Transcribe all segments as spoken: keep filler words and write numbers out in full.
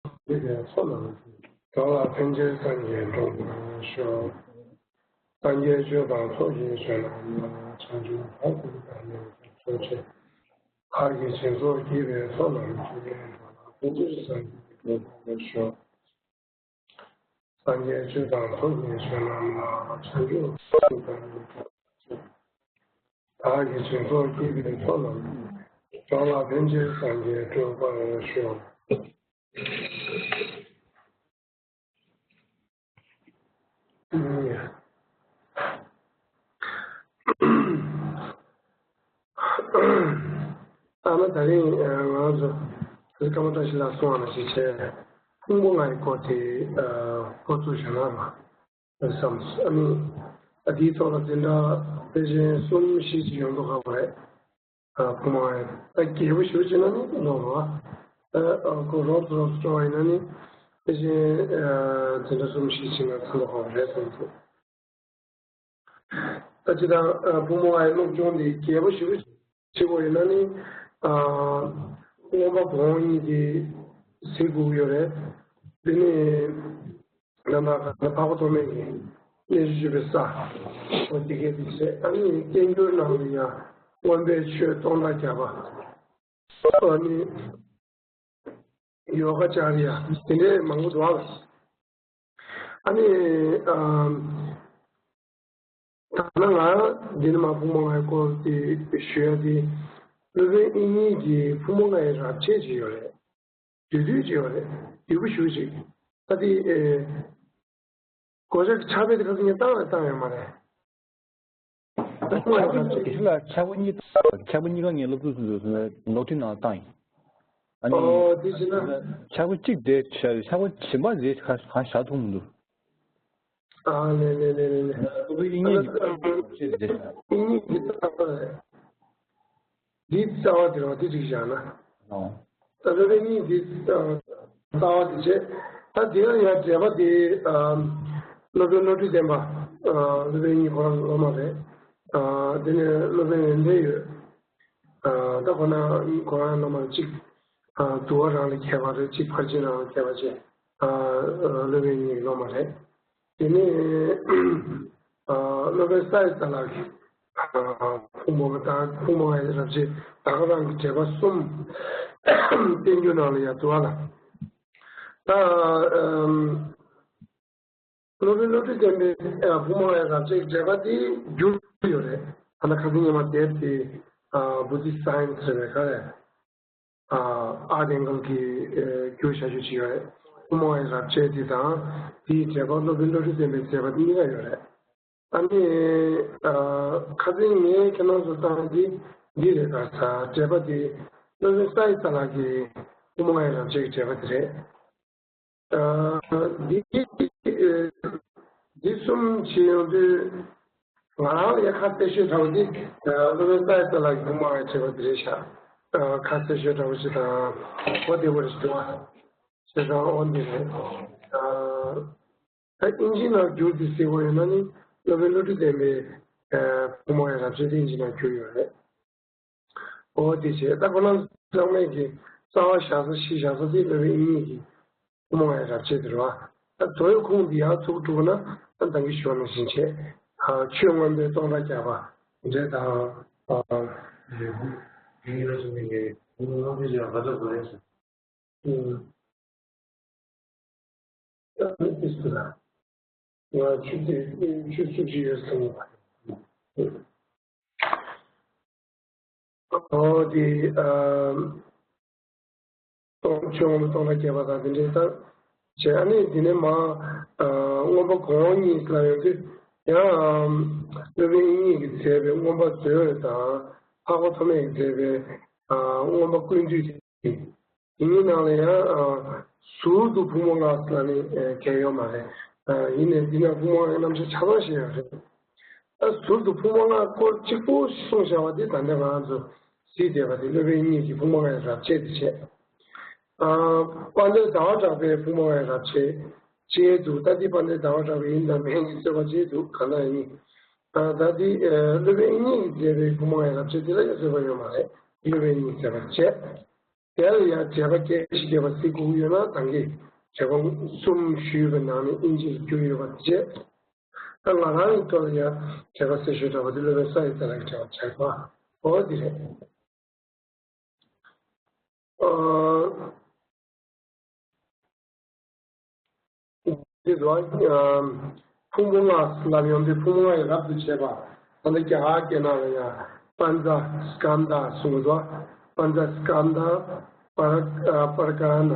ཡིད་པའི་མཚོ་རྣམས་འཇུག་འགྲོ་ལ་ཕན་ཕྱིར་སངས་རྒྱས་འགྲུབ་པར་ཤོག་སངས་རྒྱས་ཆོས་དང་ཚོགས་ཀྱི་བྱོན་རྣམས་ལ། བྱང་ཆུབ་བར་དུ་བདག་སྙེད་སུ་གསོལ། ཆེ། བདག་གིས་སྦྱིན་སོགས་བགྱིས་པའི་ཚོགས་རྣམས་ཀྱིས། འགྲོ་ལ་ཕན་ཕྱིར་སངས་རྒྱས་འགྲུབ་པར་ཤོག་སངས་རྒྱས་ཆོས་དང་ཚོགས་ཀྱི་བྱོན་རྣམས་ལ། བྱང་ཆུབ་བར་དུ་བདག་སྙེད་སུ་གསོལ། བདག་གིས་སྦྱིན་སོགས་བགྱིས་པའི་ཚོགས་རྣམས་ཀྱིས། འགྲོ་ལ་ཕན་ཕྱིར་སངས་རྒྱས་འགྲུབ་པར་ཤོག་ཨ་ནི་ད་རིང་ང་ཚོ་ཀརྨ་བཀྲ་ཤིས་ལགས་གསུངས་པ་ནང་བཞིན་བྱས། ཕུང་པོ་ལྔ་ཡི་སྐོར་དེ་འགོ་བཙུགས་བཞག་ན་ར་བསམས། ཨ་ནི་ཨ་དེའི་ཐོག་ལ་དེ་འདྲ་དཔེ་ཅན་གསུམ་བཞི་ཅིག་ཡོང་མདོག་ཁ་པོ་རེད། ཕུང་པོ་ལྔ་ཡི་ད་རྒྱས་པོ་ཞེ་པོ་བྱས་ན་ནི་ནོར་བ། ཁོ་རོབ་ཙམ་རོབ་ཙམ་སྤྲོ་བ་ཡིན་ན་ནི་དཔེ་ཅན་དེ་འདྲ་གསུམ་བཞི་ཅིག་ན་ཚང་མདོག་ཁ་པོ་རེད་བསམ་འདུག་ད་ཅི་ལྟར་ཕུང་པོ་ལྔ་ཡི་སློབ་སྦྱོང་འདི་རྒྱས་པོ་ཞེ་པོ་བྱེད་དགོས་ཡོད་ན་ནི། མངོན་པ་གོང་འོག་གཉིས་ཀྱིས་གཟིགས་དགོས་ཀྱི་ཡོད་རེད། དེ་ནི་རྣམ་པར་དག་པའི་འཕགས་པ་ཐོགས་མེད་ཀྱི་གནས་བཞུགས་པའི་ས། འོ་དེ་གའི་དེ་བྱས། ཨ་ནི་བསྟན་འགྱུར་ནང་ལ་ཡང་མངོན་པའི་ཆོས་སྟོང་ཕྲག་བརྒྱ་པ། ཨ་ནི་ཡོ་ག་ཅཱ་རི་ཡ་དེ་འདྲའི་མང་པོ་འདུག་ཨ། ཨ་ནི་ཨ་ད་ནང་ལ་འདི་ནི་མ་ཕུང་པོ་ལྔའི་སྐོར་དེ་ཞུ་ཡ་དེ། སློབ་དཔོན་དབྱིག་གཉེན་གྱིས་ཕུང་པོ་ལྔ་ཡི་རབ་བྱེད་ཅིག་ཡོད་རེད། བསྡུས་བསྡུས་ཅིག་ཡོད་རེད། བསྡུས་པོ་ཞེ་པོ་ཅིག་ད་དེ་ཨེ་གོ་ཆ་ཕྱག་དཔེ་དེ་ཁ་སང་ངས་བཏང་རེད་བཏང་ཡོད་མ་རེད། ད་ཕུང་པོ་ལྔ་ཡི་རབ་བྱེད་ཀྱི། ཕྱག་དཔེ་གཉིས་ཕྱག་དཔེ་གཉིས་ཀ་ངས་སློབ་ཕྲུག་ཚོ་ནོར་འཁྲུལ་ནང་བཏང་ཡིན། ཨ་ནི། ཨོ་དེ་བྱས་ན། ཕྱག་དཔེ་གཅིག་དེ་ཕྱག་དཔེ་གཞན་པ་རེད་ག་ག་བཞག་ཐུབ་མི་འདུག་ཨ་ལེ་ལེ་ལེ་ལེ་ལེ། ཨ་ལེ་ཨ་ལེ། དབྱིག་གཉེན་གྱི་རྟགས་པ་རེད། འདི་རྩ་བ་དེ་རང་དེ་གཅིག་བཞག་ན། ཨོ། ད་སློབ་དཔོན་དབྱིག་གཉེན་འདི་རྩ་བ་དེ་བྱས། ད་དེ་ཡང་ཡང་འགྲེལ་པ་དེ། སློབ་དཔོན་བློ་གྲོས་ལྡན་པ། སློབ་དཔོན་དབྱིག་གཉེན་ཁོ་རང་སློབ་མ་རེད། དེ་ནས་སློབ་དཔོན་ཡོན་ཏན་ཡོད། ད་ཁོ་ན་ཁོ་རང་སློབ་མ་གཅིག་དུ་བ་རང་ལ་མཁས་པ་རེད། གཅིག་ཕར་ཕྱིན་རང་ལ་མཁས་པ་བྱས། སློབ་དཔོན་གཉིས་ཀྱི་སློབ་མ་རེད། དེ་ནས་སློབ་དཔོན་ས་ཡི་རྩ་ལག་གི་ཕུང་པོ་དང་ཕུང་པོ་ལྔ་ཡི་རབ་བྱེད་ད་ག་རང་གི་འགྲེལ་པ་གསུམ་བསྟན་འགྱུར་ནང་ལ་ཡང་འདུག་ཨ་ལ། ད། སློབ་དཔོན་བློ་གྲོས་ལྡན་པའི་ཕུང་པོ་ལྔའི་རབ་བྱེད་ཀྱི་འགྲེལ་པ་དེ་བསྒྱུར་ཡོད་རེད། ད་ལྟ་ཁ་སང་ཉི་མ་དེབ་དེ་Buddhist Science ཟེར་བའི་ག་རེ། ཨརྟ་ཨེང་གལ་གྱིས་བསྒྱུར་བྱ་རྒྱུ་ཅིག་ཡོད་རེད། ཕུང་པོ་ལྔའི་རབ་བྱེད་དེ་དང་དེའི་འགྲེལ་པ་སློབ་དཔོན་བློ་གྲོས་ལྡན་པའི་མཛད་པ་དེ་གཉིས་ཀ་ཡོད་རེད། ཨ་ནི་ཁ་སང་ངས་ཁྱེད་རང་ཚོར་བཏང་དེ་འདི་རེད། ག་ས་འགྲེལ་པ་དེ་སློབ་དཔོན་ས་ཡི་རྩ་ལག་གི་ཕུང་པོ་ལྔའི་རབ་བྱེད་ཀྱི་འགྲེལ་པ་དེ་རེད། འདི་འདི་གསུམ་བྱེད་ཡོང་དུས་ང་རང་ལ་ཡ་ཁ་གསལ་ཤོས་འདྲ་བོ་འདི་སློབ་དཔོན་ས་ཡི་རྩ་ལག་གི་ཕུང་པོ་ལྔའི་འགྲེལ་པ་འདི་རེད་ཤག་ཁ་གསལ་ཤོས་འདྲ་བོ་ཞིག་དང་གོ་བདེ་བོ་རེ་ཞིག་འདུག་བ། བྱས་ཙང་འོ་འདི་རེད། ད་ཨིན་ཇི་ནང་བསྒྱུར་ཏེ་གཟིགས་པ་ཡིན་ན་ནི་སློབ་དཔོན་བློ་གྲོས་ལྡན་པའི་ཕུང་པོ་ལྔའི་རབ་བྱེད་དེ་ཨིན་ཇི་ནང་བསྒྱུར་ཡོད་རེད། འོ་དེ་བྱས་ད་ཁོ་རང་ཚང་མས་ཀྱི་རྩ་བ་བཞག་ས་གཞི་བཞག་ས་དེ་སློབ་དཔོན་དབྱིག་གཉེན་གྱི་ཕུང་པོ་ལྔའི་རབ་བྱེད་དེ་རེད་བ། ད་མདོ་ཡི་ཁུངས་འདི་ཡང་ཚུར་དཀྲུགས་ན་ད་ད་གིན་ཞུས་པ་ནང་བཞིན་བྱས། ཆོས་མངོན་པའི་སྟོང་ཕྲག་བརྒྱ་པ་འདྲ་དང་། ཨུམ། ང་ཆུ་དེ་ཆུ་བཅུ་གཅིག་ཡོད་ཟེར་ནས། ཨོ་དེ་སྟོང་ཆུ་འོང་བའི་སྟོང་ཕྲག་བརྒྱ་པ་དང་དེ་འདྲའི་ལྟར་བྱས། ཨ་ནི་དེ་ནས་མ་མངོན་པ་གོང་འོག་གཉིས་ལ་ཡོང་དུས་ཡང་སློབ་དཔོན་དབྱིག་གཉེན་གྱིས་མཛད་པའི་མངོན་པ་མཛོད་དང་འཕགས་པ་ཐོགས་མེད་ཀྱིས་མཛད་པའི་མངོན་པ་ཀུན་བཏུས་དེ། དེ་གཉིས་ནང་ལ་ཡང་ཟུར་དུ་ཕུང་པོ་ལྔ་ཟེར་ནས་གང་ཡོད་མ་རེད། ཡིན་ནའི་འདི་ན་ཕུང་པོ་ལྔའི་རྣམ་གཞག་ཆ་ཚང་བཤད་ཡོད་རེད། ད་ཟུར་དུ་ཕུང་པོ་ལྔ་སྐོར་གཅིག་པོ་གསུངས་བཞག་པ་འདི་ད་ལྟ་ང་ཚོ་གཟིགས་བསྡད་པ་དེ་སློབ་དཔོན་དབྱིག་གཉེན་གྱི་ཕུང་པོ་ལྔའི་རབ་བྱེད་དེ་བྱས། དཔལ་ལྡན་ཟླ་བ་གྲགས་པའི་ཕུང་པོ་ལྔའི་རབ་བྱེད་བྱས་འདུག་ད་འདི་དཔལ་ལྡན་ཟླ་བ་གྲགས་པའི་ཡིན་དང་མིན་གྱི་རྩོད་པ་བྱས་འདུག་གང་ལྟར་ཡིན། ད་འདི་སློབ་དཔོན་དབྱིག་གཉེན་གྱིས་མཛད་པའི་ཕུང་པོ་ལྔའི་རབ་བྱེད་འདི་ལ་ཡང་རྩོད་པ་ཡོད་མ་རེད། སློབ་དཔོན་དབྱིག་གཉེན་གྱིས་མཛད་པ་བྱས། དེ་ལ་ཡང་བྱས་པ་སྐད་ཆ་བརྒྱབ་པ་གཟིགས་དགོས་ཡོད་ན་ད་གིན་བྱས་པ་གསུམ་ཞུས་པའི་ནང་ནས་དབྱིན་ཇིར་བསྒྱུར་ཡོད་པ་དེ་བྱས། ད་ང་རང་གི་ཐོག་ལ་ཡང་བྱས་པ་གསལ་ཤོས་འདྲ་བ་དེ་སློབ་དཔོན་ས་ཡི་རྩ་ལག་གི་བྱས་པ་བྱས་པ་འོ་དེ་རེད། ཨ། འདི་ལ་ཕུང་པོ་ལྔ་ལབ་ཡོང་དུས་ཕུང་པོ་ལྔ་ཡི་རབ་ཏུ་བྱེད་པ། ད་ལྟ་རྒྱ་གར་སྐད་ནང་ལ་ཡང་པཉྩ་སྐནྡྷ་གསུངས་འདུག་པཉྩ་སྐནྡྷ་པར་པར་ཀ་ཎ།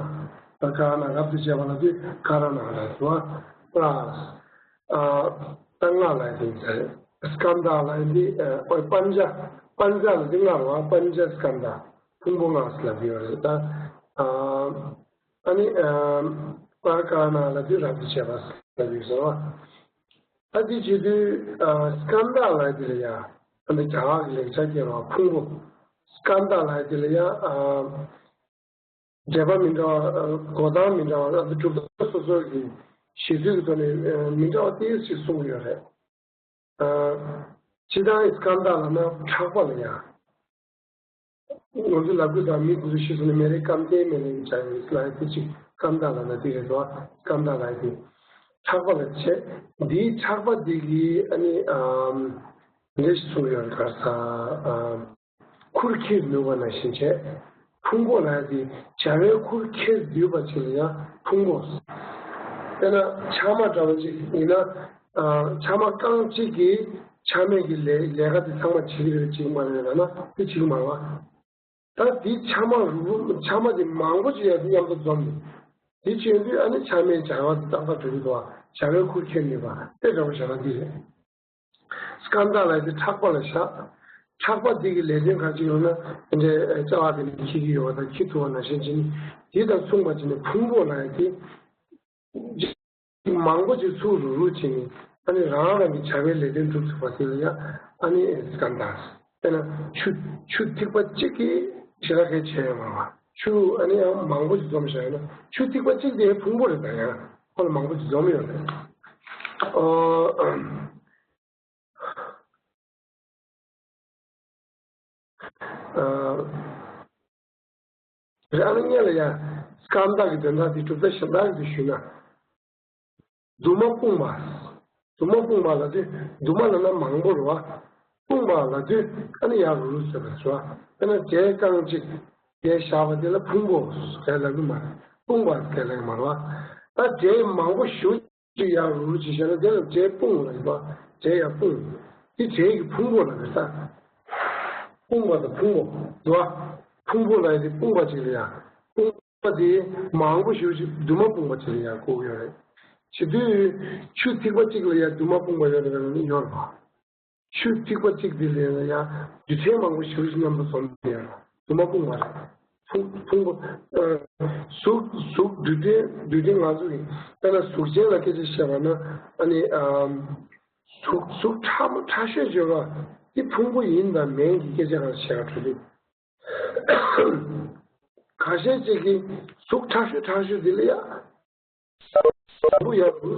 པར་ཀ་ཎ་རབ་ཏུ་བྱེད་པ་ལབ་དུས་ཀ་ར་ཎ་ལབ་འདུག་པ། ཨ། ད་ལྔ་ལབ་ཡོང་དུས་སྐནྡྷ་ལབ་ཡོང་དུས་ཨ་པཉྩ། པཉྩ་ལབ་དུས་ལྔ་རེད་པ། པཉྩ་སྐནྡྷ། ཕུང་པོ་ལྔ་ལབ་ཡོད་རེད་ད། ཨ། ཨ་ནི་ཨ་པར་ཀ་ཎ་ལབ་དུས་རབ་ཏུ་བྱེད་པ་ལབ་ཡོད་ཟེར་བ། ཨ་དེ་བྱེད་དུས་ཨ་སྐནྡྷ་ལབ་དེ་ལ་ཡང་ཨ་ནི་རྒྱ་གར་གྱི་ལེགས་སྦྱར་སྐད་ལ་ཕུང་པོ། སྐནྡྷ་ལབ་དེ་ལ་ཡང་ཨ་འགྲེལ་པ་མི་འདྲ་བ། གོ་སྟངས་མི་འདྲ་བ། ཨ་ནི་གྲུབ་མཐའ་སོ་སོ་གི་བཞེད་ཚུལ་གྱི་ཐོག་ནས་ཨ་མི་འདྲ་བ་ཏོག་ཙམ་ཞིག་གསུངས་ཡོད་རེད། ཨ་སྤྱིར་བཏང་སྐནྡྷ་ལབ་ན་ཕྲག་པ་ལ་ཡང་། ང་ཚོ་ལབ་དགོས་དང་མི་དགོས་སུ་ཤེས་སོང་ན་མེ་རི་ཀམ་ཏེ་མེ་རི་ཀྱང་ཡིན་ལ་དེ་ཅིག་སྐནྡྷ་ལབ་ན་དེ་རེད་དོ། སྐནྡྷ་ལབ་དེ་ཕྲག་པ་ལ་བྱས། འདིའི་ཕྲག་པ་འདི་གི་ཨ་ནི་ཨམ་འདི་ཞིག་གསུངས་ཡོད་རེད། ག་རེ་ཟ། ཨམ་ཁུར་ཁྱེར་ནུས་པ་ནང་བཞིན་བྱས། ཕུང་པོ་ལབ་དེ་བྱ་བའི་ཁུར་ཁྱེར་སྡོད་པ་ཅིག་ལ་ཡང་ཕུང་པོ། དཔེར་ན་ཆག་མ་འདྲ་བ་ཅིག་ཡིན་ན། ཆག་མ་རྐང་གཅིག་གིས་ཆག་མེད་ཀྱི་ལས་ལས་ཀ་དེ་ཚང་མ་བྱེད་ཀྱི་རེད་བྱེད་ཀྱི་མ་རེད་ལབ་ན་དེ་བྱེད་ཀྱི་མ་རེད་བ། ད་དེ་ཆག་མ་རུ་རུ་ཆག་མ་དེ་མང་པོ་ཅིག་ཡར་མཉམ་དུ་འཛོམས་ནས་དེ་བྱེད་དུས་ཨ་ནི་ཆག་མེད་བྱ་བ་དེ་ཏག་ཏག་གྲུབ་ཀྱི་འདུག་བ། བྱ་བའི་ཁུར་ཁྱེར་ནུས་པ་དཔེ་འདྲ་པོ་བྱས་ན་འདི་རེད། སྐནྡྷ་ལབ་དེ་ཕྲག་པ་ལ་བཞག་ཕྲག་པ་འདི་གི་ལས་དོན་ག་ཅིག་ཡོད་ན་དེ་འདྲའི་རྩ་བ་དེ་ནས་འཁྱེར་གྱི་ཡོད་པ་དང་འཁྱེར་ཐུབ་པ་ནང་བཞིན་བྱས་ནས་དེ་དང་མཚུངས་པ་བྱས་ནས་ཕུང་པོ་ལབ་དེ། མང་པོ་ཅིག་ཚུར་རུག་རུག་བྱས་ནས་ཨ་ནི་རང་རང་གི་བྱ་བའི་ལས་དོན་སྒྲུབ་ཐུབ་པ་དེ་ལ་ཡང་ཨ་ནི་སྐནྡྷ། དཔེར་ན་ཆུ་ཆུ་ཐིགས་པ་གཅིག་གིས་ཞེ་དྲག་གི་བྱས་ཡོད་མ་རེད་བ། ཆུ་ཨ་ནི་ཡང་མང་པོ་ཅིག་འཛོམས་བཞག་ཡོད་ན་ཆུ་ཐིགས་པ་གཅིག་དེ་ཕུང་པོ་རེད། ད་ཡང་ཁོ་ལ་མང་པོ་ཅིག་འཛོམས་ཡོད་རེད། ཨོ། ཨ། རེད། ཨ་ནི་སྔོན་ལ་ཡང་སྐནྡྷ་གི་དོན་དག་དེ་གྲུབ་མཐའ་གཞན་དག་གི་དེ་ཞུས་ན། དུ་མ་སྤུངས་པ། དུ་མ་སྤུངས་པ་ལབ་དུས་དུ་མ་ལབ་ན་མང་པོ་རེད་བ། སྤུངས་པ་ལབ་དུས་ཨ་ནི་ཡར་རུ་རུ་བྱེད་པ་རེད་བ། དཔེར་ན་བྲེ་རྐང་གཅིག་བྲེ་བཞག་པ་དེ་ལ་ཕུང་པོ་ཟེར་ལབ་ཀྱི་མ་རེད། སྤུངས་པ་ཟེར་ལབ་ཀྱི་མ་རེད་བ། ད་བྲེ་མང་པོ་ཞེ་པོ་ཅིག་ཡར་རུ་རུ་ཅིག་བྱས་ན་དེ་ལ་བྲེ་སྤུངས་ལབ་ཀྱི་འདུག་བ། བྲེ་ཡར་སྤུངས། དེ་བྲེ་གི་ཕུང་པོ་ལབ་ཀྱི་ས། སྤུངས་པ་དང་ཕུང་པོ་འདུག་བ། ཕུང་པོ་ལབ་ཡ་དེ་སྤུངས་པ་ཅིག་ལ་ཡང་སྤུངས་པ་དེ་མང་པོ་ཞེ་པོ་ཅིག་དུ་མ་སྤུངས་པ་ཅིག་ལ་ཡང་གོ་གི་ཡོད་རེད། བྱེད་དུས་ཆུ་ཐིགས་པ་གཅིག་ལ་ཡང་དུ་མ་སྤུངས་པ་ཡོད་རེད་ལབ་ན་ཡོད་རེད་བ། ཆུ་ཐིགས་པ་གཅིག་འདི་ལ་ཡང་རྡུལ་ཕྲན་མང་པོ་ཞེ་པོ་ཅིག་མཉམ་དུ་འཛོམས་ནས་ཡང་དུ་མ་སྤུངས་པ་རེད། ཕུང་ཕུང་པོ། ཨ། གཟུགས་གཟུགས་རྡུལ་ཕྲན་རྡུལ་ཕྲན་ང་ཚོ་གི་དཔེར་ན་གཟུགས་ཅན་ལ་སྐད་ཆ་བཤད་པ་ན་ཨ་ནི་ཨམ། གཟུགས་གཟུགས་ཕྲ་མོ་ཕྲ་ཤོས་ཅིག་ཡོད་པ་དེ་ཕུང་པོ་ཡིན་དང་མིན་གྱི་སྐད་ཆ་གང་བཤད་ག་འགྲོ་དུས། ཁ་ཤས་ཅིག་གིས་གཟུགས་ཕྲ་ཤོས་ཕྲ་ཤོས་དེ་ལ་ཡ། ཕུང་པོ་ཡར་རུ་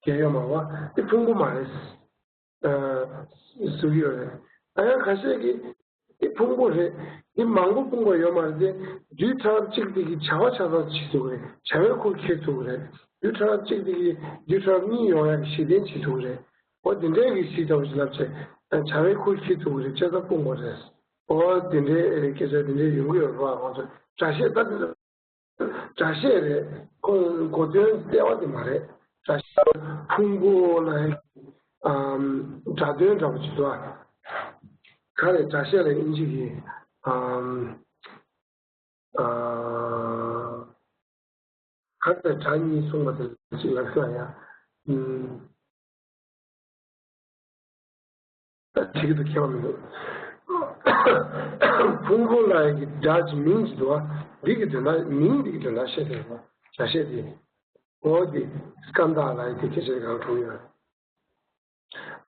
སྐྱེ་ཡོད་མ་བ་དེ་ཕུང་པོ་མ་རེད། ཨ། ཟེར་གྱི་ཡོད་རེད། ད་ཡང་ཁ་ཤས་ཀྱིས་དེ་ཕུང་པོ་རེད། དེ་མང་པོ་སྤུངས་པ་ཡོད་མ་རེད་དེ། རྡུལ་ཕྲ་རབ་གཅིག་དེ་གིས་བྱ་བ་ཆ་ཚང་བྱེད་ཐུབ་ཀྱི་རེད། བྱ་བའི་ཁུར་ཁྱེར་ཐུབ་ཀྱི་རེད། རྡུལ་ཕྲ་རབ་གཅིག་དེ་གིས་རྡུལ་ཕྲ་རབ་གཉིས་ཡོང་ཡག་གི་གཞི་རྟེན་བྱེད་ཐུབ་ཀྱི་རེད། འོ་དེ་འདྲའི་གི་གཞི་ལྟ་བུ་ཞིག་ལབ་བྱས། བྱ་བའི་ཁུར་ཁྱེར་ཐུབ་ཀྱི་རེད། བྱས་ཙང་སྤུངས་པ་རེད། འོ་དེ་འདྲའི་སྐད་ཆ་དེ་འདྲའི་ཡོང་གི་ཡོད་རེད་བ། ང་ཚོ་སྒྲ་བཤད་ད་དེ་ཚོ། སྒྲ་བཤད་རེད། ཁོང་གོ་དོན་ལྟེ་བ་དེ་མ་རེད། སྒྲ་བཤད་ཕུང་པོ་ལ་ཨམ་སྒྲ་དོན་འདྲ་པོ་ཅིག་འདུག་ཨ། ག་རེ་སྒྲ་བཤད་ལ་དབྱིན་ཇི་གི་ཨམ་ཨ་ག་རེ་སྒྲ་གཉིས་གསུངས་པ་དེ་ཅིག་ལབ་ཤོག་ཡ། ཨམ། བྲིས་ཀྱི་འདུག་ཁྱད་པར་མི་འདུག་ཕུང་པོ་ལ་ཡི་གི་སྒྲ་གི་མིང་གཅིག་འདུག་བ། འདི་གི་དོན་དག་མིང་འདི་གི་དོན་དག་བཤད་དེ་རེད་བ། བྱ་བཤད་དེ། འོ་དེ་སྐནྡྷ་ལ་ཡི་དེ་སྐད་ཆ་གང་དྲུང་ཡོད།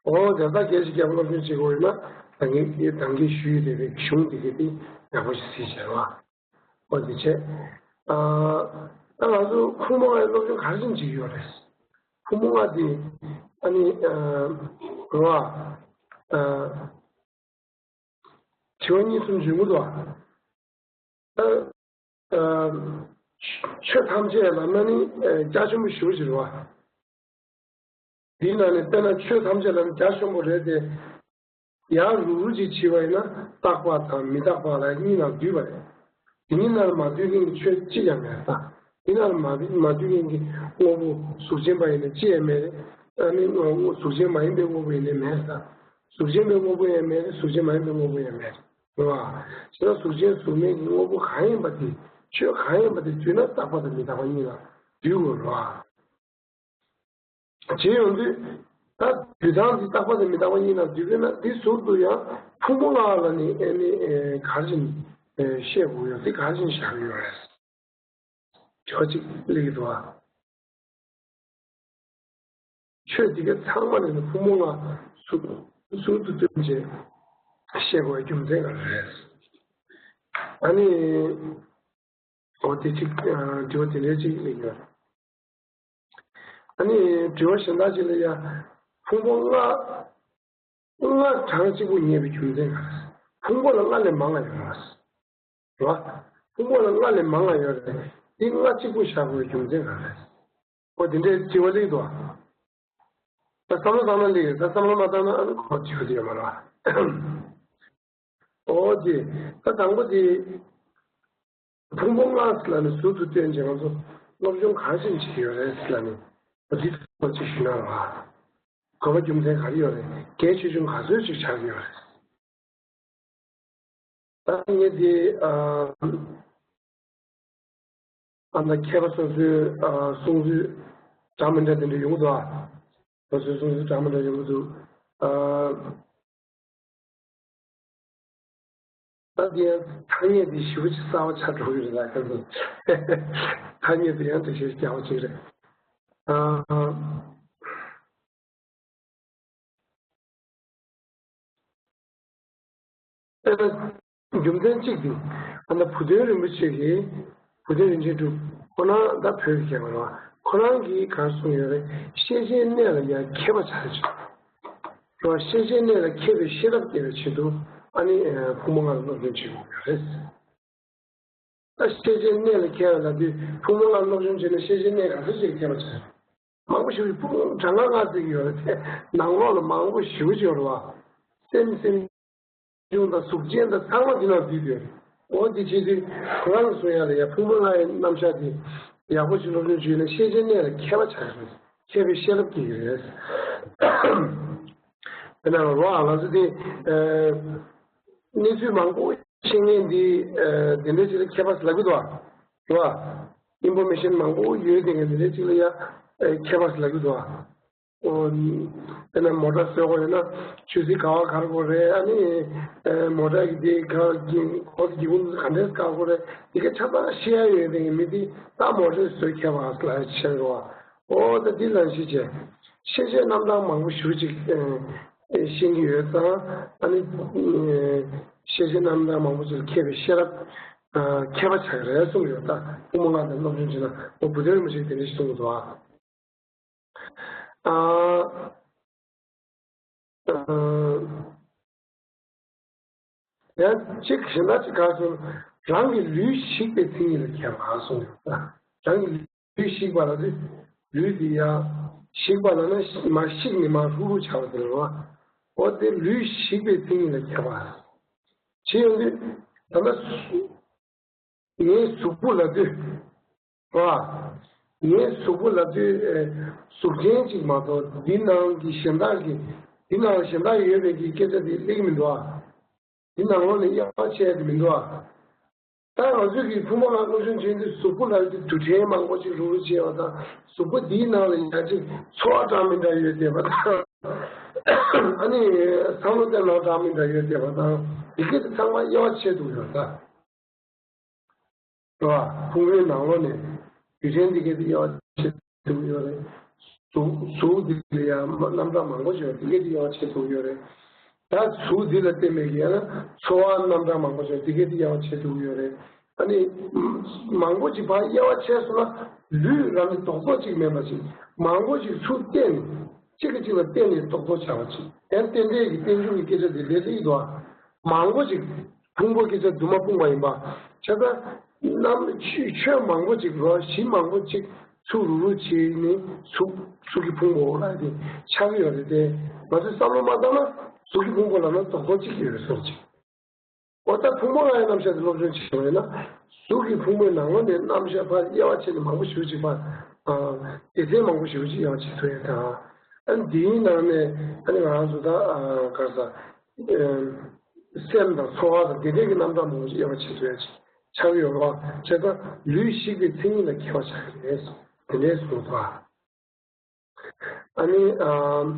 འོ་དེ་ལྟར་སྐད་ཆ་རྒྱབ་སློབ་སྦྱོང་བྱེད་དགོས་ཡོད་ན་ད་གིན་ད་གིན་ཞུས་དེ་བའི་གཞུང་དེ་གི་དེ་ཡག་པོ་ཞིག་གཟིགས་བྱས་རེད་བ། འོ་དེ་བྱས། ཨ་ད་ང་ཚོ་ཁུངས་མ་ལྔའི་སློབ་སྦྱོང་ག་རེ་བྱེད་ཀྱི་ཡོད་རེད། ཁུངས་མ་ལྔ་དེ་ཨ་ནི་ཨ་རེད་བ། ཨ་དྲི་བ་གཉིས་གསུམ་བྱུང་གི་འདུག་བ། ཨ་ ཆོས་ཐམས་ཅད་ལབ་ན་ནི་རྒྱ་ཆེན་པོ་ཞེ་པོ་ཅིག་རེད་བ། འདི་ནང་ནས་དཔེར་ན་ཆོས་ཐམས་ཅད་ལ་ནི་རྒྱ་ཆེན་པོ་རེད་དེ། ཡང་རུག་རུག་ཅིག་བྱས་པ་ཡིན་ན་རྟག་པ་དང་མི་རྟག་པ་ལ་གཉིས་ནང་འདུས་པ་རེད། དེ་གཉིས་ནང་མ་འདུས་མཁན་གྱི་ཆོས་གཅིག་ཀྱང་མེད་ད། དེ་ནང་མ་མ་འདུས་མཁན་གྱི་དངོས་པོ་གཟུགས་ཅན་པ་ཡིན་ན་ཅི་ཡང་མེད་རེད། ཨ་ནི་དངོས་གཟུགས་ཅན་མ་ཡིན་པའི་དངོས་པོ་ཡིན་ནའི་མེད་ད། གཟུགས་ཅན་པའི་དངོས་པོ་ཡང་མེད་རེད། གཟུགས་ཅན་མ་ཡིན་པའི་དངོས་པོ་ཡང་མེད་རེད། རེད་བ། བྱས་ན་གཟུགས་ཅན་གཟུགས་མེད་ཀྱི་དངོས་པོ་གང་ཡིན་པ་དེ། ཆོས་གང་ཡིན་པ་དེ་འདུས་ན་རྟག་པ་དང་མི་རྟག་པ་གཉིས་ལ་འདུས་དགོས་རེད་བ། བྱས་ཡོང་དུས། ད་འདུས་སྟངས་འདི་རྟག་པ་དང་མི་རྟག་པ་གཉིས་ལ་འདུས་པས་ན་འདི་ཟུར་དུ་ཡང་ཕུང་པོ་ལྔ་ལ་ནི་ཨེ་ནི་ག་རེ་བྱས་ནས་བཤད་དགོས་ཡོད། འདི་ག་རེ་བྱས་ནས་བཞག་གི་ཡོད་རེད། དྲི་བ་གཅིག་སླེབས་ཀྱི་འདུག་ཨ། ཆོས་འདི་ག་ཚང་མ་ནི་ཕུང་པོ་ལྔ་ཟུར་ཟུར་དུ་བཏོན་བྱས་བཤད་དགོས་པའི་རྒྱུ་མཚན་ག་རེ་རེད། ཨ་ནི། འོ་དེ་གཅིག་དྲི་བ་དེ་འདྲའི་གཅིག་སླེབས་ཡོད། ཨ་ནི་དྲི་བ་གཞན་དག་ཅིག་ལ་ཡ། ཕུང་པོ་ལྔ། ལྔ་གྲངས་གཅིག་པུ་རྙེད་པའི་རྒྱུ་མཚན་ག་རེ། ཕུང་པོ་ལ་ལྔ་ལས་མང་ང་ཡོད་རེད། རེད་བ། ཕུང་པོ་ལ་ལྔ་ལས་མང་ང་ཡོད་རེད། འདི་ལྔ་གཅིག་པུ་བཞག་དགོས་པའི་རྒྱུ་མཚན་ག་རེ། འོ་དེ་འདྲའི་དྲི་བ་སླེབས་འདུག་ཨ། ད་བསམ་བློ་བཏང་ན་སླེབས་ཡོད། ད་བསམ་བློ་མ་བཏང་ན་ཨ་ནི་གོ་དྲི་བ་དེ་ཡོད་མ་རེད་བ། འོ་དེ། ད་དང་པོ་དེ། ཕུང་པོ་ལྔ་ཟེར་ལབ་ནས་ཟུར་དུ་བཏོན་བྱས་ང་ཚོ་སློབ་སྦྱོང་ག་རེ་བྱེད་ཀྱི་ཡོད་རེད་ཟེར་ལབ་ནས་འདི་ཚོ་ཅིག་ཞུས་ན་རེད་བ། དགོས་པ་རྒྱུ་མཚན་ག་རེ་ཡོད་རེད། གལ་ཆེ་ཆུང་ག་ཚོད་ཅིག་ཆགས་ཀྱི་ཡོད་རེད། ད་ངས་འདི་ཨ་ཨ་ད་མཁས་པ་སོ་སོའི་ཨ་གསུང་ཚུལ་འདྲ་མི་འདྲ་དེ་འདྲ་ཡོང་གི་འདུག་ཨ། སོ་སོའི་གསུང་ཚུལ་འདྲ་མི་འདྲ་ཡོང་གི་འདུག་ཨ། ད་དེ་ཡང་ཐ་སྙད་དེ་ཞེ་པོ་ཅིག་གསར་པ་ཆགས་འགྲོ་གི་རེད་ལ། ཁ་སང་ཐ་སྙད་དེ་ཡང་འགྲེལ་བཤད་རྒྱག་པ་ཅིག་རེད། ཨ། དཔེར་ན་རྒྱུ་མཚན་གཅིག་དེ། ཨ་ནི་བུ་སྟོན་རིན་པོ་ཆེ་གིས། བུ་སྟོན་རིན་ཆེན་གྲུབ་ཁོ་རང་ད་བོད་ཀྱི་མཁས་པ་རེད་བ། ཁོ་རང་གིས་ག་རེ་གསུངས་ཡོད་རེད། ཤེས་བྱའི་གནས་ལ་ཡང་མཁས་པ་བྱ་རེད། རེད་བ། ཤེས་བྱའི་གནས་ལ་མཁས་པའི་ཤེས་རབ་སྐྱེ་བའི་ཆེད་དུ་ཨ་ནི་ཕུང་པོ་ལྔ་ལ་སློབ་སྦྱོང་བྱེད་དགོས་ཀྱི་རེད། ད་ཤེས་བྱའི་གནས་ལ་མཁས་པ་ལབ་དུས་ཕུང་པོ་ལྔ་སློབ་སྦྱོང་བྱས་ན་ཤེས་བྱའི་གནས་ག་ཚོད་ཅིག་མཁས་པ་ཆགས། མང་པོ་ཞིག་ཕུང་པོ་གྲངས་ཀ་ལྔ་ཟེར་གྱི་ཡོད་རེད་དེ། ནང་ལོགས་ལ་མང་པོ་ཞེ་པོ་ཅིག་ཡོད་རེད་བ། སེམས་སེམས་བྱུང་དང་གཟུགས་ཅན་དང་ཚང་མ་འདི་ནང་འདུས་ཡོད་རེད། འོ་དེ་བྱེད་དུས་ཁོ་རང་གསུང་ཡ་ལ་ཡ་ཕུང་པོ་ལྔ་ཡི་རྣམ་གཞག་དེ་ཡག་པོ་ཞིག་སློབ་སྦྱོང་བྱས་ན་ཤེས་བྱའི་གནས་ལ་མཁས་པ་ཆགས་ཀྱི་རེད། མཁས་པའི་ཤེས་རབ་སྐྱེ་གི་རེད། དེ་ནང་ལ་རོ་ཨ་ལ་སོ་དེ། གནས་ཚུལ་མང་པོ་ཤེས་མཁན་འདི། ཨ། དེ་འདྲ་ཅིག་ལ་མཁས་པ་ཟེར་ལབ་ཀྱི་འདུག་བ། རེད་བ། ཨིན་ཕོར་མེ་ཤན་མང་པོ་ཡོད་དེ་ངས་དེ་འདྲ་ཅིག་ལ་ཡ། ཨ། མཁས་པ་ཟེར་ལབ་ཀྱི་འདུག་བ། ཨོ། དཔེར་ན་མོ་ཊ་བཟོ་དགོས་ཡོད་ན་ཆུ་ཚོད་ག་བ་ག་རེ་དགོས་རེད། ཨ་ནི། ཨ། མོ་ཊ་གི་དེ་ག་གི་གོ་གི་ཀུང་ག་འདྲས་ག་དགོས་རེད། དེ་ག་ཆ་ཚང་ཤེས་ཡ་ཡོད་དེ་ངས་མི་དེ་ད་མོ་ཊ་བཟོ་མཁས་པ་ཟེར་ལབ་ཡ་ཆེ་རེད་བ། ཨོ་ད་འདི་ལ་ཤེས་བྱས། ཤེས་བྱའི་རྣམ་གྲངས་མང་པོ་ཞེ་པོ་ཅིག་ཨ། ཤེས་ཀྱི་ཡོད་ཙང་ཨ་ནི། ཨ། ཤེས་བྱའི་རྣམ་གྲངས་མང་པོ་ཅིག་ལ་མཁས་པའི་ཤེས་རབ། ཨ། མཁས་པ་ཆགས་ཀྱི་རེད་གསུངས་ཡོད། ད་ཕུང་པོ་ལྔ་དང་སློབ་སྦྱོང་བྱས་ན་འོ་བུ་སྟོན་རིན་པོ་ཆེས་དེ་འདྲ་ཞིག་གསུངས་འདུག་ཨ། ཨ། ཨ། ཡང་གཅིག་གཞན་དག་ཅིག་ག་སོང་། རང་གི་ལུས་ཞིག་པའི་མཚན་ཉིད་ལ་མཁས་པ་ག་སོང་ཡོད། རང་གི་ལུས་ཞིག་པ་ལ་དེ་ལུས་དེ་ཡང་ཞིག་པ་ལ་ན་མ་ཞིག་ནི་མ་རུག་རུག་ཆགས་པ་དེ་རེད་བ། འོ་དེ་ལུས་ཞིག་པའི་མཚན་ཉིད་ལ་མཁས་པ། ཞེས་ཡོང་དུས་ད་ལྟ་སུ། ངའི་གཟུགས་པོ་ལབ་དུས། རེད་བ། ངའི་གཟུགས་པོ་ལབ་དུས། ཨེ། གཟུགས་ཅན་ཅིག་མ་གཏོགས་འདི་ནང་གི་གཞན་དག་གི། འདི་ནང་གཞན་དག་ཡོད་པའི་གི་སྐད་ཆ་དེ་གླེང་གི་མི་འདུག་ཨ། འདི་ནང་ལོགས་ནས་དབྱེ་བ་ཕྱེ་ཡ་དེ་མི་འདུག་ཨ། ད་ང་ཚོས་ཀྱི་ཕུང་པོ་ལྔ་སློབ་སྦྱོང་བྱེད་དུས་གཟུགས་པོ་ལབ་དུས་རྡུལ་ཕྲན་མང་པོ་ཅིག་རུག་རུག་བྱས་པ་དང་། གཟུགས་པོ་འདིའི་ནང་ལ་ཡ་ཅིག་ཚོར་བ་འདྲ་མི་འདྲ་ཡོད་བསྡད་པ་དང་། ཨ་ནི་བསམ་བློ་གཏོང་སྟངས་འདྲ་མི་འདྲ་ཡོད་བསྡད་པ་དང་། འདི་ག་ཚང་མ་དབྱེ་བ་ཕྱེ་ཐུབ་ཡོད་ད། རེད་བ། ཕུང་པོའི་ནང་ལོགས་ནས་རྡུལ་ཕྲན་འདི་ག་དེ་དབྱེ་བ་ཕྱེ་ཐུབ་ཡོད་རེད། གཟུགས་གཟུགས་འདི་ལ་ཡང་རྣམ་གྲངས་མང་པོ་ཞིག་ཡོད། འདི་ག་དེ་དབྱེ་བ་ཕྱེ་ཐུབ་ཡོད་རེད། ད་གཟུགས་འདི་ལ་བརྟེན་པའི་ཡང་ན་ཚོར་བ་རྣམ་གྲངས་མང་པོ་ཞིག་ཡོད། འདི་ག་དེ་དབྱེ་བ་ཕྱེ་ཐུབ་ཡོད་རེད། ཨ་ནི་མང་པོ་ཅིག་ཕར་དབྱེ་བ་ཕྱེ་སོང་ན་ལུས་རང་གི་རྡོག་རྡོག་ཅིག་མིན་པ་ཞིག་མང་པོ་ཞིག་ཚུར་བལྟས་ནས་གཅིག་གིས་གཅིག་ལ་བལྟས་ནས་རྡོག་རྡོག་ཆགས་པ་ཅིག་ཡང་རྟེན་འབྲེལ་གྱི་རྟེན་འབྱུང་གི་སྐད་ཆ་འདི་ལས་སླེབས་འདུག་ཨ། མང་པོ་ཅིག་ཕུང་པོ་སྐད་ཆ་དུ་མ་སྤུངས་པ་ཡིན་པ་བྱས་ཙང་། རྣམ་ཆོས་ཆོས་མང་པོ་ཅིག་རོ་གཞི་མང་པོ་ཅིག་ཚུར་རུ་རུ་བྱས་ནས་གཟུགས་གཟུགས་ཀྱི་ཕུང་པོ་ལ་དེ་ཆགས་ཀྱི་ཡོད་རེད་དེ། ང་ཚོས་བསམ་བློ་མ་བཏང་ན་གཟུགས་ཀྱི་ཕུང་པོ་ལ་ན་རྡོག་རྡོག་ཅིག་ཡོད་བཟོ་ཅིག་འོ་ད་ཕུང་པོ་ལྔ་ཡི་རྣམ་གཞག་དེ་སློབ་སྦྱོང་བྱེད་པ་ཡིན་ན། གཟུགས་ཀྱི་ཕུང་པོའི་ནང་ལོགས་ནས་རྣམ་གཞག་ཕར་དབྱེ་བ་ཕྱེ་ནས་མང་པོ་ཞེ་པོ་ཅིག་ཕར། ཨ། སྡེ་ཚན་མང་པོ་ཞེ་པོ་ཅིག་དབྱེ་བ་ཕྱེ་ཐུབ་ཡ་དང་། ཨ་ནི་འདིའི་ནང་ནས་ཨ་ནི་ང་རང་ཚོ་ད་ཨ་ག་རེ་ཟ། ཨ། སེམས་དང་ཚོར་བ་དང་དེ་འདྲས་ཀྱི་རྣམ་གྲངས་མང་པོ་ཞིག་དབྱེ་བ་ཕྱེ་ཐུབ་ཡ་ཅིག་ཆགས་ཀྱི་ཡོད་རེད་བ། བྱས་ཙང་ལུས་ཞིག་གི་མཚན་ཉིད་ལ་ཁྱད་པར་ཆགས་ཀྱི་རེད། དེ་འདྲས་གསུངས་སོང་། ཨ་ནི། ཨ།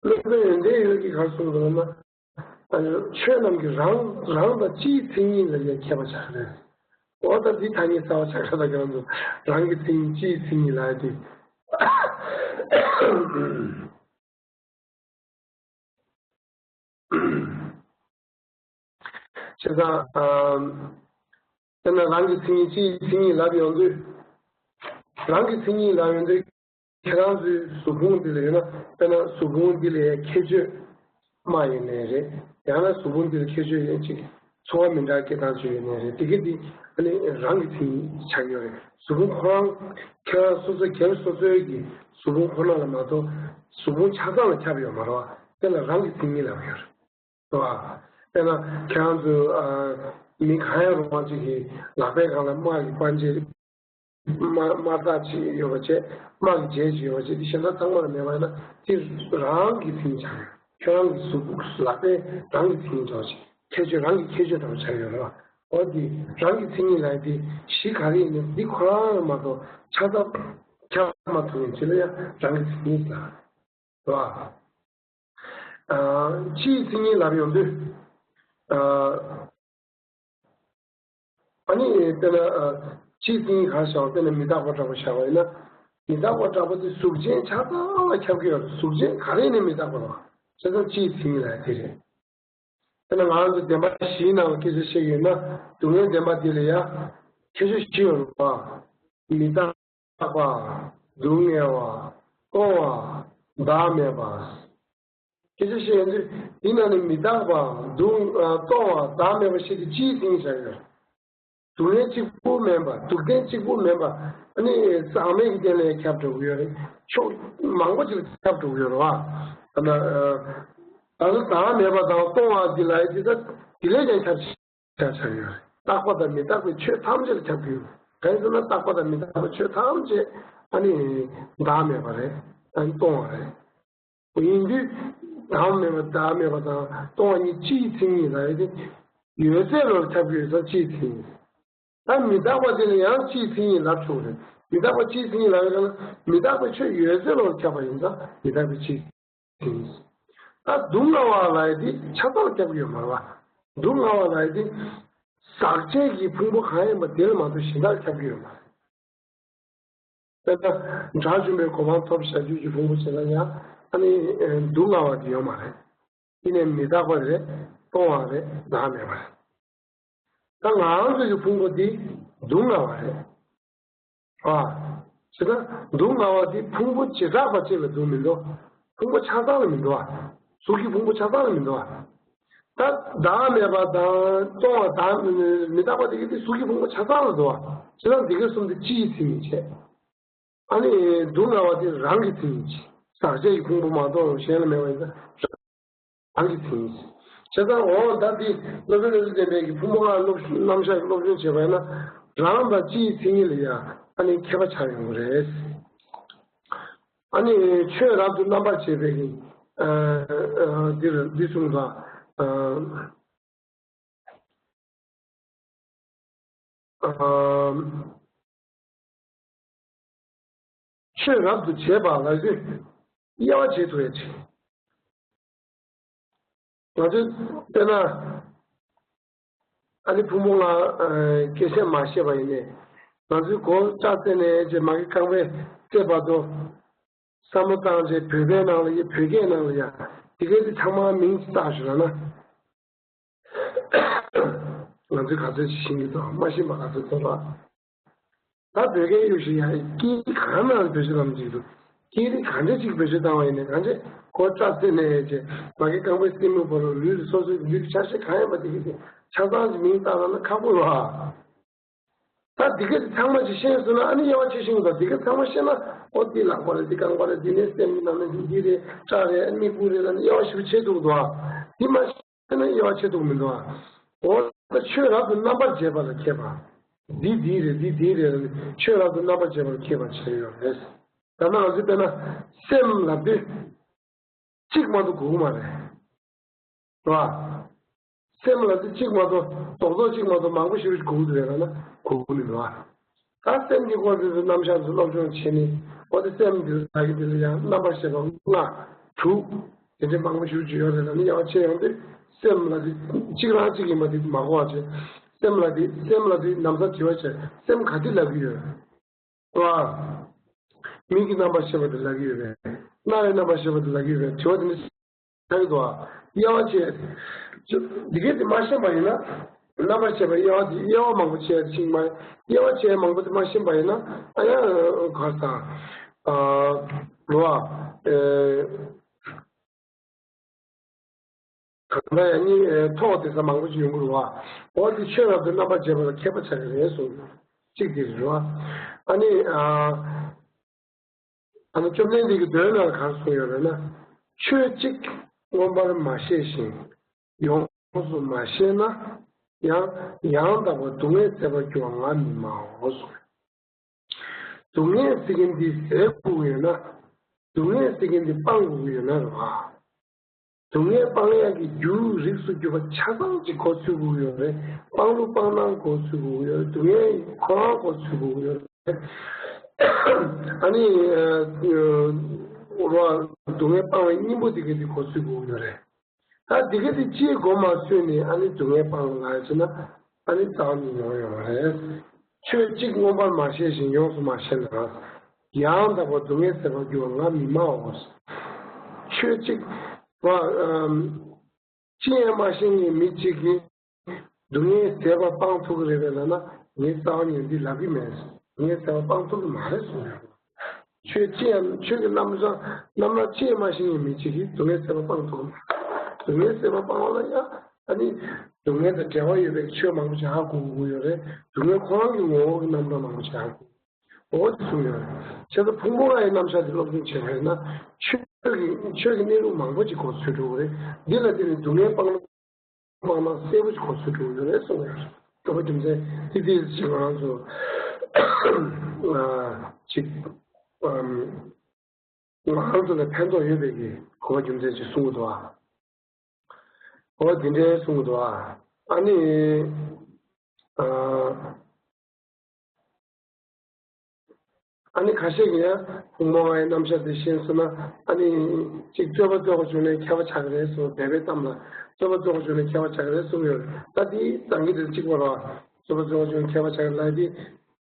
སློབ་དཔོན་ཡོན་ཏན་འོད་ཀྱིས་ག་རེ་གསུངས་འདུག་ལབ་ན། ཨ་ནི་ཆོས་རྣམས་ཀྱི་རང་རང་དང་སྤྱིའི་མཚན་ཉིད་ལ་ཡང་ཁྱད་པར་ཆགས་རེད། འོ་ད་འདི་ཐ་སྙད་གསར་བ་ཆགས་ཤག་ད་ཁྱེད་རང་ཚོ་རང་གི་མཚན་ཉིད་སྤྱིའི་མཚན་ཉིད་ལབ་ཡ་དེ། བྱས་ཙང་། ཨ། དཔེར་ན་རང་གི་མཚན་ཉིད་སྤྱིའི་མཚན་ཉིད་ལབ་ཡོང་དུས། རང་གི་མཚན་ཉིད་ལབ་ཡོང་དུས། ཁྱེད་རང་ཚོའི་གཟུགས་ཕུང་འདི་ལ་ཡོད་ན། དཔེར་ན་གཟུགས་ཕུང་འདི་ལ་ཁྱད་ཆོས་མ་ཡོད་ནའི་རེད། ཡང་ན་གཟུགས་ཕུང་འདི་ལ་ཁྱད་ཆོས་ཡོད་ཅིག་ཚོར་བ་མི་འདྲ་སྐྱེ་སྟངས་ཅིག་ཡོད་ནའི་རེད། དེ་ག་འདི་ཨ་ནི་རང་གི་མཚན་ཉིད་ཆགས་ཡོད་རེད། གཟུགས་ཕུང་ཁོ་རང་ཁྱེད་རང་སོ་སོ་སྒེར་སོ་སོའི་གི་གཟུགས་ཕུང་ཁོ་ན་ལ་མ་གཏོགས་གཟུགས་ཕུང་ཆ་ཚང་ལ་ཁྱབ་ཡོད་མ་རེད་བ། དེ་ལ་རང་གི་མཚན་ཉིད་ལབ་ཡོད་རེད། རེད་བ། དཔེར་ན་ཁྱེད་རང་ཚོ་ཨ་མི་གང་ཡང་རུང་བ་ཅིག་གི་ལག་པའི་སྒང་ལ་དམག་གི་པར་ཆས། དམག་དམག་རྟགས་ཅིག་ཡོད་པ་བྱས། དམག་གི་རྗེས་ཅིག་ཡོད་པ་བྱས། དེ་གཞན་དག་ཚང་མ་ལ་མེད་པ་ཡིན་ན་དེ་རང་གི་མཚན་ཉིད་ཆགས་ཡོད། ཁྱོད་རང་གི་གཟུགས་ལག་པས་རང་གི་མཚན་ཉིད་འདྲ་བ་ཞིག་ཁྱད་ཆོས་རང་གི་ཁྱད་ཆོས་འདྲ་བ་ཆགས་ཡོད་རེད་བ། འོ་དེ་རང་གི་མཚན་ཉིད་ལབ་ཡ་དེ་གཞི་ག་རེ་ཡིན་ན་འདི་ཁོ་རང་རེད་མ་གཏོགས་ཆ་ཚང་ཁྱབ་མ་ཐུབ་མཁན་ཅིག་ལ་ཡང་རང་གི་མཚན་ཉིད་ལབ། རེད་བ། ཨ། སྤྱིའི་མཚན་ཉིད་ལབ་ཡོང་དུས། ཨ། ཨ་ནི་དཔེར་ན། ཨ། སྤྱིའི་མཚན་ཉིད་ག་རེ་བཞག་དཔེར་ན་མི་རྟག་པ་འདྲ་པོ་བཞག་པ་ཡིན་ན། མི་རྟག་པ་འདྲ་པོ་དེ་གཟུགས་ཅན་ཆ་ཚང་ལ་ཁྱབ་ཀྱི་ཡོད་རེད། གཟུགས་ཅན་ག་རེ་ནས་མི་རྟག་པ་རེད་བ། བྱས་ཙང་སྤྱིའི་མཚན་ཉིད་ལབ་ཡ་དེ་རེད། དཔེར་ན་ང་རང་ཚོ་བདེན་པ་བཞིའི་ནང་ལ་སྐད་ཆ་བཤད་ཀྱི་ཡོད་ན། སྡུག་བསྔལ་བདེན་པ་འདི་ལ་ཡང་ཁྱད་ཆོས་བཞི་ཡོད་རེད་བ། མི་རྟག་པ། སྡུག་བསྔལ་བ། སྟོང་བ། བདག་མེད་པ། སྐད་ཆ་བཤད་ཡོང་དུས་འདི་ནང་ནས་མི་རྟག་པ། སྡུག་ཨ། སྟོང་བ། བདག་མེད་པ་བཤད་དུས་སྤྱིའི་མཚན་ཉིད་ཆགས་ཡོད། སྡུག་བསྔལ་གཅིག་པུ་མིན་པ། སྡུག་བདེན་གཅིག་པུ་མིན་པ། ཨ་ནི་ཟག་མེད་ཀྱི་རྟེན་ལ་ཡང་ཁྱབ་འགྲོ་གི་ཡོད་རེད། ཕྱོགས་མང་པོ་ཅིག་ལ་ཁྱབ་འགྲོ་གི་ཡོད་རེད་བ། ཨ་ན། ཨ། ད་ལྟ་བདག་མེད་པ་དང་སྟོང་བ་འདི་ལ་ཡང་དེ་ལྟ་དེ་ལས་ཀྱང་ཁྱབ་ཆགས་ཆགས་ཡོད་རེད། རྟག་པ་དང་མི་རྟག་པའི་ཆོས་ཐམས་ཅད་ལ་ཁྱབ་ཀྱི་ཡོད། གང་ཡིན་ཟེར་ན་རྟག་པ་དང་མི་རྟག་པའི་ཆོས་ཐམས་ཅད་ཨ་ནི་བདག་མེད་པ་རེད། ཨ་ནི་སྟོང་བ་རེད། ཡིན་དུས་བདག་མེད་པ། བདག་མེད་པ་དང་སྟོང་བ་གཉིས་སྤྱིའི་མཚན་ཉིད་ལ་ཡོད་དེ། ཡོད་ཚད་ལ་ཁྱབ་ཀྱི་ཡོད་ཙང་སྤྱིའི་མཚན་ཉིད། ད་མི་རྟག་པ་དེ་ལ་ཡང་སྤྱིའི་མཚན་ཉིད་ལབ་ཆོག་རེད། མི་རྟག་པ་སྤྱིའི་མཚན་ཉིད་ལབ་ཡོད་ན་མི་རྟག་པའི་ཆོས་ཡོད་ཚད་ལ་ཁྱབ་པ་ཡིན་ཙང་མི་རྟག་པའི་སྤྱིའི། ད་སྡུག་བསྔལ་བ་ལབ་ཡ་དེ་ཆ་ཚང་ཁྱབ་ཀྱི་ཡོད་མ་རེད་བ། སྡུག་བསྔལ་བ་ལབ་ཡ་དེ་ཟག་བཅས་ཀྱི་ཕུང་པོ་གང་ཡིན་པ་དེ་ལ་མ་གཏོགས་གཞན་དག་ཁྱབ་ཀྱི་ཡོད་མ་རེད། དཔེར་ན་དགྲ་བཅོམ་པའི་གོ་འཕང་ཐོབ་བྱ་རྒྱུད་ཀྱི་ཕུང་པོ་བྱས་ན་ཡང་ཨ་ནི་སྡུག་བསྔལ་བ་དེ་ཡོད་མ་རེད། དེ་ནས་མི་རྟག་པ་རེད། སྟོང་བ་རེད། བདག་མེད་པ་རེད། ད་ང་རང་ཚོ་གི་ཕུང་པོ་འདི་སྡུག་བསྔལ་བ་རེད། ཨ། བྱས་ན་སྡུག་བསྔལ་བ་འདི་ཕུང་པོ་བྱེ་བྲག་པ་གཅིག་ལ་འདུག་མི་འདུག་ཕུང་པོ་ཆ་ཚང་ལ་མི་འདུག་ཨ། གཟུགས་ཀྱི་ཕུང་པོ་ཆ་ཚང་ལ་མི་འདུག་ཨ། ད་བདག་མེད་པ་དང་སྟོང་བ་དང་མི་རྟག་པ་དེ་གི་དེ་གཟུགས་ཀྱི་ཕུང་པོ་ཆ་ཚང་ལ་འདུག་ཨ། བྱས་ན་འདི་ག་གསུམ་དེ་སྤྱིའི་མཚན་ཉིད་བྱས། ཨ་ནི་སྡུག་བསྔལ་བ་དེ་རང་གི་མཚན་ཉིད་བྱས། ཟག་བཅས་ཀྱི་ཕུང་པོ་མ་གཏོགས་གཞན་ལ་མེད་པ་ཡིན་ཙང་། རང་གི་མཚན་ཉིད། བྱས་ཙང་འོ་ད་འདི་སློབ་དཔོན་ཀླུ་སྒྲུབ་བསྟན་པའི་གི་ཕུང་པོ་ལྔ་སློབ་རྣམ་གཞག་སློབ་སྦྱོང་བྱེད་པ་ཡིན་ན་རང་དང་སྤྱིའི་མཚན་ཉིད་ལ་ཡང་ཨ་ནི་ཁྱད་པར་ཆགས་ཡོང་གི་རེད། ཨ་ནི་ཆོས་རབ་ཏུ་རྣམ་པར་འབྱེད་པའི་གི་ཨ་ཨ་འདིར་འདི་གསུངས་པ། ཨ། ཨ། ཆོས་རབ་ཏུ་འབྱེད་པ་ལ་ཡོད་དབྱེ་བ་འབྱེད་ཐུབ་ཡ་ཆེ། ང་ཚོས་དཔེར་ན་ཨ་ནི་ཕུང་པོ་ལྔ་སྐད་ཆ་མ་བཤད་པ་ཡིན་ནའི་ང་ཚོས་མགོ་སྐྲ་བཙེམས་ནས་ཅེས་མ་གི་རྐང་པའི་རྩེ་བར་དུ་བསམ་བློ་བཏང་རྗེས་བོད་པའི་ནང་ལ་ཡ་བོད་སྐད་ནང་ལ་ཡ་དེ་གའི་དེ་ཚང་མ་མིང་ཅིག་བཏགས་ཞུ་ལ་ན། ང་ཚོས་ག་ཚོད་ཅིག་ཤེས་ཀྱི་འདུག་མ་ཤེས་པ་ག་ཚོད་འདུག་ལ། ད་བོད་སྐད་གཡུག་བཞིན་ཡང་སྐད་གང་ནང་ལ་བེད་སྤྱོད་གཏོང་གི་འདུག་སྐད་རིགས་གང་འདྲ་ཅིག་བེད་སྤྱོད་བཏང་བ་ཡིན་ནའི་གང་བྱས་ཁོ་སྐྲ་བཙེམས་ནས་བྱས་མ་གི་རྐང་པའི་རྩེ་མོ་བར་ལུས་སོ་སོའི་ལུས་ཀྱི་ཆ་ཤས་གང་ཡིན་པ་དེ་གི་དེ་ ཆ་ཚང་གི་མིང་བཏགས་ན་ཁག་པོ་རེད་བ། ད་འདི་ག་དེ་ཚང་མ་ཅིག་ཤེས་སོང་ན་ཨ་ནི་དབྱེ་བ་ཕྱེ་ཤེས་ཀྱི་འདུག་འདི་ག་ཚང་མ་ཤེས་ན་ཨོ་འདི་ལག་པ་རེད། འདི་རྐང་པ་རེད། འདི་ནི་སེམས་ཀྱི་ནང་ནས་འདི་རེད། སྐྲ་རེད། མིག་གུ་རེད་ལབ་ནས་དབྱེ་བ་ཞིབ་ཕྱེ་ཐུབ་འདུག་འདི་མ་ཤེས་ན་དབྱེ་བ་ཕྱེ་ཐུབ་མི་འདུག་འོ་ད་ཆོས་རབ་ཏུ་རྣམ་པར་འབྱེད་པ་ལ་མཁས་པ། འདི་འདི་རེད། འདི་འདི་རེད་ལབ་ནས་ཆོས་རབ་ཏུ་རྣམ་པར་འབྱེད་པ་ལ་མཁས་པ་བྱས་ཡོད་རེད། ད་ནང་ང་ཚོས་དཔེར་ན་སེམས་ལབ་དུས་གཅིག་མ་གཏོགས་དགོས་ཀྱི་མ་རེད། རེད་བ། སེམས་ལ་དེ་གཅིག་མ་གཏོགས་རྡོག་རྡོག་གཅིག་མ་གཏོགས་མང་པོ་ཞེ་པོ་ཞིག་དགོས་ཀྱི་འདུག་ལབ་ན་དགོས་ཀྱི་མི་འདུག་བ། ད་སེམས་ཀྱི་སྐོར་དེ་ཚོ་རྣམ་གཞག་དེ་ཚོ་སློབ་སྦྱོང་བྱས་ནས་འོ་དེ་སེམས་འདི་ལ་གི་འདི་ལ་ཡང་རྣམ་པར་ཤེས་པ་ལྔ་དྲུག་དེ་འདྲའི་མང་པོ་ཞེ་པོ་ཅིག་ཡོད་རེད་ལབ་ན་ཡང་ཕྱེ་ཡོང་དུས་སེམས་ལ་དེ་གཅིག་རང་གཅིག་ཡིན་པ་དེ་མ་གོ་བ་བྱས། སེམས་ལ་དེ་སེམས་ལ་དེ་ན་བཟའ་དྲི་བ་བྱས་སེམས་ག་དེ་ལབ་ཀྱི་ཡོད། རེད་བ། མིག་གི་རྣམ་པར་ཤེས་པ་དེ་ལབ་ཀྱི་ཡོད་པས། རྣ་བའི་རྣམ་པར་ཤེས་པ་དེ་ལབ་ཀྱི་ཡོད་པས། དྲི་བ་དེ་ནི་ཆགས་ཀྱི་འདུག་བ། དབྱེ་བ་ཕྱེ། འདི་གས་དེ་མ་ཤེས་པ་ཡིན་ན། རྣམ་པར་ཤེས་པའི་དབྱེ་བ་དེ་དབྱེ་བ་མང་པོ་ཕྱེ་ཡ་ཅིག་མ། དབྱེ་བ་ཕྱེ་ཡ་མང་པོ་དེ་མ་ཤེས་པ་ཡིན་ན་ཨ་ཡ་གར་དང་། རེད་བ། གང་ལྟར་ཡང་སྙིང་ཐོག་དེ་ཚ་མང་པོ་ཞིག་ཡོང་གི་རེད་བ། འོ་དེ་ཆོས་རབ་ཏུ་རྣམ་པར་འབྱེད་པ་ལ་མཁས་པ་ཆགས་ཀྱི་རེད་གསུངས། གཅིག་དེ་རེད་བ། ཨ་ནི། ཨ་ནི་བཅོམ་ལྡན་འདས་ཀྱིས་མདོའི་ནང་ལ་ག་རེ་གསུངས་ཡོད་རེད་ན། ཆོས་གཅིག་མངོན་པར་མ་ཤེས་ཤིང་ཡོངས་སུ་མ་ཤེས་ན་ཡང་ཡང་དག་པར་སྡུག་བསྔལ་ཟད་པར་འགྱུར་བ་ང་མི་སྨྲའོ་གསུངས། སྡུག་བསྔལ་ཟེར་མཁན་འདི་ཟད་དགོས་ཀྱི་ཡོད་ན། སྡུག་བསྔལ་ཟེར་མཁན་འདི་སྤང་དགོས་ཀྱི་ཡོད་ན་རེད་བ། སྡུག་བསྔལ་སྤང་ཡག་གི་རྒྱུ་རིགས་སུ་གྱུར་པ་ཆ་ཚང་ཅིག་འགོ་ཚུགས་དགོས་ཀྱི་ཡོད་རེད། སྤང་ལུགས་སྤང་སྟངས་འགོ་ཚུགས་དགོས་ཀྱི་ཡོད་རེད། སྡུག་བསྔལ་ཁོ་རང་འགོ་ཚུགས་དགོས་ཀྱི་ཡོད་རེད། ཨ་ནི། རོ། སྡུག་བསྔལ་སྤང་བའི་སྙིང་པོ་དེ་ག་དེ་འགོ་ཚུགས་དགོས་ཀྱི་ཡོད་རེད། ད་འདི་ག་དེ་ཅིའི་མགོ་མ་ཚོས་ནས་ཨ་ནི་སྡུག་བསྔལ་སྤང་ལ་ཟེར་ན་ཨ་ནི་རྩ་བ་ནས་ཡོང་ཡོང་རེད། ཆོས་གཅིག་མངོན་པར་མ་ཤེས་ཤིང་ཡོངས་སུ་མ་ཤེས་ན། ཡང་དག་པར་སྡུག་བསྔལ་ཟད་པར་འགྱུར་བ་ང་མི་སྨྲའོ། ཆོས་གཅིག་བ། ཅི་ཡང་མ་ཤེས་མཁན་མི་གཅིག་གིས་སྡུག་བསྔལ་ཟད་པ་སྤང་ཐུབ་ཀྱི་རེད་པས་ལབ་ན་ངས་རྩ་བ་ནས་འདི་ལབ་ཀྱི་མེད། སྡུག་བསྔལ་ཟད་པ་སྤང་ཐུབ་ཀྱི་མ་རེད་གསུངས་ཡོད། ཆོས་ཅི་ཡང་ཆོས་ཀྱི་རྣམ་གཞག་རྣམ་གཞག་ཅི་ཡང་མ་ཤེས་མཁན་མི་གཅིག་གིས་སྡུག་བསྔལ་ཟད་པ་སྤང་ཐུབ་ཀྱི་མ་རེད། སྡུག་བསྔལ་ཟད་པ་སྤང་བ་ལ་ཡང་ཨ་ནི་སྡུག་བསྔལ་དང་འབྲེལ་བ་ཡོད་པའི་ཆོས་མང་པོ་ཞིག་ཧ་གོ་དགོས་ཡོད་རེད། སྡུག་བསྔལ་ཁོ་རང་གི་ངོ་བོ་གི་རྣམ་གྲངས་མང་པོ་ཞིག་ཧ་གོ་འོ་དེ་གསུངས་ཡོད་རེད། བྱས་ཙང་ཕུང་པོ་ལྔ་ཡི་རྣམ་གཞག་དེ་སློབ་སྦྱོང་བྱེད་པ་ཡིན་ན་ཆོས་ཀྱི་ཆོས་ཀྱི་གནས་ལུགས་མང་པོ་ཅིག་གོ་ཚུལ་འགྲོ་གི་རེད། འདི་ལ་བརྟེན་ནས་སྡུག་བསྔལ་སྤང་སྤང་ན་གསལ་པོ་ཅིག་གོ་ཚུལ་འགྲོ་གི་ཡོད་རེད་གསུངས་ཡོད་རེད། རོ་པ་རྒྱུ་མཚན་དེ་དེ་ཅིག་ང་རང་ཚོ་ཅིག་ང་རང་ཚོ་ལ་ཕན་ཐོགས་ཡོད་པའི་གི་གོ་བ་རྒྱུ་མཚན་ཅིག་གསུང་གི་འདུག་ཨ། གོ་བ་འདི་འདྲའི་གསུང་གི་འདུག་ཨ། ཨ་ནི། ཨ་ནི་ཁ་ཤས་ཀྱིས་ཡང་ཕུང་པོ་ལྔ་ཡི་རྣམ་གཞག་དེ་ཤེས་སོང་ན་ཨ་ནི་གཅིག་རྩོད་པ་རྩོད་པ་བྱུང་ནས་མཁས་པ་ཆགས་ཀྱི་རེད་གསུངས། སྦས་པའི་གཏམ་ལ་རྩོད་པ་རྩོད་པ་བྱུང་ནས་མཁས་པ་ཆགས་ཀྱི་རེད་གསུངས་ཡོད་རེད། ད་དེ་སྦྱང་གི་དེ་གཅིག་པ་རེད་བ། རྩོད་པ་རྩོད་པ་བྱུང་ནས་མཁས་པ་ཆགས་ཀྱི་རེད་ལབ་དེ་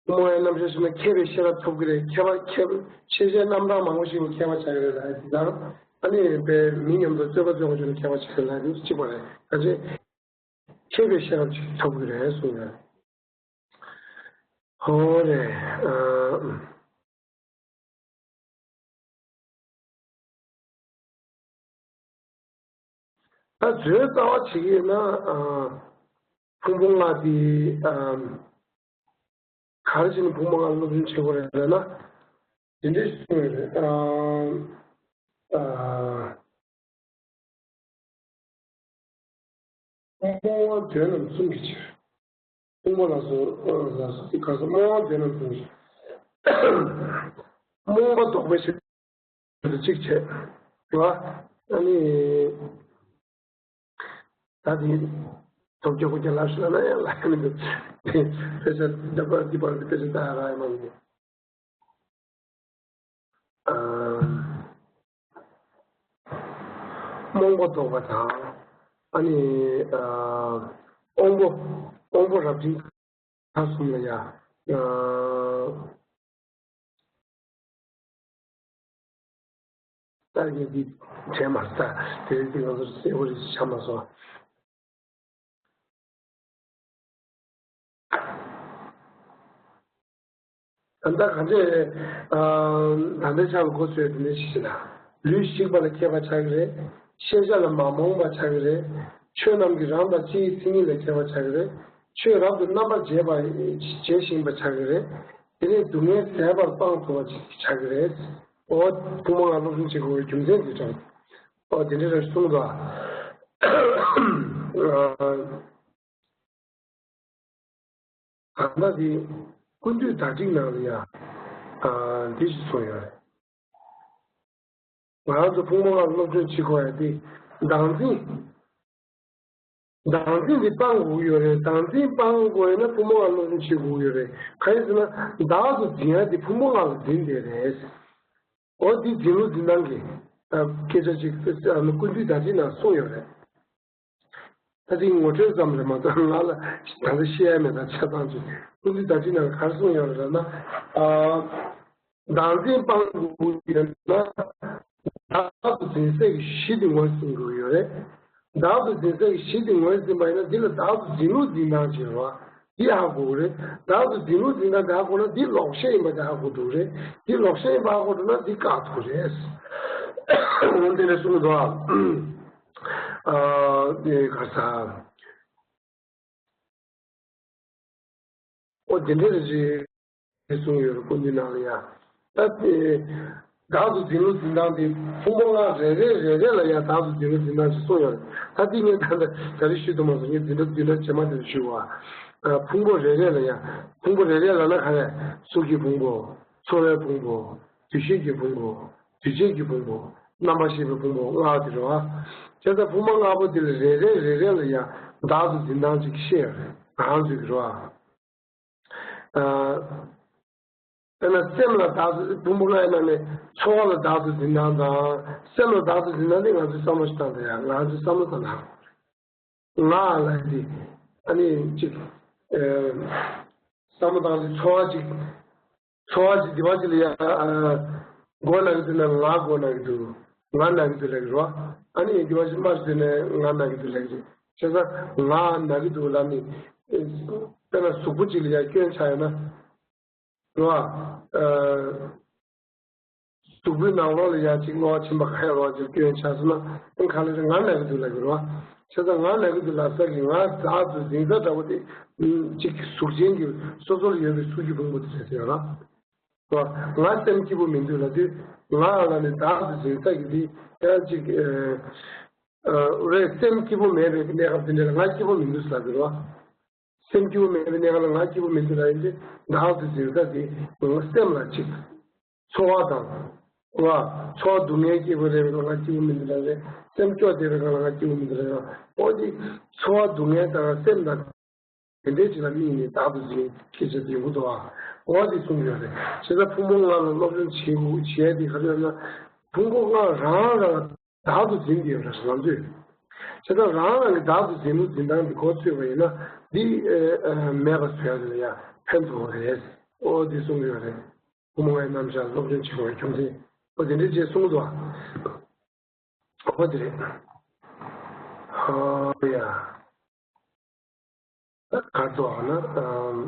ཕུང་པོ་ལྔ་ཡི་རྣམ་གཞག་ཤེས་ན་མཁས་པའི་ཤེས་རབ་ཐོབ་ཀྱི་རེད། མཁས་པ་མཁས་པ་ཤེས་བྱའི་རྣམ་གྲངས་མང་པོ་ཤེས་ནས་མཁས་པ་ཆགས་ཀྱི་རེད་ལབ་དེ་དང་ཨ་ནི་དཔེ་མི་མཉམ་དུ་རྩོད་པ་རྩོད་པ་བྱུང་ནས་མཁས་པ་ཆགས་ཀྱི་རེད་ལབ་དེ་གཅིག་པ་རེད། ད་ཅི། མཁས་པའི་ཤེས་རབ་ཅིག་ཐོབ་ཀྱི་རེད་གསུངས་ཡོད། ཧོ་རེད། ཨ། ད་བཟོའི་རྩ་བ་བྱེད་ཀྱི་ཡོད་ན་ཨ། ཕུང་པོ་ལྔ་དེ་ཨ། ག་རེ་བྱས་ནས་ཕུང་པོ་ལྔ་སློབ་སྦྱོང་བྱེད་དགོས་རེད་ལབ་ན། དེ་འདྲས་གསུངས་ཡོད་རེད། ཨ། ཨ། རྨོངས་པ་དོན་རྣམས་གསུམ་གྱི་ཕྱིར། ཕུང་པོ་ལ་སོགས་ལ་སོགས་ཀྱི་སྐབས་སུ་རྨོངས་པ་དོན་རྣམས་གསུམ་གྱི་ཕྱིར། རྨོངས་པ་ལྡོག་པའི་ཕྱིར་དུ་གཅིག་བྱས། རེད་བ། ཨ་ནི། ད་དེ་ཐོབ་རྒྱུ་ཁོ་རྒྱ་ལབ་ཤི་ལ་ན་ཡང་ལ་ཡང་མི་འདུག་དཔེ་ཆ་འདི་པར་འདི་པར་འདི་དཔེ་ཆ་ལྟ་ཡ་རག་ཡ་མ་འདུག་རྨོངས་པ་ལྡོག་པ་དང་། ཨ་ནི། དབང་པོ། དབང་པོ་རབ་འབྱིན་ཐ་གསུམ་ལ་ཡ། ལྟར་གྱི་འདི་བྱས་མ་རེད་ད། དེ་རིང་འདི་ང་ཚོར་གསལ་པོ་རེ་ཞིག་ཆགས་མ་སོང་། ད་ལྟ་གང་ཚེ། ད་ལྟའི་ཆར་ལ་གོ་ཚོད་དེ་འདྲ་ཞིག་ཞིག་ལ། ལུས་ཞིག་པ་ལ་མཁས་པ་ཆགས་ཀྱི་རེད། ཤེས་བྱ་ལ་མ་རྨོངས་པ་ཆགས་ཀྱི་རེད། ཆོས་རྣམས་ཀྱི་རང་དང་སྤྱིའི་མཚན་ཉིད་ལས་ཁྱད་པར་ཆགས་ཀྱི་རེད། ཆོས་རབ་ཏུ་རྣམ་པར་འབྱེད་པ་འབྱེད་བཞིན་པ་ཆགས་ཀྱི་རེད། དེ་ནས་སྡུག་བསྔལ་ཟད་པར་སྤང་ཐུབ་པ་ཆགས་ཀྱི་རེད། འོ་ཐུན་མོང་ལྔ་སློབ་སྦྱོང་བྱེད་དགོས་པའི་རྒྱུ་མཚན་འདི་དྲངས། འོ་དེ་འདྲ་རེ་གསུངས་འདུག་ཨ། ད་ལྟ་འདི་ཀུན་བཏུས་བརྡ་ཁྲིད་ནང་ལ་ཡང་འདི་ཞིག་གསུངས་ཡོད་རེད། ང་རང་ཚོ་ཕུང་པོ་ལྔ་སློབ་སྦྱོང་བྱེད་དགོས་ཡ་དེ་བདག་འཛིན། བདག་འཛིན་འདི་སྤང་དགོས་ཀྱི་ཡོད་རེད། བདག་འཛིན་སྤང་དགོས་ཡོད་ན་ཕུང་པོ་ལྔ་སློབ་སྦྱོང་བྱེད་དགོས་ཀྱི་ཡོད་རེད། གང་ཡིན་ཟེར་ན་བདག་ཏུ་འཛིན་ཡ་དེ་ཕུང་པོ་ལྔ་ལ་འཛིན་བསྡད་རེད། འོ་འདི་འཛིན་ལུགས་འཛིན་སྟངས་ཀྱི་སྐད་ཆ་ཅིག་ཀུན་བཏུས་བརྡ་ཁྲིད་ནང་གསུངས་ཡོད་རེད། ད་དེ་ངོ་སྤྲོད་ཙམ་རེད་མ་གཏོགས་ང་ལ་ད་ལྟ་བཤད་ཡ་མེད། ད་ཆ་ཚང་ཅིག་ཀུན་བཏུས་བརྡ་ཁྲིད་ནང་ག་རེ་གསུངས་ཡོད་རེད་ལབ་ན། ཨ། བདག་འཛིན་སྤང་དགོས་ཡོད་ན། བདག་ཏུ་འཛིན་སའི་གཞི་དེ་ངོས་ཟིན་དགོས་ཡོད་རེད། བདག་ཏུ་འཛིན་སའི་གཞི་དེ་ངོས་ཟིན་པ་ཡིན་ན་འདི་ལ་བདག་ཏུ་འཛིན་ལུགས་འཛིན་སྟངས་ཅིག་ཡོད་རེད། འདི་ཧ་གོ་གི་རེད། བདག་ཏུ་འཛིན་ལུགས་འཛིན་སྟངས་དེ་ཧ་གོ་ན་འདི་ལོག་ཤེས་ཡིན་པ་དེ་ཧ་གོ་ཐུབ་རེད། འདི་ལོག་ཤེས་ཡིན་པ་ཧ་གོ་ཐུབ་ན་འདི་བཀག་ཐུབ་རེད། འོ་འདི་ནས་གསུངས་འདུག་ཨ། ཨ་ནི་ག་ས། འོ་དེ་འདྲ་རེ་རེ་གསུངས་ཡོད་རེད། ཀུན་བཏུས་ནང་ལ་ཡང་། ད་དེ་བདག་ཏུ་འཛིན་ལུགས་འཛིན་སྟངས་དེ་ཕུང་པོ་ལྔ་རེ་རེ་རེ་རེ་ལ་ཡང་བདག་ཏུ་འཛིན་ལུགས་འཛིན་སྟངས་ཅིག་གསུངས་ཡོད་རེད། ད་དེ་ངས་ད་ལྟ་ག་རེ་ཞུ་ཐུབ་མ་སོང་། ངས་འཛིན་གྲྭ་བདུན་ཕྲག་རྗེས་མ་དེར་ཞུ་བ། ཕུང་པོ་རེ་རེ་ལ་ཡང་། ཕུང་པོ་རེ་རེ་ལབ་ན་ག་རེ། གཟུགས་ཀྱི་ཕུང་པོ། ཚོར་བའི་ཕུང་པོ། འདུ་ཤེས་ཀྱི་ཕུང་པོ། འདུ་བྱེད་ཀྱི་ཕུང་པོ། རྣམ་པར་ཤེས་པའི་ཕུང་པོ་ལྔ་དེ་རེད་བ། བྱས་ཙང་ཕུང་པོ་ལྔ་པོ་དེ་ལ་རེ་རེ་རེ་རེ་ལ་ཡང་བདག་ཏུ་འཛིན་སྟངས་ཅིག་བཤད་ཡོད་རེད། ང་རང་ཚོའི་གི་རེད་བ། ཨ། དཔེར་ན་སེམས་ལ་བདག་ཏུ། ཕུང་པོ་ལྔ་ཡི་ནང་ནས་ཚོར་བ་ལ་བདག་ཏུ་འཛིན་སྟངས་དང་སེམས་ལ་བདག་ཏུ་འཛིན་སྟངས་དེ་ང་ཚོས་བསམ་བློ་ཞིག་བཏང་དང་ཡང་། ང་ཚོས་བསམ་བློ་བཏང་ན་ང་ལ་དེ་ཨ་ནི་ཅིག་ཨ། བསམ་བློ་བཏང་དུས་ཚོར་བ་ཅིག་ཚོར་བ་ཅིག་འདི་བ་ཅིག་ལ་ཡ། ཨ། མགོ་ན་གི་འདུག་ན་ང་མགོ་ན་གི་འདུག་ང་ན་གི་འདུག་ལབ་ཀྱི་རེད་བ། ཨ་ནི་འདི་བ་ཅིག་མར་འདུག་ན་ང་ན་གི་འདུག་ལབ་ཀྱི་རེད། བྱས་ཙང་ང་ན་གི་འདུག་ལབ་ནི། དཔེར་ན་གཟུགས་པོ་ཅིག་ལ་ཡ་སྐྱོན་ཆགས་ཡོད་ན། རེད་བ། ཨ། གཟུགས་པོའི་ནང་ལོགས་ལ་ཡ་ཅིག་གློ་བ་མཆིན་པ་ག་ཡ་རོ་ཅིག་སྐྱོན་ཆགས་སོང་ན་ཨང་ག་ལེར་ང་ན་གི་འདུག་ལབ་ཀྱི་རེད་བ། བྱས་ཙང་ང་ན་གི་འདུག་ལབ་ས་གི་ང་བདག་ཏུ་འཛིན་ས་འདྲ་བོ་དེ། ཅིག་གཟུགས་ཅན་གྱི་སོ་སོར་ཡོད་པའི་གཟུགས་ཀྱི་ཕུང་པོ་དེ་རེད་ཟེར་ཡོད་ར། རེད་བ། ང་སེམས་སྐྱིད་པོ་མི་འདུག་ལབ་དུས་ང་ལ་ནི་བདག་ཏུ་འཛིན་ས་གི་དེ་ཡང་ཅིག་ཨ། རེད། སེམས་སྐྱིད་པོ་མེད་པའི་གནས་སྐབས་དེ་འདྲ་ལ་ང་སྐྱིད་པོ་མི་འདུག་ལབ་ཀྱི་རེད་བ། སེམས་སྐྱིད་པོ་མེད་པའི་གནས་སྐབས་ལ་ང་སྐྱིད་པོ་མི་འདུག་ལབ་ཡིན་དུས་བདག་ཏུ་འཛིན་ས་དེ་སེམས་ལ་ཅིག་ཚོར་བ་དང་། རེད་བ། ཚོར་བ་སྡུག་བསྔལ་སྐྱེས་པ་རེད་པས་ང་སྐྱིད་པོ་མི་འདུག་ལབ་རེད། སེམས་སྐྱོ་བསྡད་པའི་སྒང་ལ་ང་སྐྱིད་པོ་མི་འདུག་ལབ་རེད། འོ་དེ་ཚོར་བ་སྡུག་བསྔལ་དང་སེམས་དང་དེ་འདྲའི་ཅིག་ལ་དམིགས་ནས་བདག་ཏུ་འཛིན་སྐད་ཆ་དེ་ཡོང་གི་འདུག་ཨ། འོ་དེ་གསུངས་ཡོད་རེད། བྱས་ཙང་ཕུང་པོ་ལྔ་ལ་སློབ་སྦྱོང་བྱེད་དགོས་བྱེད་ཡ་དེ་ག་རེ་ཡོད་ན། ཕུང་པོ་ལྔ་རང་རང་བདག་ཏུ་འཛིན་གྱི་ཡོད་རེད་ང་ཚོས། བྱས་ཙང་རང་རང་གི་བདག་ཏུ་འཛིན་ལུགས་འཛིན་སྟངས་འདི་གོ་ཚོད་པ་ཡིན་ན་འདི་ཨ་ཨ་མེད་པ་བཟོ་ཡ་ལ་ཡ་ཕན་ཐོགས་པ་རེད། ཨོ་འདི་གསུང་གི་ཡོད་རེད། ཕུང་པོ་ལྔའི་རྣམ་གཞག་སློབ་སྦྱོང་བྱེད་དགོས་པའི་རྒྱུ་མཚན་ཨོ་དེ་འདྲའི་རྗེས་གསུངས་འདུག་ཨ། ཨོ་དེ་རེད། ཨོ་ཡ། ད་ག་ཚོད་ཨ་ན་ཨམ།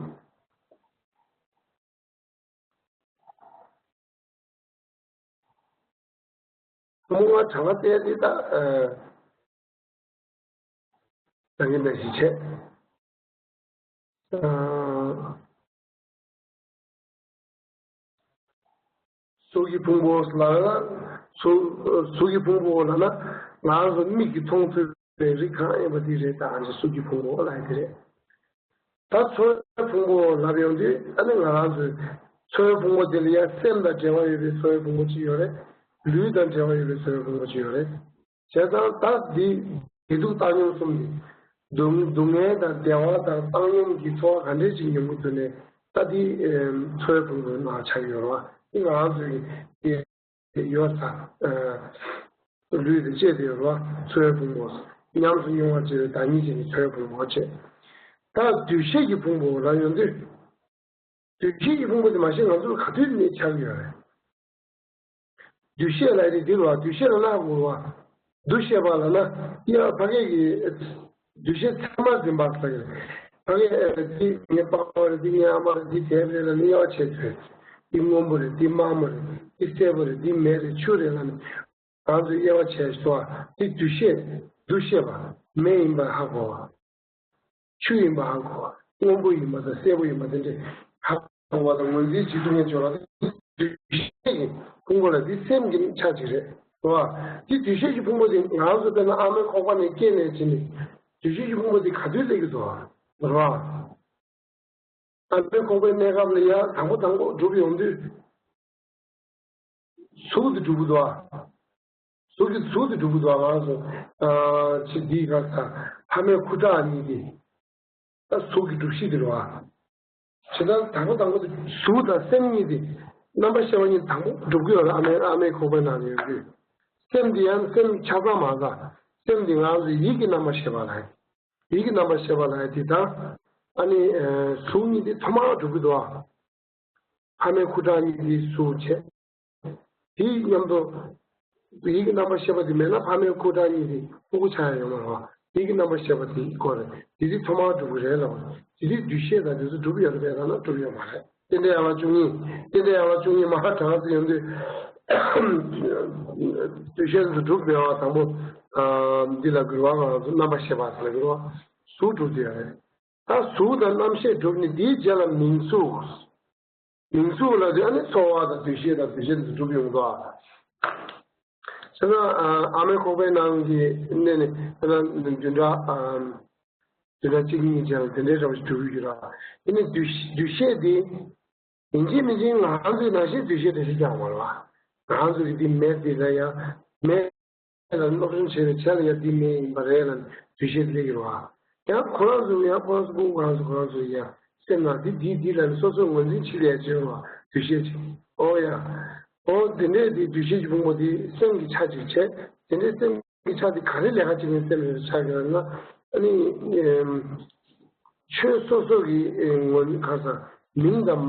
ཕུང་པོ་ལྔ་གྲངས་ཀ་བལྟས་ཏེ་ད་ཨ། ད་གིན་ནས་ཞིག་བྱས། ཨ། གཟུགས་ཀྱི་ཕུང་པོ་ལབ་ན། གཟུགས་གཟུགས་ཀྱི་ཕུང་པོ་ལབ་ན་ང་རང་ཚོ་མིག་གིས་མཐོང་ཐུབ་པའི་རིགས་གང་ཡིན་པ་དེ་རེད། ད་ཨ་ནི་གཟུགས་ཀྱི་ཕུང་པོ་ལབ་ཡ་དེ་རེད། ད་ཚོར་བའི་ཕུང་པོ་ལབ་ཡོང་དུས་ཨ་ནི་ང་རང་ཚོའི་ཚོར་བའི་ཕུང་པོ་དེ་ལ་ཡང་སེམས་དང་འབྲེལ་བ་ཡོད་པའི་ཚོར་བའི་ཕུང་པོ་གཅིག་ཡོད་རེད། ལུས་དང་འབྲེལ་བ་ཡོད་པའི་ཚོར་བའི་ཕུང་པོ་གཅིག་ཡོད་རེད། བྱས་ཙང་ད་འདི་བདེ་སྡུག་བཏང་སྙོམས་གསུམ་ནི། སྡུག་སྡུག་བསྔལ་དང་བདེ་བ་དང་བཏང་སྙོམས་ཀྱི་ཚོར་བ་ག་འདྲས་ཅིག་མྱོང་གི་འདུག་ནས་ད་འདི་ཚོར་བའི་ཕུང་པོའི་ནང་ཆགས་ཡོད་རེད་བ། འདི་ང་རང་ཚོའི་གི་ཡོད་ས། ལུས་དེ་བཅད་དེ་ཡོད་རེད་བ། ཚོར་བའི་ཕུང་པོ། ཉམས་སུ་མྱོང་བར་བྱེད་པའི་བདག་ཉིད་ཅན་གྱི་ཚོར་བའི་ཕུང་པོ་བྱས། ད་འདུ་ཤེས་ཀྱི་ཕུང་པོ་ལ་ཡོང་དུས། འདུ་ཤེས་ཀྱི་ཕུང་པོ་དེ་མ་གཞི་ང་ཚོར་ག་དུས་ནས་ཆགས་ཡོད་རེད། འདུ་ཤེས་ལ་ཡི་འདི་རུ་བ་འདུ་ཤེས་ལ་ན་དགོས་བ། འདུ་ཤེས་པ་ལ་ན་ཡ་ཕ་གི་གི་འདུ་ཤེས་ཚད་མར་འཛིན་པ་ཟེར་གི་རེད། ཕ་གི་འདི་ངའི་པ་ཕ་རེད། འདི་ངའི་ཨ་མ་རེད། འདི་དེབ་རེད་ལ་ནི་དབྱེ་བ་ཕྱེ་ཚོད། འདི་སྔོན་པོ་རེད། འདི་དམར་མོ་རེད། འདི་སེར་པོ་རེད། འདི་མེ་རེད། ཆུ་རེད་ལ་ནི། ང་ཚོས་དབྱེ་བ་ཕྱེ་སོ། འདི་འདུ་ཤེས། འདུ་ཤེས་པ། མེ་ཡིན་པ་ཧ་གོ་བ། ཆུ་ཡིན་པ་ཧ་གོ་བ། སྔོན་པོ་ཡིན་པ་དང་སེར་པོ་ཡིན་པ་དེ་འདྲས་ཧ་གོ་བ་དང་། ངོས་འཛིན་བྱེད་ཐུབ་མཁན་ཅིག་ཡོད་ལ། འདུ་ཤེས་ཀྱི་ཕུང་པོ་ལ་དེ་སེམས་ཀྱི་ཆ་ཅིག་རེད། རེད་བ། དེ་འདུ་ཤེས་ཀྱི་ཕུང་པོ་དེ་ང་ཚོ་དཔེར་ན་ཨ་མའི་ཁོག་པ་ནས་སྐྱེས་ནས་བྱས་ནས་འདུ་ཤེས་ཀྱི་ཕུང་པོ་དེ་ག་དུས་སླེབས་ཀྱི་འདུག་བ། རེད་བ། ཨ་མའི་ཁོག་པའི་གནས་སྐབས་ལ་ཡང་དང་པོ་དང་པོ་གྲུབ་ཡོང་དུས། གཟུགས་དེ་གྲུབ་ཀྱི་འདུག་ཨ། གཟུགས་ཀྱི་གཟུགས་དེ་གྲུབ་ཀྱི་འདུག་ཨ། ང་ཚོ་ཨ་ཆེ་འདིའི་སྐབས་སུ་ཕ་མའི་ཁུ་ཁྲག་གཉིས་དེ་ད་གཟུགས་ཀྱི་གྲུབ་གཞི་དེ་རེད་བ། ཇི་ལྟར་དང་པོ་དང་པོ་དེ་གཟུགས་དང་སེམས་གཉིས་དེ་རྣམ་པར་ཤེས་པ་གཉིས་དང་པོ་གྲུབ་ཀྱི་ཡོད་རེད། ཨ་མའི་ཨ་མའི་ཁོག་པའི་ནང་ལ་ཡོད་དུས། སེམས་དེ་ཡང་སེམས་ཆ་ཚང་མ་ཟ། སེམས་དེ་ང་ཚོ་ཡིད་ཀྱི་རྣམ་པར་ཤེས་པ་ལ། ཡིད་ཀྱི་རྣམ་པར་ཤེས་པ་ལ་དེ་དང་། ཨ་ནི་ཨ་གཟུགས་གཉིས་དེ་ཐོག་མར་གྲུབ་ཀྱི་འདུག་ཨ། ཕ་མའི་ཁུ་ཁྲག་གཉིས་དེ་གཟུགས་བྱས། དེའི་མཉམ་དུ་ཡིད་ཀྱི་རྣམ་པར་ཤེས་པ་དེ་མེད་ན་ཕ་མའི་ཁུ་ཁྲག་གཉིས་དེ་སྤུ་གུ་ཆགས་ཡ་ཡོད་མ་རེད་བ། ཡིད་ཀྱི་རྣམ་པར་ཤེས་པ་དེའི་སྐོར་རེད། དེ་དེ་ཐོག་མར་གྲུབ་ཀྱི་རེད་ལབ་པ། དེ་དེ་འདུ་ཤེས་དང་དེ་ཚོ་གྲུབ་ཡོད་རེད་པས་ལབ་ན་གྲུབ་ཡོད་མ་རེད། རྟེན་འབྲེལ་ཡན་ལག་བཅུ་གཉིས། རྟེན་འབྲེལ་ཡན་ལག་བཅུ་གཉིས་མ་ཧ་གྲངས་སུ་ཡོང་དུས། འདུ་ཤེས་སུ་གྲུབ་པའི་བ་དང་པོ། ཨ་འདི་ལ་གུས་པ་ང་ཚོ་རྣམ་པར་ཤེས་པ་ལ་གུས་པ། གཟུགས་གྲུབ་དེ་རེད། ད་གཟུགས་དང་རྣམ་ཤེས་གྲུབ་ནས་དེའི་རྗེས་ལ་མིང་གཟུགས། མིང་གཟུགས་ལ་དེ་ཨ་ནི་ཚོར་བ་དང་འདུ་ཤེས་དང་འདུ་བྱེད་དེ་གྲུབ་ཡོང་གི་འདུག་ཨ། བྱས་ཙང་ཨ་མའི་ཁོག་པའི་ནང་གི་གནས་ནས་ཨ་ན་བདུན་ཕྲག་ཨ་བདུན་ཕྲག་གཅིག་གཉིས་རྗེས་ལ་དེ་འདྲའི་འདྲ་བ་ཞིག་གྲུབ་ཡོད་ཀྱི་རེད། དེ་ནི་འདུ་འདུ་ཤེས་དེ་ཡིན་གཅིག་མིན་གཅིག་ང་ཚོའི་ནང་བཞིན་འདུ་ཤེས་དེ་ཞིག་ཀྱང་མ་རེད་བ། ང་ཚོ་གི་དེ་མེད་དེ་ལ་ཡང་མེད། ལ་སློབ་སྦྱོང་བྱས་པའི་ཆ་ལ་ཡང་འདི་མེད་ཡིན་པ་རེད་ལ་འདུ་ཤེས་སླེབས་ཡོད་བ། ཡང་ཁོ་རང་ཚོ་ཡང་ཁོ་རང་ཚོ་ཁོ་རང་ཚོ་ཁོ་རང་ཚོ་ཡང་སེམས་ནང་འདི་འདི་འདི་ལ་སོ་སོ་ངོས་འཛིན་བྱེད་ལས་བྱེད་བ་འདུ་ཤེས་ཅིག་ཨོ་ཡ། ཨོ་དེ་འདྲས་འདི་འདུ་ཤེས་ཀྱི་ཕུང་པོ་འདི་སེམས་ཀྱི་ཆ་ཅིག་བྱས། དེ་འདྲས་སེམས་ཀྱི་ཆ་འདི་ག་རེ་ལས་ཀ་བྱེད་མཁན་སེམས་རེད་ཆགས་ཀྱི་ཡོད་ན། ཨ་ནི། ཆོས་སོ་སོ་གི་ངོས་ནས་ཁ་སང་མིང་དང་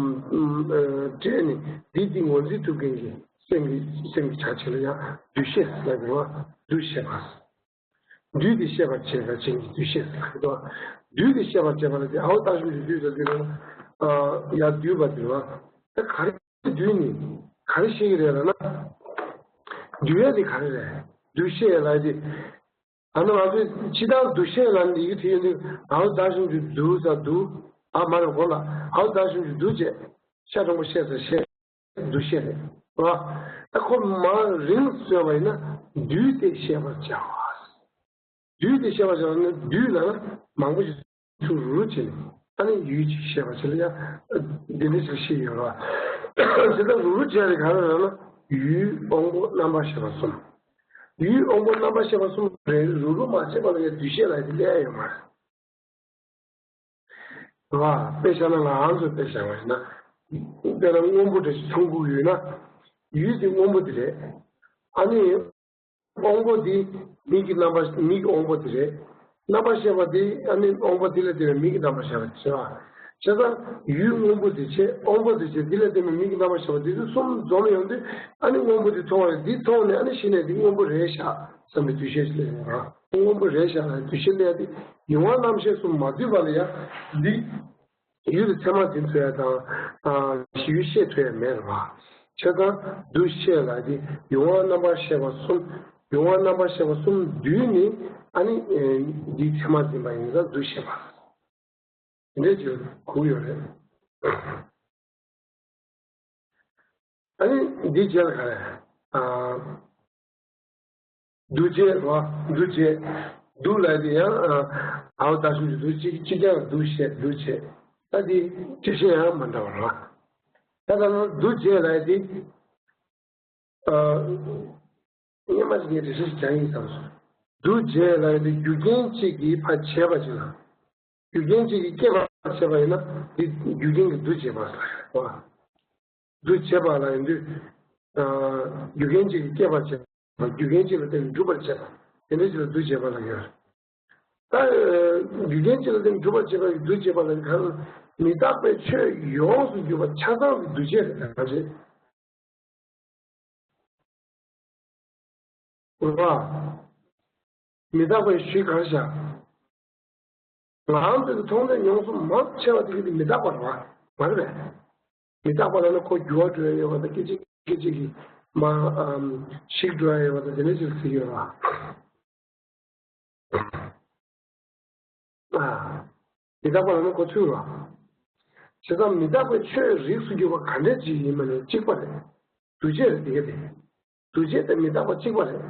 སྤྲད་ནས་འདི་འདི་ངོས་འཛིན་ཐུབ་མཁན་གྱི་སེམས་ཀྱི་སེམས་ཀྱི་ཆ་ཆེ་ལ་ཡང་འདུ་ཤེས་ཟེར་ལབ་ཀྱི་རེད་བ། འདུ་ཤེས་པ། འདུས་ཏེ་ཤེས་པར་བྱེད་པ་ཅན་གྱི་འདུ་ཤེས་ཟེར་ལབ་ཀྱི་རེད་བ། འདུས་ཏེ་ཤེས་པར་བྱེད་པ་ལ་དེ་ཨའོ་བཏགས་ཞབས་ཀྱུ་འདུས་ཟེར་དུས་ཡང་འདུས་པ་དེ་རེད་བ། ད་ག་རེ་འདུས་ནས་ག་རེ་ཤེས་ཀྱི་རེད་ལབ་ན། འདུས་ཡ་དེ་ག་རེ་རེད། འདུ་ཤེས་ལབ་ཡ་དེ། ཨ་ནི་ང་ཚོས་ཕྱི་ནང་འདུ་ཤེས་ལ་ནི་ཡི་གེ་བྲིས་ཡོང་དུས་ཨའོ་བཏགས་ཞབས་ཀྱུ་འདུ་ཟེར་འདུ། ཨ་མ་རེད་གོ་ལ། ཨའོ་བཏགས་ཞབས་ཀྱུ་འདུ་བྱས། ཤ་དྲང་པོ་ཤེས་ཟེར་ཤེས། འདུ་ཤེས་རེད། རེད་བ། ད་ཁོ་མ་རིང་བཟོས་པ་ཡིན་ན་འདུས་ཏེ་ཤེས་པར་བྱ་བ། འདུས་ཏེ་ཤེས་པར་བྱ་བ་ནི་འདུས་ལ་ན་མང་པོ་ཞིག་ཚུར་རུ་བྱས་ནས་ཨ་ནི་ཡུལ་གཅིག་ཤེས་པར་བྱེད་ལ་ཡང་འདི་འདྲ་ཞིག་ཤེས་ཡོད་རེད་བ། དེ་ལྟར་རུ་རུ་བྱས་ཏེ་ག་རེ་རེད་ན་ཡུལ་དབང་པོ་རྣམ་པར་ཤེས་པ་གསུམ། ཡུལ་དབང་པོ་རྣམ་པར་ཤེས་པ་གསུམ་རེ་རུ་རུ་མ་བྱས་པ་ལ་ཡང་འདུ་ཤེས་ལ་དེ་སླེབས་ཡ་ཡོད་མ་རེད། རེད་བ། དཔེ་བཞག་ན་ང་རང་ཚོས་དཔེ་བཞག་པ་ཡིན་ན། དཔེར་ན་སྔོན་པོ་འདྲ་ཞིག་མཐོང་གི་ཡོད་ན། ཡུལ་དེ་སྔོན་པོ་དེ་རེད། ཨ་ནི། དབང་པོ་དེ་མིག་གི་རྣམ་པ་མིག་གི་དབང་པོ་དེ་རེད། རྣམ་པར་ཤེས་པ་དེ་ཨ་ནི་དབང་པོ་དེ་ལ་ལྟོས་པའི་མིག་གི་རྣམ་པར་ཤེས་པ་དེ་རེད་བ། བྱས་ཙང་ཡུལ་སྔོན་པོ་དེ་བྱས་དབང་པོ་དེ་བྱས་དེ་ལ་ལྟོས་པའི་མིག་གི་རྣམ་པར་ཤེས་པ་དེ་ཚོ་གསུམ་འཛོམས་ཡོང་དུས་ཨ་ནི་སྔོན་པོ་དེ་མཐོང་བ་རེད། འདི་མཐོང་ནས་ཨ་ནི་གཞི་ནས་འདི་སྔོན་པོ་རེད་ཤག་བསམ་པའི་འདུ་ཤེས་ཤིག་སླེབས་ཡོང་ར། སྔོན་པོ་རེད་ཤག་ལ་འདུ་ཤེས་སླེབས་ཡ་དེ་མྱོང་བ་རྣམ་ཤེས་གསུམ་མ་འདུས་པ་ལ་ཡ་འདི། ཡུལ་དུ་ཚད་མར་འཛིན་ཐུབ་ཡ་དང་། ཨ་ཡུལ་ཤེས་ཐུབ་ཡ་མེད་རེད་བ། བྱས་ཙང་འདུ་ཤེས་ལ་དེ་མྱོང་བ་རྣམ་པར་ཤེས་པ་གསུམ། མྱོང་བ་རྣམ་པར་ཤེས་པ་གསུམ་འདུས་ནས་ཨ་ནི་ཨེ་འདིའི་ཚད་མར་འཛིན་པ་ཡིན་ཙང་འདུ་ཤེས་པ། དེ་འདྲའི་ཅིག་གོ་གི་ཡོད་རེད། ཨ་ནི་འདིའི་རྗེས་ལ་ག་རེ། ཨ། འདུ་བྱེད་རོ། འདུ་བྱེད། འདུ་ལབ་དེ་ཡང་ཨའོ་བཏགས་ཞབས་ཀྱུ་འདུ། གཅིག་གཅིག་རྐྱང་འདུ་བྱེད། འདུ་བྱེད། ད་དེ་འགྲེལ་བཤད་ཡང་མ་འདྲ་བ་རོ། ད་ལྟ་ན་འདུ་བྱེད་ལབ་དེ་ཨ་སྔོན་མ་ཞིག་ངས་འགྲེལ་བཤད་ཞིག་རྒྱག་ཡིན་བསམ་སོང་། འདུ་བྱེད་ལབ་དེ་རྒྱུ་རྐྱེན་གཅིག་གིས་ཕར་བྱས་པ་ཅིག་ལ། རྒྱུ་རྐྱེན་གཅིག་གིས་སྐྱེད་པར་བྱས་པ་ཡིན་ན་དེ་རྒྱུ་རྐྱེན་གྱིས་འདུ་བྱེད་པ་ཟེར་བ། འདུ་བྱེད་པ་ལ་ཡིན་དུས། རྒྱུ་རྐྱེན་གཅིག་གིས་སྐྱེད་པར་བྱེད་པ། རྒྱུ་རྐྱེན་གཅིག་ལ་བརྟེན་ནས་འགྲུབ་པར་བྱེད་པ། དེ་འདྲ་ཅིག་ལ་འདུ་བྱེད་པ་ལབ་ཡོད། ད་རྒྱུ་རྐྱེན་གཅིག་ལ་བརྟེན་ནས་འགྲུབ་པར་བྱེད་པ་ཡི་འདུ་བྱེད་པ་ལ་གང་། མི་རྟག་པའི་ཆོས་ཡོངས་སུ་གྱུར་པ་ཆ་ཚང་གི་འདུ་བྱེད་རེད་ད་ཅེ། རེད་བ། མི་རྟག་པའི་གཞི་གར་བཞག་ང་རང་ཚོའི་མཐོང་ཐོས་མྱོང་གསུམ་མང་ཆེ་བ་དེ་གི་དེ་མི་རྟག་པ་རེད་བ། མ་རེད་པས། མི་རྟག་པ་ལ་ནི་ཁོ་འགྱུར་བ་འགྲོ་ཡ་ཡོད་པ་དང་སྐད་ཅིག་སྐད་ཅིག་གིས་མ་ཨམ་ཞིག་འགྲོ་ཡ་ཡོད་པ་དང་དེ་འདྲ་ཅིག་ཟེར་གྱི་ཡོད་རེད་བ། ཨ། མི་རྟག་པ་ལབ་ན་གོ་ཚུལ་རོ། བྱས་ཙང་མི་རྟག་པའི་ཆོས་རིགས་སུ་གྱུར་པ་ག་འདྲ་ཅིག་ཡིན་པ་ནི་གཅིག་པ་རེད། འདུ་བྱེད་རེད་དེ་ག་དེ། འདུ་བྱེད་དེ་མི་རྟག་པ་གཅིག་པ་རེད།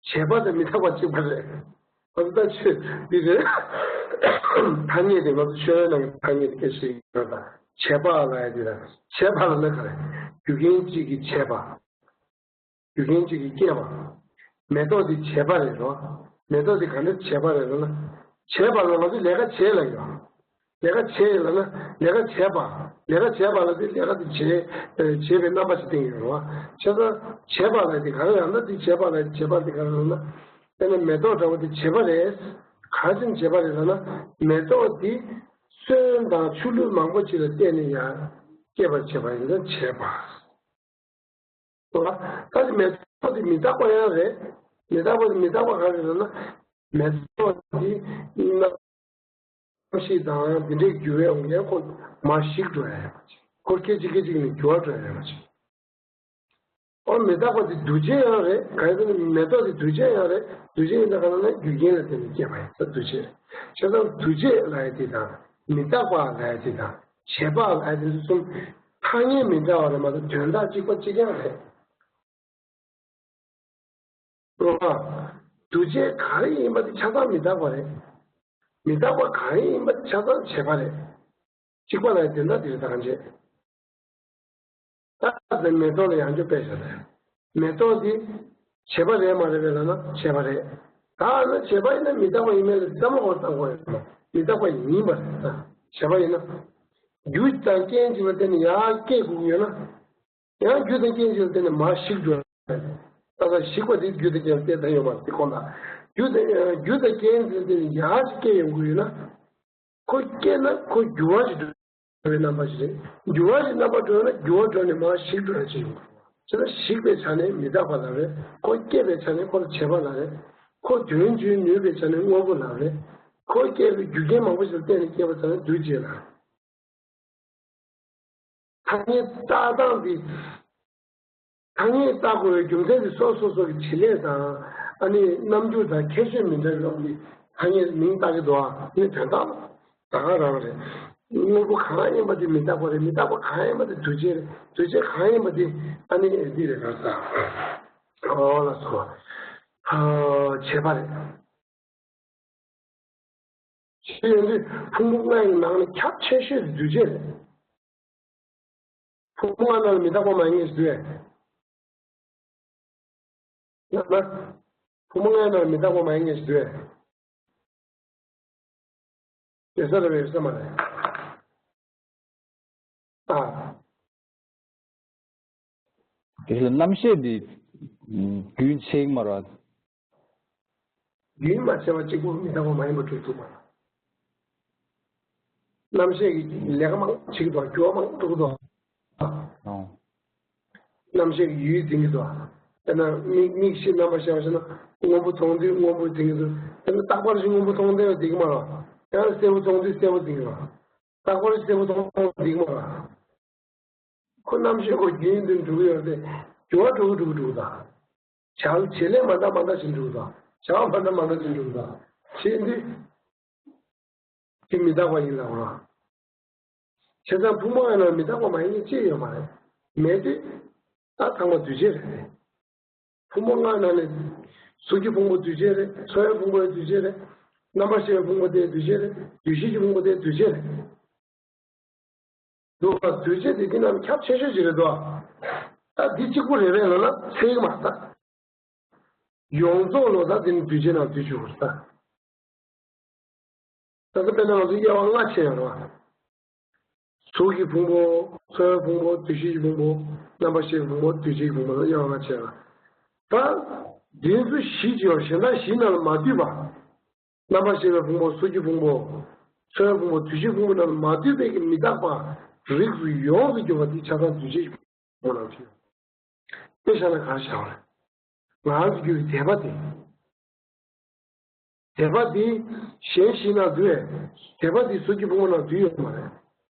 བྱས་པ་དེ་མི་རྟག་པ་གཅིག་པ་རེད། ང་ཚོ་ད་ཆོས་འདི་རེད། ཐ་སྙད་དེ་ང་ཚོ་ཆོས་ནང་གི་ཐ་སྙད་དེ་སྐད་ཆ་ཞིག་ཡོད་ད། བྱས་པ་ལབ་ཡ་དེ་དང་བྱས་པ་ལབ་ན་ག་རེ། རྒྱུ་རྐྱེན་གཅིག་གིས་བྱས་པ། རྒྱུ་རྐྱེན་གཅིག་གིས་སྐྱེས་པ། མེ་ཏོག་འདི་བྱས་པ་རེད་རོ། མེ་ཏོག་འདི་ག་འདྲ་བྱས་པ་རེད་ལབ་ན། བྱས་པ་ལབ་ན་ང་ཚོས་ལས་ཀ་བྱས་ལབ་ཡོད། ལས་ཀ་བྱས་ལབ་ན་ལས་ཀ་བྱས་པ། ལས་ཀ་བྱས་པ་ལབ་དུས་ལས་ཀ་དེ་བྱས་བྱས་པའི་རྣམ་པ་ཞིག་བསྟན་ཡོད་རེད་བ། བྱས་ཙང་བྱས་པ་ལབ་དེ་ག་རེ་ཡང་ན་དེ་བྱས་པ་ལབ་བྱས་པ་དེ་ག་རེ་ལབ་ན། དཔེར་ན་མེ་ཏོག་འདྲ་བོ་དེ་བྱས་པ་རེད། ག་རེ་བྱས་ནས་བྱས་པ་རེད་ལབ་ན། མེ་ཏོག་དེ་སོན་དང་ཆུ་ལུད་མང་པོ་ཅིག་ལ་བརྟེན་ནས་ཡར་སྐྱེས་པར་བྱས་པ་ཡིན་ཙང་བྱས་པ། ད་དེ་མེ་ཏོག་དེ་མི་རྟག་པ་ཡང་རེད། མི་རྟག་པ་དེ་མི་རྟག་པ་ག་རེ་རེད་ན། མེ་ཏོག་དེ་རྣམ་ཤེས་དང་དེ་འདྲའི་འགྱུར་བའི་འོང་ཡང་ཁོ་མར་ཞིག་འགྲོ་ཡ་ཡོད་པ་ཅིག་ཁོ་སྐད་ཅིག་སྐད་ཅིག་ནས་འགྱུར་བ་འགྲོ་ཡ་ཡོད་པ་ཅིག་ཨོ་མི་རྟག་པ་དེ་འདུ་བྱེད་ཡང་རེད། ག་རེ་ཟེར་ན་མེ་ཏོག་དེ་འདུ་བྱེད་ཡང་རེད། འདུ་བྱེད་ཡིན་ན་ག་རེ་ན་རྒྱུ་རྐྱེན་ལ་བརྟེན་ནས་སྐྱེས་པ་ཡིན་ཙང་འདུ་བྱེད་རེད། བྱས་ཙང་འདུ་བྱེད་ལབ་ཡ་དེ་དང་མི་རྟག་པ་ལབ་ཡ་དེ་དང་། བྱས་པ་ལ་དེ་ཚོ་གསུམ། ཐ་སྙད་མི་འདྲ་བ་རེད་མ་གཏོགས་དོན་དག་གཅིག་པ་གཅིག་རྐྱང་རེད། རེད་བ། འདུ་བྱེད་ག་རེ་ཡིན་པ་དེ་ཆ་ཚང་མི་རྟག་པ་རེད། མི་རྟག་པ་ག་རེ་ཡིན་པ་དེ་ཆ་ཚང་བྱས་པ་རེད། གཅིག་པ་ལ་དོན་དག་དེ་རེད་ད་གང་བྱེད། ད་དེ་མེ་ཏོག་ལ་ཡང་བསྐྱར་དཔེ་བཞག་ན། མེ་ཏོག་འདི་བྱས་པ་རེད་མ་རེད་པས་ལབ་ན་བྱས་པ་རེད། ད་ཨ་ན་བྱས་པ་ཡིན་ན་མི་རྟག་པ་ཡིན་མིན་ལ་བསམ་བློ་གང་བཏང་དགོས་ཡོད་མ། མི་རྟག་པ་ཡིན་པ་རེད་ད། བྱས་པ་ཡིན་ན། རྒྱུ་དང་རྐྱེན་གཅིག་ལ་བརྟེན་ནས་ཡར་སྐྱེ་དགོས་ཀྱི་ཡོད་ན། ཡང་རྒྱུ་དང་རྐྱེན་གཅིག་ལ་བརྟེན་ནས་མར་ཞིག་འགྲོ་ཡ་རེད། ད་ལྟ་ཞིག་པ་དེ་རྒྱུ་དང་རྐྱེན་ལ་བརྟེན་ཐལ་ཡོད་མ་རེད་དེ་ཁོ་ན། རྒྱུ་དང་རྒྱུ་དང་རྐྱེན་གཅིག་ལ་བརྟེན་ནས་ཡར་ཞིག་སྐྱེ་ཡོང་གི་ཡོད་ན། ཁོ་སྐྱེས་ན་ཁོ་འགྱུར་བ་ཞིག་འགྲོ་བའི་རྣམ་པ་ཞིག་རེད། འགྱུར་བ་ཞིག་རྣམ་པ་འགྲོ་ན་འགྱུར་བ་འགྲོ་ནས་མར་ཞིག་འགྲོ་ཡ་ཅིག་ཡོང་གི་རེད། བྱས་ན་ཞིག་པའི་ཆ་ནས་མི་རྟག་པ་ལ་རེད། ཁོ་སྐྱེས་པའི་ཆ་ནས་ཁོ་ལ་བྱས་པ་ལ་རེད། ཁོ་དོན་བྱེད་ནུས་པའི་ཆ་ནས་དངོས་པོ་ལ་རེད། ཁོ་སྐྱེས་པའི་རྒྱུ་རྐྱེན་མང་པོ་ཞིག་ལ་བརྟེན་ནས་སྐྱེས་པ་ཆ་ནས་འདུ་བྱེད་ལ་རེད། ཐ་སྙད་བཏགས་སྟངས་འདི། ཐ་སྙད་བཏགས་དགོས་པའི་རྒྱུ་མཚན་འདི་སོ་སོ་སོ་གི་བྱེད་ལས་དང་། ཨ་ནི་རྣམ་འགྱུར་དང་ཁྱད་ཆོས་མི་འདྲ་བའི་དབང་གིས་ཐ་སྙད་མིང་བཏགས་ཀྱི་འདུག་ཨ་ནི་དོན་དག་ད་ག་རང་རེད། དངོས་པོ་གང་ཡིན་པ་དེ་མི་རྟག་པ་རེད། མི་རྟག་པ་གང་ཡིན་པ་དེ་འདུ་བྱེད་རེད། འདུ་བྱེད་གང་ཡིན་པ་དེ་ཨ་ནི་འདི་རེད་ག་ས། ཨོ་ལ་སོ། ཨ་བྱེད་པ་རེད། ཞེས་ཡོང་དུས་ཕུང་པོ་ལྔ་ཡི་ནང་ནས་ཁྱབ་ཆེ་ཤོས་དེ་འདུ་བྱེད་རེད། ཕུང་པོ་ལྔ་ནང་ལ་མི་རྟག་པ་མ་ཡིན་ངེས་ཤིག་འདུས། ཡང་ན། ཕུང་པོ་ལྔ་ནང་ལ་མི་རྟག་པ་མ་ཡིན་ངེས་ཤིག་འདུས། ཡོད་ས་རེད་པས་ཡོད་ས་མ་རེད། ཨ། དེ་ལ་རྣམ་ཤེས་འདི་རྒྱུན་ཆད་མ་རེད། རྒྱུན་མ་ཆད་པ་གཅིག་པུ་མི་རྟག་པ་མ་ཡིན་པ་སྒྲུབ་ཐུབ་མ་རེད། རྣམ་ཤེས་ཀྱི་ལས་ཀ་མང་པོ་བྱེད་ཀྱི་འདུག་འགྱུར་བ་མང་པོ་འགྲོ་གི་འདུག་ཨང་། རྣམ་ཤེས་ཀྱི་ཡུལ་འཛིན་གྱི་འདུག་དཔེར་ན་མིག་མིག་ཤེས་རྣམ་པར་ཤེས་པ་ཞིག་ན་སྔོན་པོ་མཐོང་དུས་སྔོན་པོ་འཛིན་གྱི་འདུག་དཔེར་ན་རྟག་པར་ཞིག་སྔོན་པོ་མཐོང་བསྡད་པ་འགྲིག་གི་མ་རེད། ཡང་སེར་པོ་མཐོང་དུས་སེར་པོ་འཛིན་གྱི་རེད། རྟག་པར་སེར་པོ་མཐོང་བསྡད་ཀྱི་མ་རེད། ཁོ་རྣམ་ཤེས་ཁོ་རྒྱུན་དུ་འགྲོ་གི་ཡོད་དེ། འགྱུར་བ་འགྲོ་གི་འགྲོ་གི་འགྲོ་གི་དང་། བྱ་བྱེད་ལས་མ་འདྲ་མ་འདྲ་ཞིག་འགྲོ་གི་དང་། བྱ་བ་མ་འདྲ་མ་འདྲ་ཞིག་འགྲོ་གི་དང་། བྱེད་འདི། དེ་མི་རྟག་པ་ཡིན་ལ་རོ། བྱས་ཙང་ཕུང་པོ་ལྔ་ནང་མི་རྟག་པ་མ་ཡིན་མཁན་ཅི་ཡོད་མ་རེད། མེད་དུས། ད་ཚང་མ་འདུས་བྱས་རེད། ཕུང་པོ་ལྔ་ནང་ནས། གཟུགས་ཀྱི་ཕུང་པོ་འདུས་བྱས་རེད། ཚོར་བའི་ཕུང་པོ་འདུས་བྱས་རེད། རྣམ་པར་ཤེས་པའི་ཕུང་པོ་དེ་འདུས་བྱས་རེད། འདུས་བྱེད་ཀྱི་ཕུང་པོ་དེ་འདུས་བྱས་རེད། འདུག་པ་འདུས་བྱས་དེ་འདི་རྣམས་ཁྱབ་ཆེ་ཤོས་ཅིག་རེད་འདུག་ད་འདི་གཅིག་པུ་རེད་པས་ལབ་ན་ཚད་ཀྱི་མ་རེད་ད། ཡོངས་རྫོགས་ལོ་ཙཱ་འདི་ནི་འདུས་བྱས་ནང་འདུས་བྱས་པ་རེད་ད། ད་ལྟ་དཔེར་ན་ང་ཚོ་དབྱེ་བ་ལྔ་ཕྱེ་ཡོད་རེད་བ། གཟུགས་ཀྱི་ཕུང་པོ། ཚོར་བའི་ཕུང་པོ། འདུ་ཤེས་ཀྱི་ཕུང་པོ། རྣམ་པར་ཤེས་པའི་ཕུང་པོ། འདུས་བྱས་ཀྱི་ཕུང་པོ་ལ་དབྱེ་བ་ལྔ་ཕྱེ་ཡོད་རེད། ད། འདི་ཚོ་བཞི་ཅིག་ཡོད་རེད། གཞན་དག་བཞི་ནང་ལ་མ་འདུས་པ། རྣམ་པར་ཤེས་པའི་ཕུང་པོ། གཟུགས་ཀྱི་ཕུང་པོ། ཚོར་བའི་ཕུང་པོ། འདུ་ཤེས་ཕུང་པོ་རྣམས་མ་འདུས་པའི་གི་མི་རྟག་པ་རིགས་སུ་ཡོངས་སུ་གྱུར་པ་འདི་ཆ་ཚང་འདུས་བྱས་ཀྱི་ཕུང་པོ་རྣམས་ཞེས། དཔེ་བཞག་ན་ག་རེ་བཞག་པ་རེད། ང་རང་ཚོ་རྒྱུད་ཀྱི་དད་པ་དེ། དད་པ་འདི་གཞན་བཞི་ནང་འདུས་པས། དད་པ་འདི་གཟུགས་ཀྱི་ཕུང་པོ་ནང་འདུས་ཡོད་མ་རེད།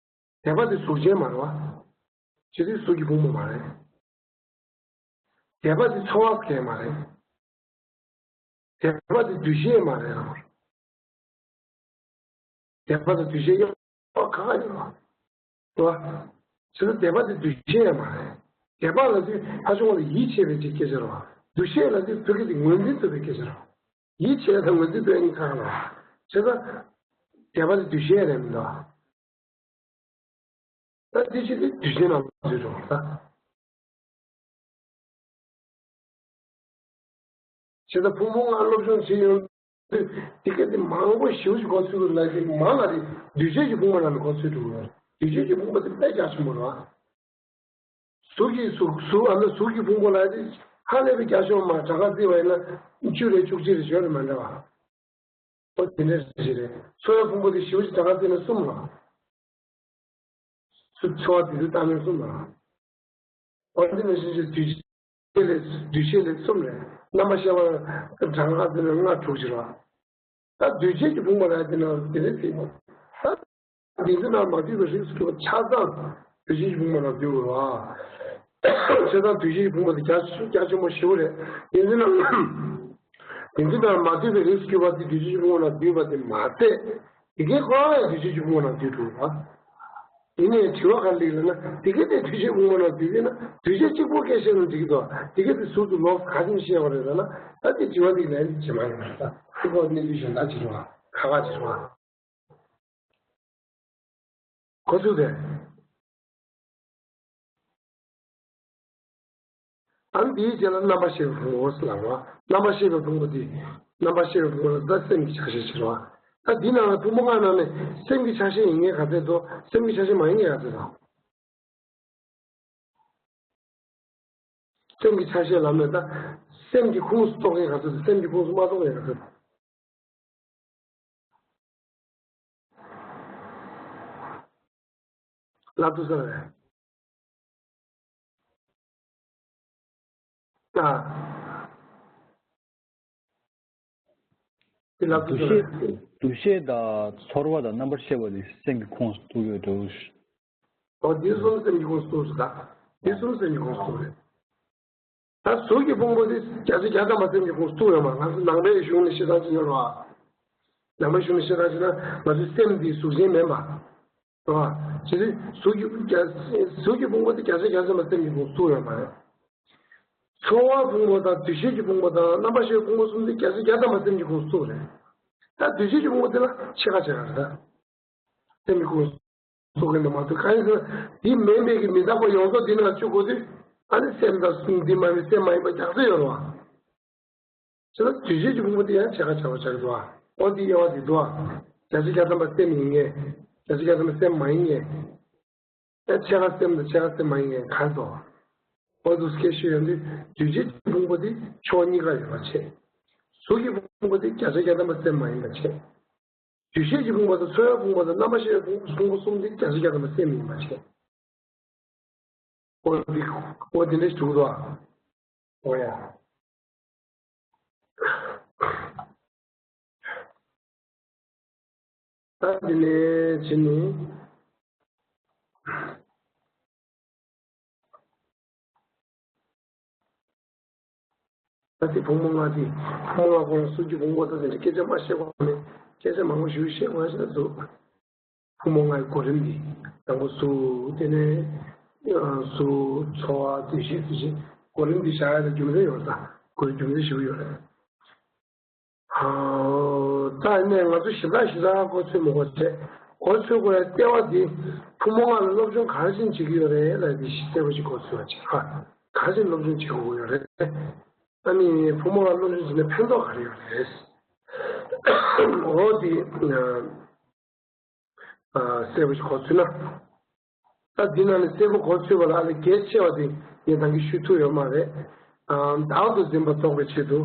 དད་པ་འདི་གཟུགས་ཅན་མ་རེད་བ། བྱས་དུས་གཟུགས་ཀྱི་ཕུང་པོ་མ་རེད། དད་པ་འདི་ཚོར་བ་ཅན་མ་རེད། དད་པ་འདི་འདུས་བྱས་མ་རེད་ལ། དད་པ་དང་འདུ་ཤེས་ཡོད་པ་ག་ག་ཡོད་པ། རེད་བ། བྱས་ཙང་དད་པ་དེ་འདུ་ཤེས་ཡང་མ་རེད། དད་པ་ལབ་དུས་ཕར་ཕྱོགས་ལ་ཡིད་ཆེས་པའི་ཅིག་སྐད་ཆ་རེད་བ། འདུ་ཤེས་ལབ་དུས་བོད་སྐད་དེ་ངོས་འཛིན་ཐུབ་པའི་སྐད་ཆ་རེད་བ། ཡིད་ཆེས་དང་ངོས་འཛིན་ཐུབ་ཡ་གཉིས་ཁ་ཁ་རེད་བ། བྱས་ཙང་དད་པ་དེ་འདུ་ཤེས་རེད་མི་འདུག་བ། ད་དེ་ཕྱིར་དེ་འདུ་བྱེད་རྣམས་ལ་འདུས་འགྲོ་བ་ད། བྱས་ཙང་ཕུང་པོ་ལྔ་སློབ་སྦྱོང་བྱེད་ཡོང་དུས་དེ་ག་དེ་མང་པོ་ཞེ་པོ་ཞིག་གོ་ཚུལ་ལ་དེ་མང་ལ་རེད། འདུས་བྱས་ཀྱི་ཕུང་པོ་རྣམས་ལ་གོ་ཚུལ་འགྲོ་གི་ཡོད་རེད། འདུས་བྱས་ཀྱི་ཕུང་པོ་དེ་དཔེ་རྒྱ་ཆེན་པོ་རེད་བ། གཟུགས་ཀྱི་གཟུགས་གཟུགས་ཨ་ན་གཟུགས་ཀྱི་ཕུང་པོ་ལ་དེ་ཧ་ལས་པའི་རྒྱ་ཆེན་པོ་མ་གྲངས་ཀ་བརྩིས་པ་ཡིན་ན་བཅུ་རེ་བཅུ་གཅིག་རེ་ཞོར་རེ་མ་འདྲ་བ། ཨོ་དེ་འདྲ་ཞིག་རེད། ཚོར་བའི་ཕུང་པོ་དེ་ཞེ་པོ་ཞིག་གྲངས་ཀ་བརྩིས་ན་གསུམ་ལ། ཚོ་ཚོར་བ་དེ་ཚོའི་བཏང་སྙོམས་གསུམ་ལ། ཨོ་དེ་ནང་བཞིན་གྱི་འདུས་བྱས་ལས་འདུས་བྱས་ལས་གསུམ་རེད། རྣམ་པར་ཤེས་པ་གྲངས་ཀ་བརྩིས་ན་ལྔ་དྲུག་ཅིག་རེད། ད་འདུས་བྱས་ཀྱི་ཕུང་པོ་ལ་དེ་ནང་དེ་རེད་ཟེར་བ། ད་དེ་ཚོའི་ནང་མ་འདུས་པའི་རིགས་སུ་གྱུར་པ་ཆ་ཚང་འདུས་བྱས་ཀྱི་ཕུང་པོ་ནང་འདུས་དགོས་པ། ཆ་ཚང་འདུས་བྱས་ཀྱི་ཕུང་པོ་དེ་རྒྱ་རྒྱ་ཆེན་པོ་ཞེ་པོ་རེད། དེ་ཚོའི་ནང་དེ་ཚོའི་ནང་མ་འདུས་པའི་རིགས་སུ་གྱུར་པ་དེ་འདུས་བྱས་ཀྱི་ཕུང་པོ་ནང་འདུས་པ་དེ་མ་ཟད། དེ་གའི་ཁོ་རང་ཡང་འདུས་བྱས་ཀྱི་ཕུང་པོ་ནང་འདུས་འགྲོ་བ། དེ་ནས་དྲི་བ་ག་རེ་སླེབས་ལབ་ན། དེ་གའི་དེ་འདུས་བྱས་ཕུང་པོ་ནང་འདུས་པས་ན་འདུས་བྱས་གཅིག་པོ་སྐད་བཤད་ན་འགྲིག་གི་འདུག་དེ་གའི་དེ་ཟུར་དུ་ལོགས་ག་ཅིག་བཤད་པ་རེད་ལབ་ན། ད་དེ་དྲི་བ་འདི་ལན་ཇི་མ་ཡིན་པ་རེད། ད་ཁོ་གནས་ཚུལ་གཞན་དག་ཅིག་རེད་བ། ཁ་ཁ་ཅིག་རེད་བ། གོ་ཚུལ་དེ། ཨ་ནི་དེའི་རྗེས་ལ་རྣམ་པར་ཤེས་པའི་ཕུང་པོ་ཟེར་ལབ་པ། རྣམ་པར་ཤེས་པའི་ཕུང་པོ་དེ། རྣམ་པར་ཤེས་པའི་ཕུང་པོ་ལ་ད་སེམས་ཀྱི་ཆ་ཤས་ཕྱེ་བ། ད་འདི་ནང་ལ་ཕུང་པོ་ལྔ་ནང་ནས་སེམས་ཀྱི་ཆ་ཤས་ཡིན་མཁན་ག་ཚད་དང་སེམས་ཀྱི་ཆ་ཤས་མ་ཡིན་མཁན་ག་ཚད་དང་། སེམས་ཀྱི་ཆ་ཤས་ལབ་ན་ད། སེམས་ཀྱི་ཁོངས་སུ་གཏོགས་མཁན་ག་ཚད་དང་སེམས་ཀྱི་ཁོངས་སུ་མ་གཏོགས་མཁན་ག་ཚད་དང་། ལབ་ཐུབ་ས་རེད། ཨ། དེ་ལབ་ཐུབ་འདུ་ས་རེད། ཤེས་འདུ་ཤེས་དང་ཚོར་བ་དང་རྣམ་པར་ཤེས་པ་དེ་སེམས་ཀྱི་ཁོངས་སུ་གཏོགས་ཡོད་འགྲོ། ཨོ་དེ་གསུམ་སེམས་ཀྱི་ཁོངས་སུ་གཏོགས་སོང་ད། དེ་གསུམ་སེམས་ཀྱི་ཁོངས་སུ་གཏོགས་རེད། ད་གཟུགས་ཀྱི་ཕུང་པོ་དེ་བརྒྱ་ཆ་བརྒྱ་ཐམ་པ་སེམས་ཀྱི་ཁོངས་སུ་གཏོགས་ཡོད་མ། ང་ཚོ་ནང་པའི་གཞུང་ནས་བཤད་སྟངས་ཅིག་ཡོད་རེད་བ། ནང་པའི་གཞུང་ནས་བཤད་སྟངས་ཅིག་ན་ང་ཚོའི་སེམས་འདི་གཟུགས་ཅན་མིན་པ། རེད་བ། བྱས་ཙང་གཟུགས་ཀྱི་བརྒྱ་གཟུགས་ཀྱི་ཕུང་པོ་དེ་བརྒྱ་ཆ་བརྒྱ་ཐམ་པ་སེམས་ཀྱི་ཁོངས་སུ་གཏོགས་ཡོད་མ་རེད། ཚོར་བ་ཕུང་པོ་དང་འདུ་ཤེས་ཀྱི་ཕུང་པོ་དང་རྣམ་པར་ཤེས་པའི་ཕུང་པོ་གསུམ་དེ་བརྒྱ་ཆ་བརྒྱ་ཐམ་པ་སེམས་ཀྱི་ཁོངས་སུ་གཏོགས་རེད། ད་འདུ་ཤེས་ཀྱི་ཕུང་པོ་དེ་ལ་ཕྱེད་ཀ་ཕྱེད་ཀ་རེད་ད། སེམས་ཀྱི་ཁོངས་སུ་གཏོགས་མཁན་དེ་མ་གཏོགས་གང་ཡིན་ཟེར་ན། འདི་མིན་པའི་གི་མི་རྟག་པ་ཡོངས་རྫོགས་འདི་ནང་བཅུག་དགོས་དུས། ཨ་ནི་སེམས་དང་གསུམ་འདི་མ་ཡིན་སེམས་མ་ཡིན་པ་རྒྱག་ས་ཡོད་རེད་བ། བྱས་ན་འདུ་ཤེས་ཀྱི་ཕུང་པོ་དེ་ཡང་ཕྱེད་ཀ་ཕྱེད་ཀ་ཆགས་ཀྱི་འདུག་བ། ཨོ་འདི་དབྱེ་བ་འདི་འདུག་བ། བརྒྱ་ཆ་བརྒྱ་ཐམ་པ་སེམས་ཡིན་ངེས། བརྒྱ་ཆ་བརྒྱ་ཐམ་པ་སེམས་མ་ཡིན་ངེས། ཨ་ཕྱེད་ཀ་སེམས་དང་ཕྱེད་ཀ་སེམས་མ་ཡིན་ངེས་གང་འདུག་བ། ཨོ་འདུག་སྐད་ཤོད་ཡོང་དུས་འདུ་བྱེད་ཀྱི་ཕུང་པོ་དེ་ཕྱོགས་གཉིས་ཀ་ཡོད་པ་བྱས། གཟུགས་ཀྱི་ཕུང་པོ་དེ་བརྒྱ་ཆ་བརྒྱ་ཐམ་པ་སེམས་མ་ཡིན་པ་བྱས། འདུ་ཤེས་ཀྱི་ཕུང་པོ་དང་ཚོར་བའི་ཕུང་པོ་དང་རྣམ་པར་ཤེས་པའི་ཕུང་པོ་གསུམ་དེ་བརྒྱ་ཆ་བརྒྱ་ཐམ་པ་སེམས་ཡིན་པ་བྱས། ཨོ་འདི་ཨོ་འདི་འདྲ་ཞིག་འདུག་དོ། ཨོ་ཡ། ད་འདི་ནས་བྱས་ནས། ད་དེ་ཕུང་པོ་ལྔ་དེ། ཕུང་པོ་ལྔ་ཁོ་རང་གཟུགས་ཀྱི་ཕུང་པོ་དང་དེ་འདྲ་སྐད་ཆ་མ་བཤད་གོང་ནས་སྐད་ཆ་མང་པོ་ཞིག་བཤད་དགོས་ཤག་འདུག་ཕུང་པོ་ལྔའི་གོ་རིམ་འདི། དང་པོ་གཟུགས། དེ་ནས་གཟུགས། ཚོར་བ། འདུ་ཤེས། འདུ་བྱེད། གོ་རིམ་འདི་བཞག་ཡ་ལ་རྒྱུ་མཚན་ཡོད་ས། གོ་རིམ་རྒྱུ་མཚན་ཞིག་ཡོད་རེད། ད་ནས་ང་ཚོ་ཞིབ་ཕྲ་ཞིབ་ཕྲ་གོ་ཚོད་མི་གོ་བྱས། གོ་ཚོད་དགོས་ཡ་ལྟེ་བ་འདི། ཕུང་པོ་ལྔ་ལ་སློབ་སྦྱོང་ག་རེ་བྱེད་ཀྱི་ཡོད་རེད་ལབ་འདི་གསལ་པོ་ཞིག་གོ་ཚོད་པ་བྱེད་ཨ། ག་རེ་བྱེད་སློབ་སྦྱོང་བྱེད་དགོས་ཡོད་རེད། ཨ་ནི་ཕུང་པོ་ལྔ་སློབ་སྦྱོང་བྱེད་ན་ཕན་ཐོགས་ག་རེ་ཡོད་རེད། འོ་འདི། གསལ་པོ་ཞིག་གོ་ཚུལ་ན། ད་འདི་ནང་ནས་གསལ་པོ་གོ་ཚུལ་བ་ལ་ཨ་ལས་གལ་ཆེ་བ་དེ་ངས་ད་གིན་ཞུ་ཐུབ་ཡོད་མ་རེད། བདག་ཏུ་འཛིན་པ་རྟོགས་པའི་ཆེད་དུ་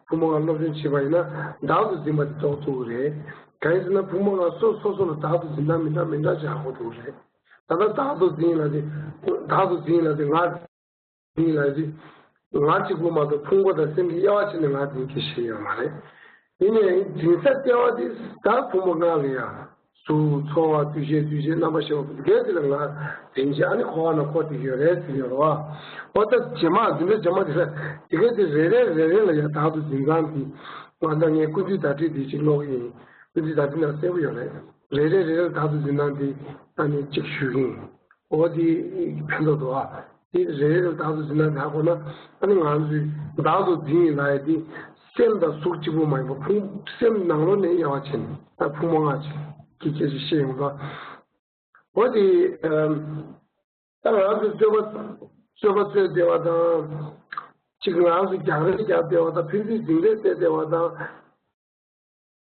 ཕུང་པོ་ལྔ་སློབ་སྦྱོང་བྱེད་པ་ཡིན་ན་བདག་ཏུ་འཛིན་པ་དེ་རྟོགས་ཐུབ་ཀྱི་རེད། གང་ཡིན་ཟེར་ན་ཕུང་པོ་ལྔ་སོ་སོ་སོ་ལ་བདག་ཏུ་འཛིན་སྟངས་མི་འདྲ་མི་འདྲ་ཅིག་ཧ་གོ་ཐུབ་ཀྱི་རེད། ད་ལྟ་བདག་ཏུ་འཛིན་ལ་དེ་བདག་ཏུ་འཛིན་ལ་དེ་ང་འཛིན་ལ་དེ། ང་གཅིག་པུ་མ་གཏོགས་ཕུང་པོ་དང་སེམས་ཀྱི་དབྱེ་བ་ཕྱེ་ནས་ང་འཛིན་གྱི་ཤེས་ཡོད་མ་རེད། ཡིན་ནའི་འཛིན་ས་ལྟེ་བ་དེ་ད་ཕུང་པོ་ལྔ་རེད་ཡ། གཟུགས། ཚོར་བ། འདུ་ཤེས། འདུ་བྱེད། རྣམ་པར་ཤེས་པ་འདི་གས་དེ་ལ་ང་འཛིན་གྱི་ཨ་ནི་འཁོར་བ་ན་འཁོར་བསྡད་ཀྱི་ཡོད་རེད་ཟེར་ཡོད་རེད་བ། འོ་ད་རྗེས་མ་འཛིན་གྲྭ་རྗེས་མ་དེ་ལ་དེ་གས་དེ་རེ་རེ་རེ་རེ་ལ་ཡ་བདག་ཏུ་འཛིན་སྟངས་དེ་ང་ད་ངས་ཀུན་འདུས་བརྡ་སྤྲོད་དེ་ཅིག་ཀློག་གི་ཡིན། ཀུན་འདུས་བརྡ་སྤྲོད་ནང་གསལ་པོ་ཡོད་རེད། རེ་རེ་རེ་རེ་བདག་ཏུ་འཛིན་སྟངས་དེ་ཨ་ནི་གཅིག་ཞུ་གི་ཡིན། འོ་དེ་ཕན་ཐོགས་འདུག་ཨ། དེ་རེ་རེ་བདག་ཏུ་འཛིན་སྟངས་དེ་ཧ་གོ་ན་ཨ་ནི་ང་ཚོས་བདག་ཏུ་འཛིན་ཡིན་ལབ་ཡ་དེ་སེམས་དང་གཟུགས་གཅིག་པུ་མ་ཡིན་པ་ཕུང་སེམས་ནང་ལོགས་ནས་དབྱེ་བ་ཕྱེ་ནས་ད་ཕུང་པོ་ལྔ་ཅིག་གི་སྐད་ཆ་བཤད་ཡོང་ད། འོ་དེ་ཨམ། ད་ང་ཚོས་རྩོད་པ་རྩོད་པ་རྩོད་བསྡད་པ་དང་། གཅིག་ང་ཚོས་རྒྱག་རེས་རྒྱག་བསྡད་པ་དང་ཕན་ཚུན་འཛིང་རེས་བྱས་བསྡད་པ་དང་།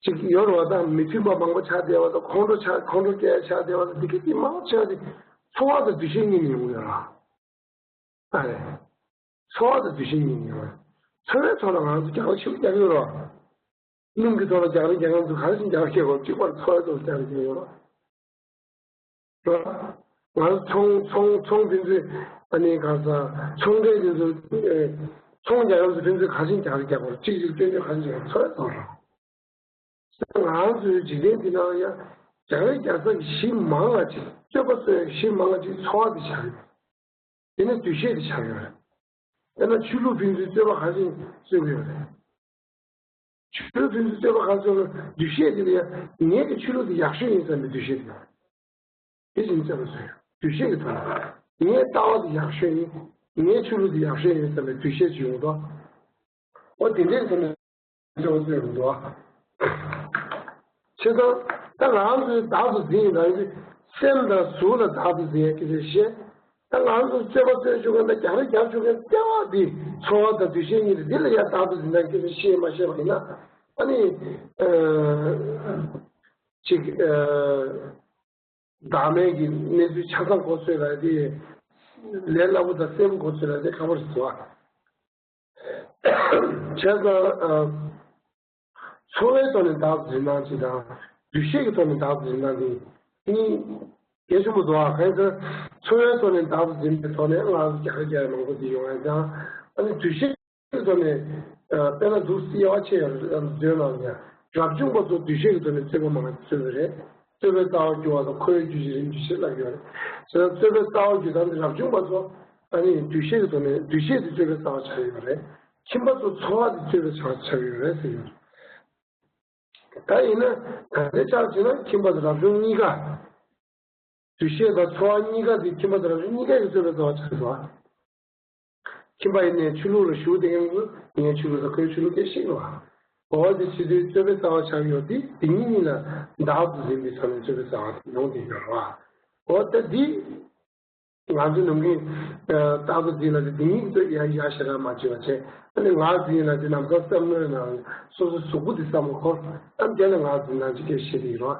གཅིག་ཡོད་རེད་བ་དང་མི་མཐུན་པ་མང་པོ་ཆགས་བསྡད་པ་དང་ཁོང་ཁྲོ་ཆགས་ཁོང་ཁྲོ་སྐྱེ་ཆགས་བསྡད་པ་དང་འདི་ག་དེ་མང་པོ་ཆགས་ཏེ་ཚོར་བ་དང་འདུ་ཤེས་གཉིས་ནས་ཡོང་གི་ཡོད་རེད། ཨ་རེད། ཚོར་བ་དང་འདུ་ཤེས་གཉིས་ནས་ཡོང་བ། ཚོར་བའི་ཐོག་ལ་ང་ཚོ་རྒྱག་རེས་ཞིབ་རྒྱག་གི་ཡོད་རེད་བ། སྣུམ་གྱི་ཐོག་ལ་རྒྱག་རེས་རྒྱག་མཁན་ཚོ་ག་རེ་བཞིན་རྒྱག་རེས་བྱེད་དགོས་གཅིག་པར་ཚོར་བའི་ཐོག་ལ་རྒྱག་རེས་བྱེད་ཡོད་རེད། ང་ཚོ་ཚོང་ཚོང་ཚོང་དེ་ཚོས་ཨ་ནི་གང་ཟག་ཚོང་འབྲེལ་དེ་ཚོ་ཚོང་རྒྱག་ཡོང་ཚོ་དེ་ཚོས་ག་རེ་བཞིན་རྒྱག་རེས་རྒྱག་དགོས་རེད་གཅིག་གཅིག་སྐྱོན་བརྗོད་ག་རེ་བཞིན་ཚོར་བའི་ཐོག་ལ། ང་ཚོའི་འཇིག་རྟེན་འདི་ནང་ཡང་རྒྱག་རེས་རྒྱག་ས་ཀྱི་གཞི་མང་བ་ཅིག་རྩོད་པ་རྩོད་ཡ་གཞི་མང་བ་ཅིག་ཚོར་བ་དེ་ཆགས་ཡོད། དེ་ནས་འདུ་ཤེས་དེ་ཆགས་ཡོད་རེད། དཔེར་ན་ཆོས་ལུགས་ཕན་ཚུན་རྩོད་པ་ག་ཚོད་རྩོད་ཀྱི་ཡོད་རེད། ཆོས་ལུགས་ཕན་ཚུན་རྩོད་པ་ག་ཚོད་ལ་འདུ་ཤེས་དེ་ལ་ཡང་ངེད་ཀྱི་ཆོས་ལུགས་དེ་ཡག་ཤོས་ཡིན་བསམ་པའི་འདུ་ཤེས་དེ་ཡོད་རེད། དེ་བཞིན་རྩོད་པ་རྩོད་ཡ་འདུ་ཤེས་ཀྱི་ཐོག་ནས་ངའི་ལྟ་བ་དེ་ཡག་ཤོས་ཡིན། ངའི་ཆོས་ལུགས་དེ་ཡག་ཤོས་ཡིན་བསམ་པའི་འདུ་ཤེས་ཅིག་ཡོང་དོ། འོ་དེ་འདྲའི་ཐོག་ནས། ཅོག་ཙེ་རུ་འདུག་ཨ། བྱས་ཙང་ད་ང་ཚོས་བདག་ཏུ་འཛིན་ཡིན་ན་སེམས་དང་གཟུགས་ལ་བདག་ཏུ་འཛིན་ཡ་སྐད་ཆ་བཤད། ད་ང་ཚོ་རྩོད་པ་རྩོད་བཅུག་མཁན་དང་རྒྱག་རེས་རྒྱག་བཅུག་མཁན་ལྟེ་བ་འདི་ཚོར་བ་དང་འདུ་ཤེས་གཉིས་རེད། འདི་ལ་ཡ་བདག་ཏུ་འཛིན་སྟངས་སྐད་ཆ་བཤད་མ་ཤེས་པ་ཡིན་ན་ཨ་ནི་ཨ་ཅིག་ཨ། བདག་མེད་ཀྱི་གནས་ཚུལ་ཆ་ཚང་གོ་ཚོད་ལ་དེ་ལས་སླ་པོ་དང་གསལ་པོ་གོ་ཚོད་ལ་དེ་ཁག་པོ་རེད་འདུག་ཨ། བྱས་ཙང་ཨ། ཚོར་བའི་ཐོག་ནས་བདག་ཏུ་འཛིན་སྟངས་ཅིག་དང་འདུ་ཤེས་ཀྱི་ཐོག་ནས་བདག་ཏུ་འཛིན་སྟངས་དེ་གཉིས་གལ་ཆེན་པོ་འདུག་ཨ། གང་ཡིན་ཟེར་ན་ཚོར་བའི་ཐོག་ནས་བདག་ཏུ་འཛིན་པའི་ཐོག་ནས་ང་ཚོ་རྒྱག་རེས་རྒྱག་ཡ་མང་པོ་དེ་ཡོང་ཡ་དང་ཨ་ནི་འདུ་ཤེས། ཐོག་ནས་དཔེར་ན་འདུག་དབྱེ་བ་ཕྱེ་ཡོད་རེད། མདོའི་ནང་ནས་རབ་བྱུང་པ་ཚོ་འདུ་ཤེས་ཀྱི་ཐོག་ནས་རྩོད་པ་མང་རྩོད་པ་རེད། རྩོད་པའི་རྩ་བ་རྒྱུ་བ་དང་འཁོར་བའི་རྒྱུ་ཞེས་རིམ་གྱིས་བཤད་ལབ་ཡོད་རེད། བྱས་ཙང་རྩོད་པའི་རྩ་བ་རྒྱུ་སྟངས་འདི་རབ་བྱུང་པ་ཚོ་ཨ་ནི་འདུ་ཤེས་ཀྱི་ཐོག་ནས་འདུ་ཤེས་དེ་རྩོད་པའི་རྩ་བ་ཆགས་ཡོད་རེད། ཁྱིམ་པ་ཚོ་ཚོར་བ་དེ་རྩོད་པའི་རྩ་བ་ཆགས་ཡོད་རེད་ཟེར་ཡོད་རེད། ད་ཡིན་ན་ག་འདྲ་ཆགས་ཟེར་ན་ཁྱིམ་པ་དང་རབ་བྱུང་གཉིས་ཀ་འདུ་ཤེས་དང་ཚོར་བ་གཉིས་ཀ་དེ་ཁྱིམ་པ་དང་རབ་བྱུང་གཉིས་ཀ་ཡི་རྩོད་པའི་རྩ་བ་ཆགས་འདུག་ཁྱིམ་པ་ཡིན་ནའི་ཆོས་ལུགས་ལ་ཞུགས་བསྡད་མཁན་ཚོ་ངའི་ཆོས་ལུགས་དང་ཁོའི་ཆོས་ལུགས་སྐད་ཤེས་ཀྱི་བ། འོ་དེ་བྱེད་དུས་རྩོད་པའི་རྩ་བ་ཆགས་ཡོད་དེ་དེ་གཉིས་གཉིས་ལ་བདག་ཏུ་འཛིན་པའི་ས་ནས་རྩོད་པའི་རྩ་བ་དེ་ཡོང་བསྡད་ཡོད་རེད་བ། འོ་ད་འདི་ང་ཚོའི་ནམ་རྒྱུན་བདག་ཏུ་འཛིན་ལ་དེ་དེ་གཉིས་ཀྱི་ཡ་ཡ་ཞེ་དྲག་མ་བྱེད་པ་བྱས་ཨ་ནི་ང་འཛིན་ལ་དེ་ནམ་ཚང་བསམ་བློའི་ནང་སོ་སོའི་གཟུགས་པོ་དེ་བསམ་བློ་འཁོར་ཨ་ནི་དེ་ལ་ང་འཛིན་ལ་ཅིག་སྐད་ཤེས་དེ་ཡོད་རེད་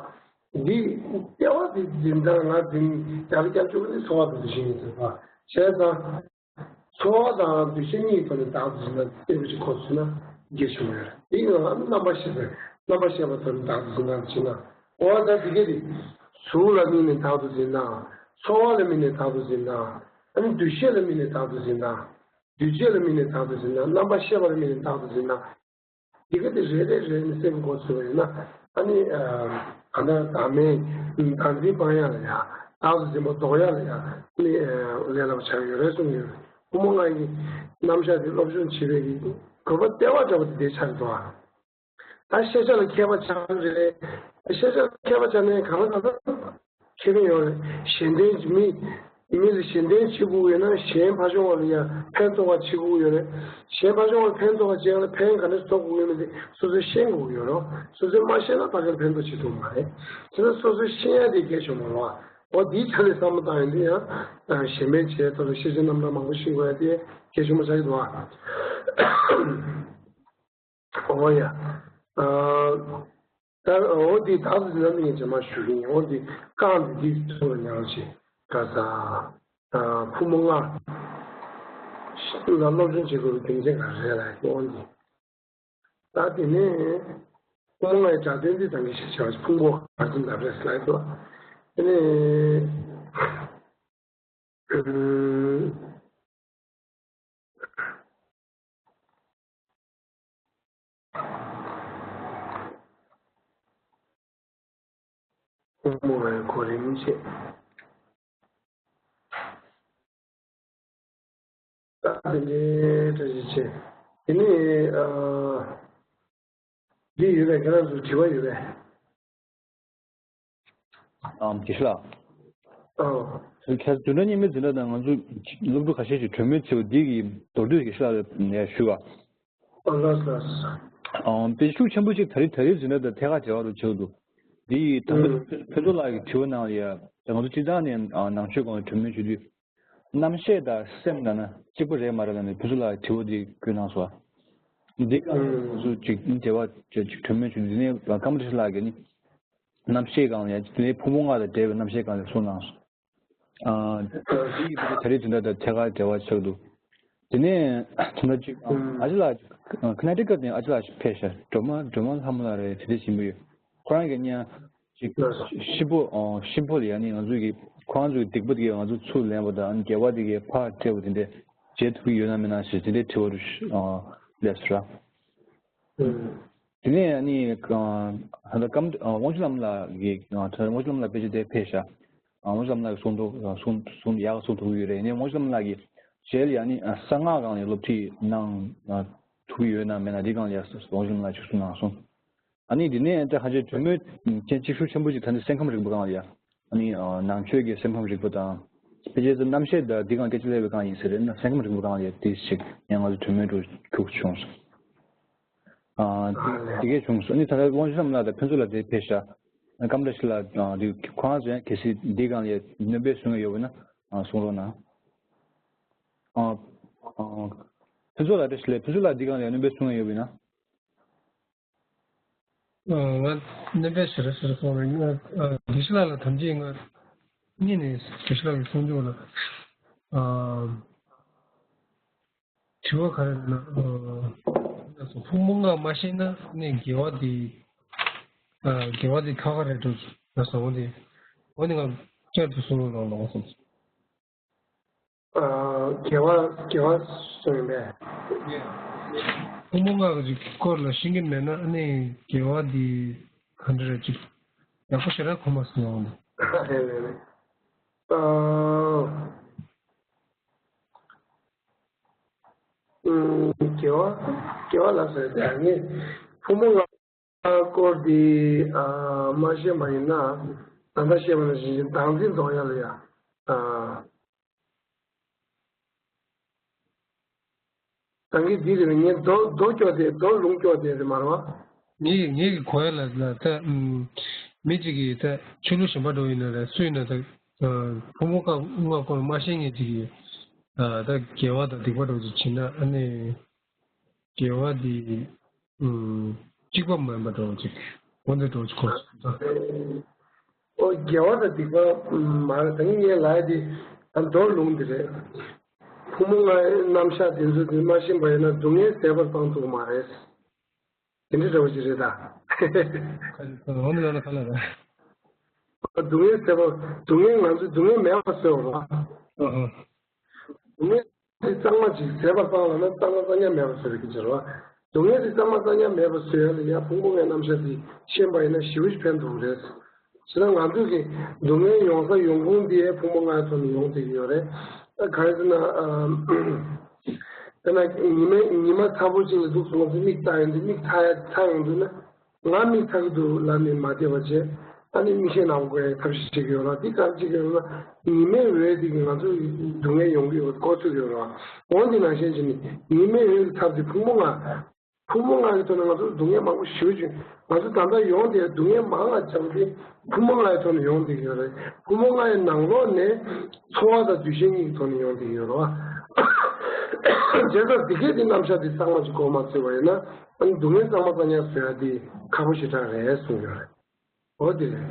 བ། འདི་ལྟེ་བ་འདི་འཛིན་སྟངས་ང་འཛིན་རྒྱ་ལ་རྒྱབ་ཆོག་གི་འདི་ཚོར་བ་དང་འདུ་ཤེས་ཡིན་ཟེར་བ། བྱས་ཙང་། ཚོར་བ་དང་འདུ་ཤེས་གཉིས་ཐོག་ནས་བདག་ཏུ་འཛིན་སྟངས་འདི་བྱེད་ཁོ་ཚོས་ན་རྒྱས་བྱུང་ཡོད་རེད། འདི་ཡང་རྣམ་པར་ཤེས་པའི་རྣམ་པར་ཤེས་པ་ཐོག་ནས་བདག་ཏུ་འཛིན་སྟངས་བྱེད་ན། འོ་ད་འདི་ག་དེ། གཟུགས་ལ་དམིགས་ནས་བདག་ཏུ་འཛིན་སྟངས། ཚོར་བ་ལ་དམིགས་ནས་བདག་ཏུ་འཛིན་སྟངས། ཨ་ནི་འདུ་ཤེས་ལ་དམིགས་ནས་བདག་ཏུ་འཛིན་སྟངས། འདུ་བྱེད་ལ་དམིགས་ནས་བདག་ཏུ་འཛིན་སྟངས། རྣམ་པར་ཤེས་པ་ལ་དམིགས་ནས་བདག་ཏུ་འཛིན་སྟངས། འདི་ག་དེ་རེ་རེ་རེ་ནས་སེམས་འགོ་ཚུགས་པ་ཡིན་ན་ཨ་ནི་གང་ལྟར་བདག་མེད་བདག་འཛིན་སྤང་ཡ་ལ་ཡ་བདག་ཏུ་འཛིན་པ་ལྡོག་ཡ་ལ་ཡ་ཨ་ནི་ལས་སླ་པོ་ཆགས་ཡོད་རེད་གསུངས་ཡོད། བུ་མོ་ང་ཡི་རྣམ་གཞག་དེ་སློབ་སྦྱོང་བྱེད་པའི་གི་དགོས་པ་ལྟེ་བ་འདྲ་བོ་དེ་དེ་ཆགས་འདུག་ཨ། ད་ཤེས་བྱ་ལ་མཁས་པ་ཆགས་རེད། ཤེས་བྱ་ལ་མཁས་པ་ཆགས་ནས་གང་ལ་གང་འཚམ་ཁེ་ཕན་ཡོད་རེད། གཞན་དོན་མི་མི་ལ་གཞན་དོན་བྱེད་དགོས་ཡོད་ན་གཞན་ཕར་བྱུང་བ་ལ་ཡང་ཕན་ཐོགས་པ་བྱེད་དགོས་ཡོད་རེད། གཞན་ཕར་བྱུང་བ་ལ་ཕན་ཐོགས་པ་བྱེད་ཡག་ལ་ཕན་ག་འདྲ་ཐོགས་དགོས་ཡོད་མེད་དེ་སོ་སོས་ཤེས་དགོས་ཡོད་རེད། སོ་སོས་མ་ཤེས་ན་ཕ་གིར་ཕན་ཐོགས་བྱེད་ཐུབ་མ་རེད། དེ་ནི་སོ་སོས་ཤེས་ཡ་དེ་གལ་ཆེན་པོ་རེད་བ། འོ་དེའི་ཆ་ནས་བསམ་བློ་བཏང་ཡོང་དུས་ཡང་གཞན་ཕན་བྱེད་ཡ་ཐོག་ལ་ཤེས་བྱའི་རྣམ་གྲངས་མང་པོ་ཤེས་དགོས་ཡ་དེ་གལ་ཆེན་པོ་ཆགས་ཀྱི་འདུག་བ། འོ་ཡ། ཨ། ད་འོ་འདི་བདག་ཏུ་འཛིན་ན་ནི་ངས་རྗེས་མ་ཞུ་གི་ཡིན། འོ་འདི་རྐང་འདི་འདི་ཚུར་ལ་ཉར་ཞིག་ག་ས། ཨ། ཕུང་པོ་ལྔ་ལ་སློབ་སྦྱོང་བྱེད་དགོས་པའི་རྒྱུ་མཚན་ག་རེ་རེད་ལབ་ཀྱི་འོ་འདི། ད་དེ་ནས་ཕུང་པོ་ལྔའི་སྒྲ་དོན་འདི་ད་གིན་ཞེས་བྱ་བ་ཕུང་པོ་ག་ཙམ་ལབ་རེད་ལབ་ཀྱི་འདུག་དེ་ནས། ཕུང་པོ་ལྔའི་གོ་རིམ་བྱས། ད་དེ་འདྲའི་བཀྲ་ཤིས་ཆེ། དེ་ནས་ཨ། འདི་ཡོད་པས་ཁྱེད་རང་ཚོ་དྲི་བ་ཡོད་པས། ཨམ་དགེ་བཤེས་ལགས། ཨོ། ཁྱེད་བདུན་ཕྲག་གཉིས་མའི་འཛིན་གྲྭ་དང་ང་ཚོ་སློབ་ཕྲུག་ཁ་ཤས་ཀྱིས་གྲོས་མོལ་བྱས་པ་འདི་གི་མདོར་བསྡུས་དགེ་བཤེས་ལགས་ལ་ཡང་ཞུ་བ། ཨོ་ལགས་ལགས། ཨམ་དཔེ་ཤུགས་ཆེན་པོ་ཅིག་ད་རེས་ད་རེས་འཛིན་གྲྭ་དང་ཐད་ཀར་འབྲེལ་བ་རུ་ཆགས་འདུག་འདི་ཡིས་ད་ལྟ་ཕུན་ཚོགས་ལགས་ཀྱི་དྲི་བ་ནང་ལ་ཡང་ང་ཚོ་སྤྱིར་བཏང་ནས་ཨ་ནང་ཆོས་སྒང་ལ་གྲོས་མོལ་བྱེད་དུས། རྣམ་ཤེས་དང་སེམས་ལབ་ན་གཅིག་པ་རེད་མ་རེད་ལབ་ནས་ཕུན་ཚོགས་ལགས་དྲི་བ་འདི་བཀོད་གནང་སོང་། འདི་ག་སུ་ཅིག་འབྲེལ་བ་ཅིག་གྲོས་མོལ་བྱུང་འདི་ནས་ཀམ་རི་ཤི་ལགས་ཀྱིས་ནི་རྣམ་ཤེས་སྒང་ལ་ཡང་དེ་ནས་ཕུང་པོ་ལྔ་དང་འབྲེལ་བའི་རྣམ་ཤེས་སྒང་ལ་གསུངས་གནང་སོང་། ཨ་འདི་ཡིས་ད་རེས་དེ་འདྲ་དང་ཐད་ཀར་འབྲེལ་བ་ཆགས་འདུག་དེ་ནས་དེ་འདྲ་ཅིག་ཨ་ཅེ་ལགས་ཀ་ནེ་ཊི་ཀཊ་ནས་ཨ་ཅེ་ལགས་ཤིག་ཕེབས་ཤག་སྒྲོལ་མ་སྒྲོལ་མ་ལྷ་མོ་ལགས་རེད། དེ་འདྲ་ཞིག་ཡིན་པ་ཡོད། ཁོ་རང་གིས་ཉན། ཅིག་གཤིན་པོ་ཨོ་གཤིན་པོ་ལ་ཡང་ནི་ང་ཚོ་གི་ཁོ་རང་ཚོའི་སྡིག་པ་དེ་གས་ང་ཚོ་ཚུར་ལེན་པ་དང་དགེ་བ་དེ་གས་ཕར་སྤྲད་པ་དེ་འདྲས་བྱེད་ཐུབ་ཀྱི་ཡོད་ན་མེད་ན་ཞེས་དེ་འདྲའི་དྲི་བ་རུ་ཨོ་སླེབས་སོང་ར། དེ་ནས་ནི་ཨ་ད་ལྟ་ཀམ་ཨོ་དབང་ཕྱུག་ལྷ་མོ་ལགས་ཀྱིས་ཨ་ད་དབང་ཕྱུག་ལྷ་མོ་ལགས་དཔེ་ཆ་དེ་ཕེབས་ཤག་ཨ་དབང་ཕྱུག་ལྷ་མོ་ལགས་ཀྱིས་གསུང་ཐུབ་གསུང་གསུང་ཡག་གསུང་ཐུབ་ཀྱི་ཡོད་རེད། ཡིན་ནའི་དབང་ཕྱུག་ལྷ་མོ་ལགས་ཀྱིས་རྗེས་ལ་ཡང་ནི་ཨ་གསང་སྔགས་སྒང་ལ་སློབ་ཁྲིད་གནང་ཨ་ཐུབ་ཀྱི་ཡོད་ན་མེད་ན་འདི་སྒང་ལ་ཡང་དབང་ཕྱུག་ལྷ་མོ་ལགས་ཀྱིས་གསུང་གནང་སོང་། ཨ་ནི་འདི་ནས་ད་ཁ་ཆེ་གྲོས་མོལ་ཅན་གཅིག་ཤུགས་ཆེན་པོ་ཅིག་ད་ནི་སེམས་ཁམས་རིག་པ་སྒང་ལ་ཡ། ཨ་ནི་ནང་ཆོས་ཀྱི་སེམས་ཁམས་རིག་པ་དང་། ཕལ་ཆེར་ད་རྣམ་ཤེས་དང་འདི་སྒང་སྐད་ཆ་སླེབས་པའི་སྒང་ཡིན་ས་རེད་ན་སེམས་ཁམས་རིག་པ་སྒང་ལ་ཡ་དེ་ཞིག་ཡང་ང་ཚོ་གྲོས་མོལ་འགྲོ་རྒྱུ་བྱུང་སོང་། ཨ་དེ་དེ་གས་བྱུང་སོང་། ཨ་ནི་ད་ལྟ་དབང་ཕྱུག་ལྷ་མོ་ལགས་དང་ཕུན་ཚོགས་ལགས་དེ་ཕེབས་ཤག་ཀམ་ར་ཤི་ལགས་ཨ་དེ་ཁོ་རང་ཚོ་ཡང་གལ་སྲིད་འདི་སྒང་ལ་ཡ་སྣོན་པ་གསུང་གི་ཡོད་པ་ན་ཨ་གསུང་རོགས་གནང་། ཨ་ཨ་ཕུན་ཚོགས་ལགས་བཀྲ་ཤིས་བདེ་ལེགས། ཕུན་ཚོགས་ལགས་འདི་སྒང་ལ་ཡ་སྣོན་པ་གསུང་གི་ཡོད་པ་ཡིན་ན། ང་སྣོན་པ་ཞེ་དྲག་ཞེ་དྲག་གསུང་རེད། ང་དགེ་བཤེས་ལགས་ལ་དམ་ཅིག་ང་སྔོན་ནས་དགེ་བཤེས་ལགས་ཀྱིས་གསུང་རྒྱུ་ལ་དྲི་བ་ག་རེ་ལབ་ན་ཕུང་པོ་ལྔ་མ་ཤེས་ན་ནི་དགེ་བ་དེ་དགེ་བ་དེ་ཁག་ཁག་རེད་འགྲོ་ལ་བཟང་བོ་དེ་འོ་ནི་ང་བསྐྱར་དུ་གསུང་རོགས་གནང་ལོ་གསུངས། དགེ་བ་དགེ་བ་གསུངས་ཡིན་པས། ཕུང་པོ་ལྔ་གི་སྐོར་ལ་ཤེས་ཀྱི་མེད་ན་ཨ་ནི་དགེ་བ་འདི་ག་འདྲ་རེད་ཅིག་ཡག་པོ་ཞེ་དྲག་གོ་མ་སོང་ཡོང་ནས། རེད་རེད་རེད། ཨ་ཨུམ་དགེ་བ་དགེ་བ་ལ་ཟེར་ཏེ་ཨ་ནི་ཕུང་པོ་ལྔ། སྐོར་འདི་ཨ་མ་ཤེས་པ་ཡིན་ན་ད་ལྟ་བཤད་པ་ནང་བཞིན་བདག་འཛིན་རྫོགས་ཡ་ལ་ཡ། ཨ་ད་གིན་འདི་རེད་པས། ངས་རྡོ་རྡོ་སྐྱོར་ཏེ་རྡོ་ལུང་སྐྱོར་ཏེ་རེད་མ་རེད་པ། ངེད་ངེད་ཀྱི་གོ་ཡ་ལ་ལ་ད་ཨུམ་མི་གཅིག་གིས་ད་ཆོས་ལུགས་གཞན་པ་འགྲོ་ཡིན་ན་རེད་སུ་ཡིན་ན་ད་ཨ་ཕུང་པོ་ཀ་ལྔ་སྐོར་མ་ཤེས་མཁན་གཅིག་གིས་ཨ་ད་དགེ་བ་དང་སྡིག་པ་འགྲོ་ཅིག་བྱེད་ན་ཨ་ནི། དགེ་བ་འདི། ཨུམ། གཅིག་པ་མིན་པ་འདྲ་བོ་ཅིག་འོ་འདི་འདྲ་བོ་ཅིག་གོ་སོང་། ཨོ་དགེ་བ་དང་སྡིག་པ་མ་རེད། ད་ངས་ལབ་ཡ་འདི་ད་མདོར་ལུང་འདི་རེད། ཕུང་པོ་ལྔའི་རྣམ་གཞག་འདི་ཚོ་འདི་མ་ཤེས་པ་ཡིན་ན་སྡུག་བསྔལ་ཟད་པར་སྤང་ཐུབ་ཀྱི་མ་རེད། དེ་འདྲ་འདྲ་བོ་ཅིག་རེད་ད། འོ་འདི་ལབ་ན་ག་ལ་རེད། སྡུག་བསྔལ་ཟད་པར་སྡུག་བསྔལ་ང་ཚོས་སྡུག་བསྔལ་མེད་པར་བཟོས་པ་རེད། ཨ་ཨ། སྡུག་བསྔལ་དེ་གཙང་མ་ཅིག་ཟད་པར་སྤང་ལབ་ན་གཙང་མ་གཙང་རྐྱང་མེད་པར་བཟོ་བའི་སྐད་ཆ་རེད་བ། སྡུག་བསྔལ་དེ་གཙང་མ་གཙང་རྐྱང་མེད་པར་བཟོ་ཡ་ལ་ཡ་ཕུང་པོ་ལྔའི་རྣམ་གཞག་དེ་ཤེས་པ་ཡིན་ན་ཞེ་པོ་ཅིག་ཕན་ཐོགས་རེད། བྱས་ན་ང་ཚོས་ཀྱི་སྡུག་བསྔལ་ཡོང་ས་ཡོང་ཁུངས་དེ་ཕུང་པོ་ལྔའི་ཐོག་ནས་ཡོང་བསྡད་ཀྱི་ཡོད་རེད། ཨ་ག་རེ་ཟེར་ན་ཨ། དཔེར་ན་ཉི་མ་ཉི་མ་ཚ་པོ་ཅིག་ལ་འདུག་སོང་ཙང་མིག་ལྟ་ཡོང་དུས་མིག་ཚ་ཡ་ཚ་ཡོང་དུས་ན། ང་མིག་ཚ་གི་འདུག་ལབ་ནས་མ་བསྡད་པ་བྱས། ཨ་ནི་མིག་ཤེལ་ནག་པོ་བཀོད་ཡའི་ཐབས་ཤེས་བྱེད་ཀྱི་ཡོད་རེད། འདི་ག་རེ་བྱེད་ཀྱི་ཡོད་ལབ་ན་ཉི་མའི་འོད་འདི་གིས་ང་ཚོ་སྡུག་བསྔལ་ཡོང་གི་ཡོད་གོ་ཐུབ་ཀྱི་ཡོད་རེད། འོ་འདི་ནང་བཞིན་བྱས་ནས་ཉི་མའི་འོད་ཀྱི་ཚབ་དེ་ཕུང་པོ་ལྔ། ཕུང་པོ་ལྔ་ཡི་ཐོག་ནས་ང་ཚོར་སྡུག་བསྔལ་མང་པོ་ཞེ་པོ་ཅིག་ང་ཚོ་ད་ལྟ་ཡོང་བསྡད་སྡུག་བསྔལ་མང་ང་ཆགས་པ་དེ་ཕུང་པོ་ལྔ་ཡི་ཐོག་ནས་ཡོང་བསྡད་ཀྱི་ཡོད་རེད། ཕུང་པོ་ལྔ་ཡི་ནང་ལོགས་ནས་ཚོར་བ་དང་འདུ་ཤེས་གཉིས་ཀྱི་ཐོག་ནས་ཡོང་བསྡད་ཀྱི་ཡོད་རེད་བ། བྱས་ཙང་འདི་གས་དེ་རྣམ་གཞག་དེ་གཙང་མ་ཅིག་གོ་མ་ཚོད་པ་ཡིན་ན། ཨ་ནི་སྡུག་བསྔལ་གཙང་མ་གཙང་རྐྱང་བཟོ་ཡ་དེ་ཁག་པོ་ཞེ་དྲག་རེད་གསུངས་ཡོད་རེད། འོ་དེ་རེད།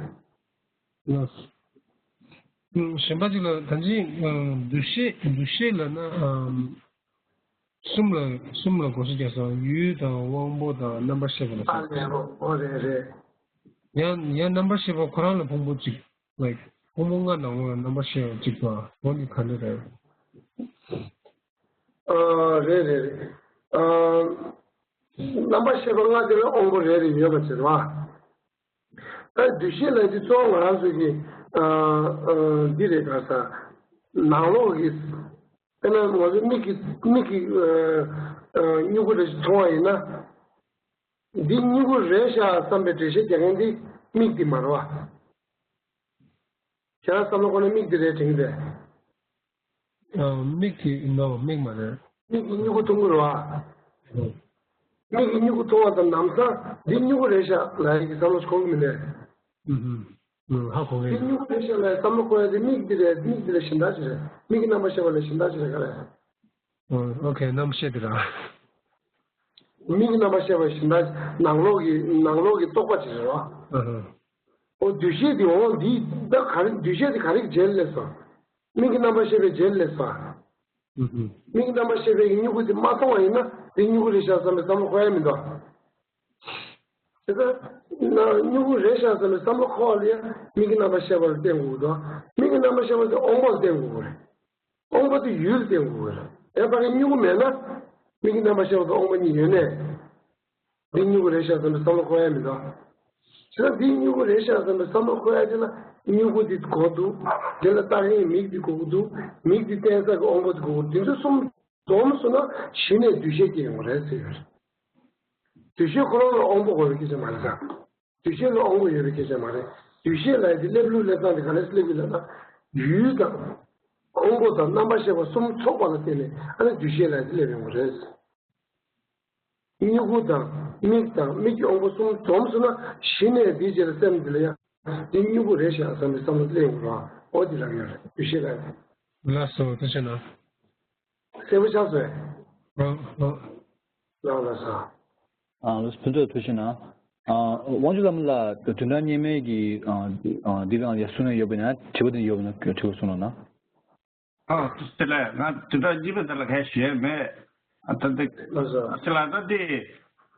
ལགས། ཨུམ་གཞན་པ་ཅིག་ལ་ད་ཅི་ཨ་འདུ་ཤེས་འདུ་ཤེས་ལབ་ན་ཨམ་གསུམ་ལ་གསུམ་ལ་བགོ་བཤའ་རྒྱག་ས་ཡུལ་དང་དབང་པོ་དང་རྣམ་པར་ཤེས་པ་ལ་ཨ་སོགས་ལས་རོ་འོ་རེད་རེད། ཡང་ཡང་རྣམ་པར་ཤེས་པ་ཁོ་རང་ལ་ཕུང་པོ་གཅིག་ལའིཀ་ཕུང་པོ་ལྔ་ནང་ལོགས་ལ་རྣམ་པར་ཤེས་པ་གཅིག་པ་འོ་འདི་ག་འདྲ་རེད། ཨ་རེད་རེད་རེད། ཨ་རྣམ་པར་ཤེས་པ་ལྔ་དེ་ལ་དབང་པོ་རེ་རེ་ཡོད་པ་ཟེར་བ། ད་འདུ་ཤེས་ལ་འདི་གཙོ་བོ་ང་རང་ཚོ་གི་ཨ་ཨ་འདི་རེད་ག་ས་ནང་ལོགས་ཀྱི་དཔེར་ན་ང་ཚོ་མིག་གི་མིག་གི་ཨ་ཨ་མྱུ་གུ་རེ་ཞིག་མཐོང་བ་ཡིན་ན། འདི་མྱུ་གུ་རེད་ཤག་བསམ་པའི་འགྲེལ་བཤད་རྒྱག་མཁན་འདི་མིག་འདི་མ་རེད་བ། ཁྱེད་རང་བསམ་བློ་འཁོར་ན་མིག་འདི་རེད་དྲན་གྱི་རེད། ཨ། མིག་གི་ནོ། མིག་མ་རེད། མིག་གིས་མྱུ་གུ་མཐོང་གི་རེད་བ། ཨ། མིག་གིས་མྱུ་གུ་མཐོང་བ་དང་ལམ་སང་འདི་མྱུ་གུ་རེད་ཤག་ལབ་ཡག་གི་བསམ་བློ་འཁོར་གི་མི་འདུག་ཨུ་ཧུམ། ཨུ། ཧ་གོ་གི་འདི་ཡོད། མྱུ་གུ་རེད་ཤག་ལབ་བསམ་བློ་འཁོར་ཡག་དེ་མིག་འདི་རེད། མིག་འདི་ལས་གཞན་དག་ཅིག་རེད། མིག་གི་རྣམ་པར་ཤེས་པ་ལས་གཞན་དག་ཅིག་རེད། ག་རེ། ཨོ། ཨོ་ཁེ། རྣམ་ཤེས་དེ་ར། མིག་གི་རྣམ་པར་ཤེས་པ་གཞན་དག་ནང་ལོགས་ཀྱི་ནང་ལོགས་ཀྱི་རྟོག་པ་ཅིག་རེད་བ། ཨ་ཧ། ཨོ། འདུ་ཤེས་དེ། འོ། འདི་ད་ག་རེ། འདུ་ཤེས་དེ་ག་རེ་གི་རྗེས་ལ་སླེབས་སོང་། མིག་གི་རྣམ་པར་ཤེས་པའི་རྗེས་ལ་སླེབས་སོང་། ཨུ་ཧུམ། མིག་གི་རྣམ་པར་ཤེས་པའི་མྱུ་གུ་དེ་མ་མཐོང་བ་ཡིན་ན་དེ་མྱུ་གུ་རེད་ཤག་བསམ་པའི་བསམ་བློ་འཁོར་ཡག་མི་འདུག་དེ་ལྟར་ན་མྱུ་གུ་རེད་ཤག་བསམ་པའི་བསམ་བློ་འཁོར་བ་ལ་ཡང་མིག་གི་རྣམ་པར་ཤེས་པ་ལ་བརྟེན་དགོས་ཀྱི་འདུག་མིག་གི་རྣམ་པར་ཤེས་པ་དེ་དབང་པོ་ལ་བརྟེན་དགོས་ཀྱི་རེད། དབང་པོ་དེ་ཡུལ་ལ་བརྟེན་དགོས་ཀྱི་རེད། ཡང་ཕ་གི་མྱུ་གུ་མེད་ན་མིག་གི་རྣམ་པར་ཤེས་པ་དང་དབང་པོ་གཉིས་ཡོད་ནའི། འདི་མྱུ་གུ་རེད་ཤག་བསམ་པའི་བསམ་བློ་འཁོར་ཡག་མི་འདུག་བྱས་ཙང་འདི་མྱུ་གུ་རེད་ཤག་བསམ་པའི་བསམ་བློ་འཁོར་ཡག་དེ་ལ་མྱུ་གུ་འདི་དགོས་འདུག་དེ་ལ་བལྟ་མཁན་གྱི་མིག་འདི་དགོས་ཀྱི་འདུག་མིག་འདི་བསྟན་ས་གི་དབང་པོ་འདི་དགོས་ཀྱི་འདུག་འདི་ཚོ་གསུམ་འཛོམས་སོང་ན་གཞི་ནས་འདུ་ཤེས་སྐྱེ་ཡོང་གི་རེད་ཟེར་གྱི་ཡོད་རེད། འདུ་ཤེས་ཁོ་རང་ལ་དབང་པོ་དགོས་པའི་སྐད་ཆ་མ་རེད་ད། འདུ་ཤེས་ལ་དབང་པོ་ཡོད་པའི་སྐད་ཆ་མ་རེད། འདུ་ཤེས་ལབ་ཡག་དེ་སླེབས་ལུགས་སླེབས་སྟངས་དེ་ག་ལེར་སླེབས་ཀྱི་ལབ་ན། ཡུལ་དང་། དབང་པོ་དང་རྣམ་པར་ཤེས་པ་གསུམ་ཚོགས་པ་ལ་བརྟེན་ནས་ཨ་ནི་འདུ་ཤེས་ལབ་ཡག་དེ་སླེབས་ཡོང་གི་རེད། མྱུ་གུ་དང་མིག་དང་མིག་གི་དབང་པོ་གསུམ་འཛོམས་སོང་ན་གཞི་ནས་འདིའི་རྗེས་ལ་སེམས་འདི་ལ་ཡང་འདི་མྱུ་གུ་རེད་ཤག་བསམ་པའི་བསམ་བློ་སླེབས་ཡོང་གི་རེད་བ། འོ་འདི་ལབ་ཡོད་རེད། འདུ་ཤེས་ལབ་ཡག་དེ། ལགས་སོ། ཐུགས་རྗེ་གནང་། གསལ་པོ་ཆགས་སོང་། ཨ། ཨ། ལགས་ལགས་སོ། ཨ། ལགས་སོ། ཕུན་ཚོགས་ཐུགས་རྗེ་གནང་། ཨ། དབང་ཕྱུག་བླ་མ་ལགས་བདུན་ཕྲག་སྔོན་མའི་གི། ཨ། ཨ། འདི་གང་ལ་གསུང་ཡ་ཡོད་པ་ཡིན་ན། དྲི་བ་དེ་ཡོད་པ་ཡིན་ན་དྲི་བ་གསུང་རོགས་གནང་། ཨ། དེ་ལ་ང་བདུན་ཕྲག་གཉིས་པ་དེ་ལ་གང་ཞུ་ཡ་མེད། ཨ། ད་འདི། ལགས་སོ། དེ་ལ་ད་འདི།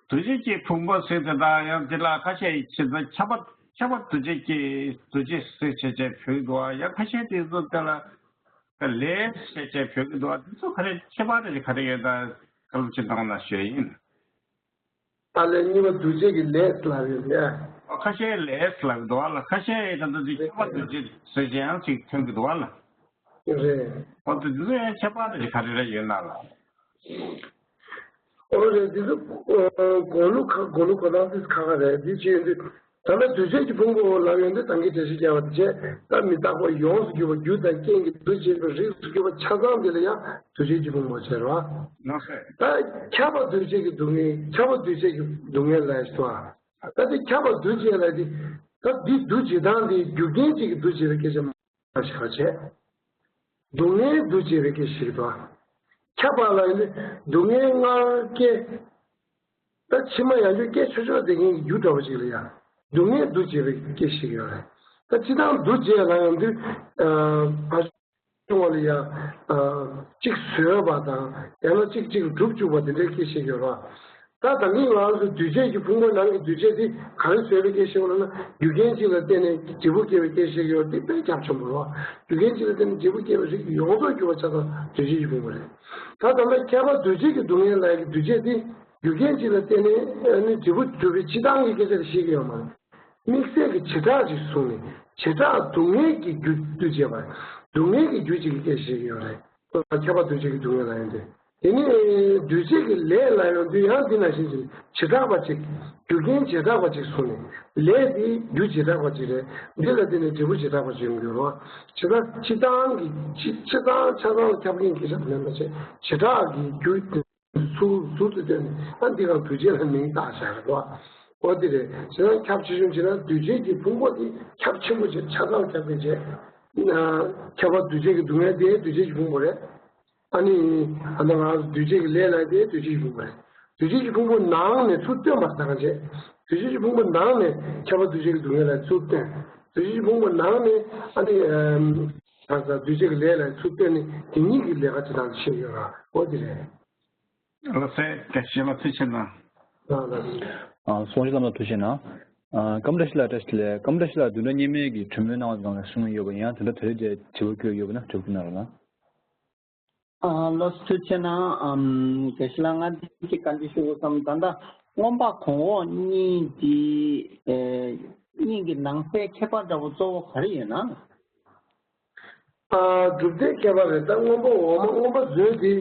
འདུ་བྱེད་ཀྱི་ཕུང་པོ་ཟེར་དེ་དང་ཡང་དེ་ལ་ཁ་ཤས་ཅིག་ད་ཁྱབ་པ་ཁྱབ་པ་འདུ་བྱེད་ཀྱི་འདུ་བྱེད་ཟེར་བྱས་བྱས་ཕུལ་འདུག་ཡང་ཁ་ཤས་དེ་ཚོ་དེ་ལ་ལས་ཟེར་བྱས་ཕུལ་གྱི་འདུག་འདི་ཚོ་ག་རེ་ཁྱད་པར་རེ་ག་རེ་ཡོད་ད་བཀའ་སློབ་ཅིག་གནང་ན་ཞུ་ཡ་ཡིན། ཨ། ལས་གཉིས་པ་འདུ་བྱེད་ཀྱི་ལས་ལབ་ཡོད་ལ། ཨ། ཁ་ཤས་ལས་ལབ་འདུག་ལ། ཁ་ཤས་ད་ལྟ་འདི་ཁྱབ་པ་འདུ་བྱེད་ཟེར་བྱས་ཡང་ཅིག་ཐོན་གྱི་འདུག་ལ། རེད། འོ་ད་འདི་ཚོ་ཡང་ཁྱད་པར་རེ་ག་རེ་རེ་ཡོད་ན་ལ། འོ་རེད། འདི་ཚོ་གོ་ལུགས་ཁ་གོ་ལུགས་གོ་སྟངས་འདི་ཁ་ཁ་རེད། འདི་བྱས་ཡོང་དུས་ད་ལྟ་འདུ་བྱེད་ཀྱི་ཕུང་པོ་ལབ་ཡོང་དུས་ད་གིན་འགྲེལ་བཤད་རྒྱག་པ་དེ་བྱས། ད་མི་རྟག་པ་ཡོངས་སུ་གྱུར་པ་རྒྱུ་དང་རྐྱེན་གྱིས་འདུ་བྱེད་པའི་རིགས་སུ་གྱུར་པ་ཆ་ཚང་དེ་ལ་ཡང་འདུ་བྱེད་ཀྱི་ཕུང་པོ་ཟེར་བ། ལགས་སོ། ད་ཁྱབ་པ་འདུ་བྱེད་ཀྱི་སྡུག་བསྔལ། ཁྱབ་པ་འདུ་བྱེད་ཀྱི་སྡུག་བསྔལ་ལ་ཞུ་བ། ད་དེ་ཁྱབ་པ་འདུ་བྱེད་ལ་དེ། ད་འདི་འདུ་བྱེད་སྟངས་དེ་རྒྱུ་རྐྱེན་གཅིག་གིས་འདུ་བྱེད་པའི་སྐད་ཆ་མ་བཤད་པ་བྱས། སྡུག་བསྔལ་འདུ་བྱེད་པའི་སྐད་ཆ་ཞིག་འདུག་ཁྱབ་པ་ལ་ཡིན་དུས་སྡུག་བསྔལ་སྔར་སྐྱེ། ད་ཕྱི་མ་ཡང་བསྐྱར་སྐྱེ་ཆོག་ཆོག་བསྡད་མཁན་གྱི་རྒྱུ་འདྲ་པོ་ཅིག་ལ་ཡང་སྡུག་བསྔལ་འདུ་བྱེད་པའི་སྐད་ཆ་ཞིག་ཡོད་རེད། ད་སྤྱིར་བཏང་འདུ་བྱེད་ལ་ཡོང་དུས། ཨ། བར་བྱུང་བ་ལ་ཡང་། ཨ། གཅིག་བཟོས་པ་དང་ཡང་ན་གཅིག་གཅིག་གྲུབ་བཅུག་པ་དེ་འདྲའི་སྐད་ཆ་ཞིག་ཡོད་རེད། ད་ད་གིན་ང་ཚོ་འདུ་བྱེད་ཀྱི་ཕུང་པོ་ནང་གི་འདུ་བྱེད་དེ་ག་རེ་བཟོས་པའི་སྐད་ཆ་ཞིག་ཡོད་ལབ་ན། རྒྱུ་རྐྱེན་གཅིག་ལ་བརྟེན་ནས་འབྲས་བུ་སྐྱེ་བའི་སྐད་ཆ་ཞིག་ཡོད། དེ་དཔེ་རྒྱ་ཆེན་པོ་རེད། རྒྱུ་རྐྱེན་གཅིག་ལ་བརྟེན་ནས་འབྲས་བུ་སྐྱེ་བའི་རིགས་ཡོངས་རྫོགས་གྱུར་པ་ཆ་ཚང་འདུ་བྱེད་ཀྱི་ཕུང་པོ་རེད། ད་ད་ལྟ་ཁྱབ་པ་འདུ་བྱེད་ཀྱི་སྡུག་བསྔལ་ལབ་ཡག་གི་འདུ་བྱེད་དེ་རྒྱུ་རྐྱེན་གཅིག་ལ་བརྟེན་ནས་ཨ་ནི་འབྲས་བུ་གྲུབ་པའི་སྤྱིར་བཏང་གི་སྐད་ཆ་དེ་བཤད་ཀྱི་ཡོད་མ་རེད། དམིགས་བསལ་གྱི་བྱེ་བྲག་ཅིག་བཟུང་ནས་བྱེ་བྲག་སྡུག་བསྔལ་གྱི་རྒྱུ་འདུ་བྱེད་པ། སྡུག་བསྔལ་གྱི་རྒྱུ་ཅིག་གི་སྐད་ཆ་བཤད་ཀྱི་ཡོད་རེད། ཁྱབ་པ་འདུ་བྱེད་ཀྱི་སྡུག་བསྔལ་ལབ་ཡོང་དུས། དེ་ནས་འདུ་བྱེད་ཀྱི་ལས་ལབ་ཡོང་དུས་ཡང་འདི་ནང་བཞིན་བྱེ་བྲག་པ་ཅིག་རྒྱུ་རྐྱེན་བྱེ་བྲག་པ་ཅིག་བཟུང་ནས། ལས་དེ་རྒྱུ་བྱེ་བྲག་པ་ཅིག་རེད། འདི་ལ་བརྟེན་ནས་འབྲས་བུ་བྱེ་བྲག་པ་ཅིག་ཡོང་གི་ཡོད་རེད། བྱེ་བྲག་སྤྱིར་བཏང་གི་སྤྱི་སྤྱིར་བཏང་ཆ་ཚང་ལ་ཁྱབ་མཁན་གྱི་སྐད་ཆ་དེ་མིན་པ་བྱས། བྱེ་བྲག་གི་རྒྱུ་དེ། ཟུར་ཟུར་དུ་བཏོན་ནས་ཨ་འདི་གང་འདུ་བྱེད་ལ་མིང་བཏགས་བཞག་རེད་བ། འོ་དེ་རེད། བྱས་ཙང་ཁྱབ་ཆེ་ཆུང་བྱས་ན་འདུ་བྱེད་ཀྱི་ཕུང་པོ་དེ་ཁྱབ་ཆེན་པོ་བྱས། ཆ་ཚང་ཁྱབ་མཁན་བྱས། ཨ། ཁྱབ་པ་འདུ་བྱེད་ཀྱི་སྡུག་བསྔལ་དེ་འདུ་བྱེད་ཀྱི་ཕུང་པོ་རེད། ཨ་ནི་ཨ་ད་ང་འདུ་བྱེད་ཀྱི་ལས་ལ་དེ་འདུ་བྱེད་ཀྱི་ཕུང་པོ་རེད། འདུ་བྱེད་ཀྱི་ཕུང་པོ་ནང་ནས་ཚུར་བཏོན་པ་ད་གང་བྱས། འདུ་བྱེད་ཀྱི་ཕུང་པོ་ནང་ནས་ཁྱབ་པ་འདུ་བྱེད་ཀྱི་སྡུག་བསྔལ་ལ་ཚུར་བཏོན། འདུ་བྱེད་ཀྱི་ཕུང་པོ་ནང་ནས་ཨ་ནི་ཨ་ད་འདུ་བྱེད་ཀྱི་ལས་ལ་ཚུར་བཏོན་ནས་དེ་གཉིས་ཀྱི་ལས་ཀ་བྱེད་སྟངས་དེ་བཤད་ཡོད་ར། འོ་དེ་རེད། ལགས་སོ། བཀྲ་ཤིས་ལགས་ཐུགས་རྗེ་གནང་། ལགས་སོ། ཨ། སོང་ཞིག་ལམ་ལ་ཐུགས་རྗེ་གནང་། ཨ། ཀམ་བཀྲ་ཤིས་ལགས། བཀྲ་ཤིས་བདེ་ལེགས། ཀམ་བཀྲ་ཤིས་ལགས་བདུན་ཕྲག་སྔོན་མའི་གི་གྲོས་མོལ་གནང་བ་སྒང་ལ་གསུང་ཡོད་པ་ཡང་དེ་འདྲ་དེ་རིང་དེ་དྲི་བ་བཀོད་ཡོད་པ་ན་དྲི་བ་བཀོད་གནང་རོགས་གནང་། ཨ། ལགས་སོ། ཐུགས་རྗེ་གནང་། ཨམ། བཀྲ་ཤིས་ལགས། ང་འདི་གཅིག་བཀའ་འདྲི་ཞུ་དགོས་བསམ། ད་ལྟ་མངོན་པ་གོང་འོག་གཉིས་འདི། ཨེ། གཉིས་ཀྱི་ནང་གསེས་ཁྱད་པར་འདྲ་པོ་གཙོ་བོ་ག་རེ་ཡོད་ན། ཨ། གྲུབ་མཐའི་ཁྱད་པར་རེད། ད་མངོན་པ་འོག་མ་མངོན་པ་མཛོད་དེ་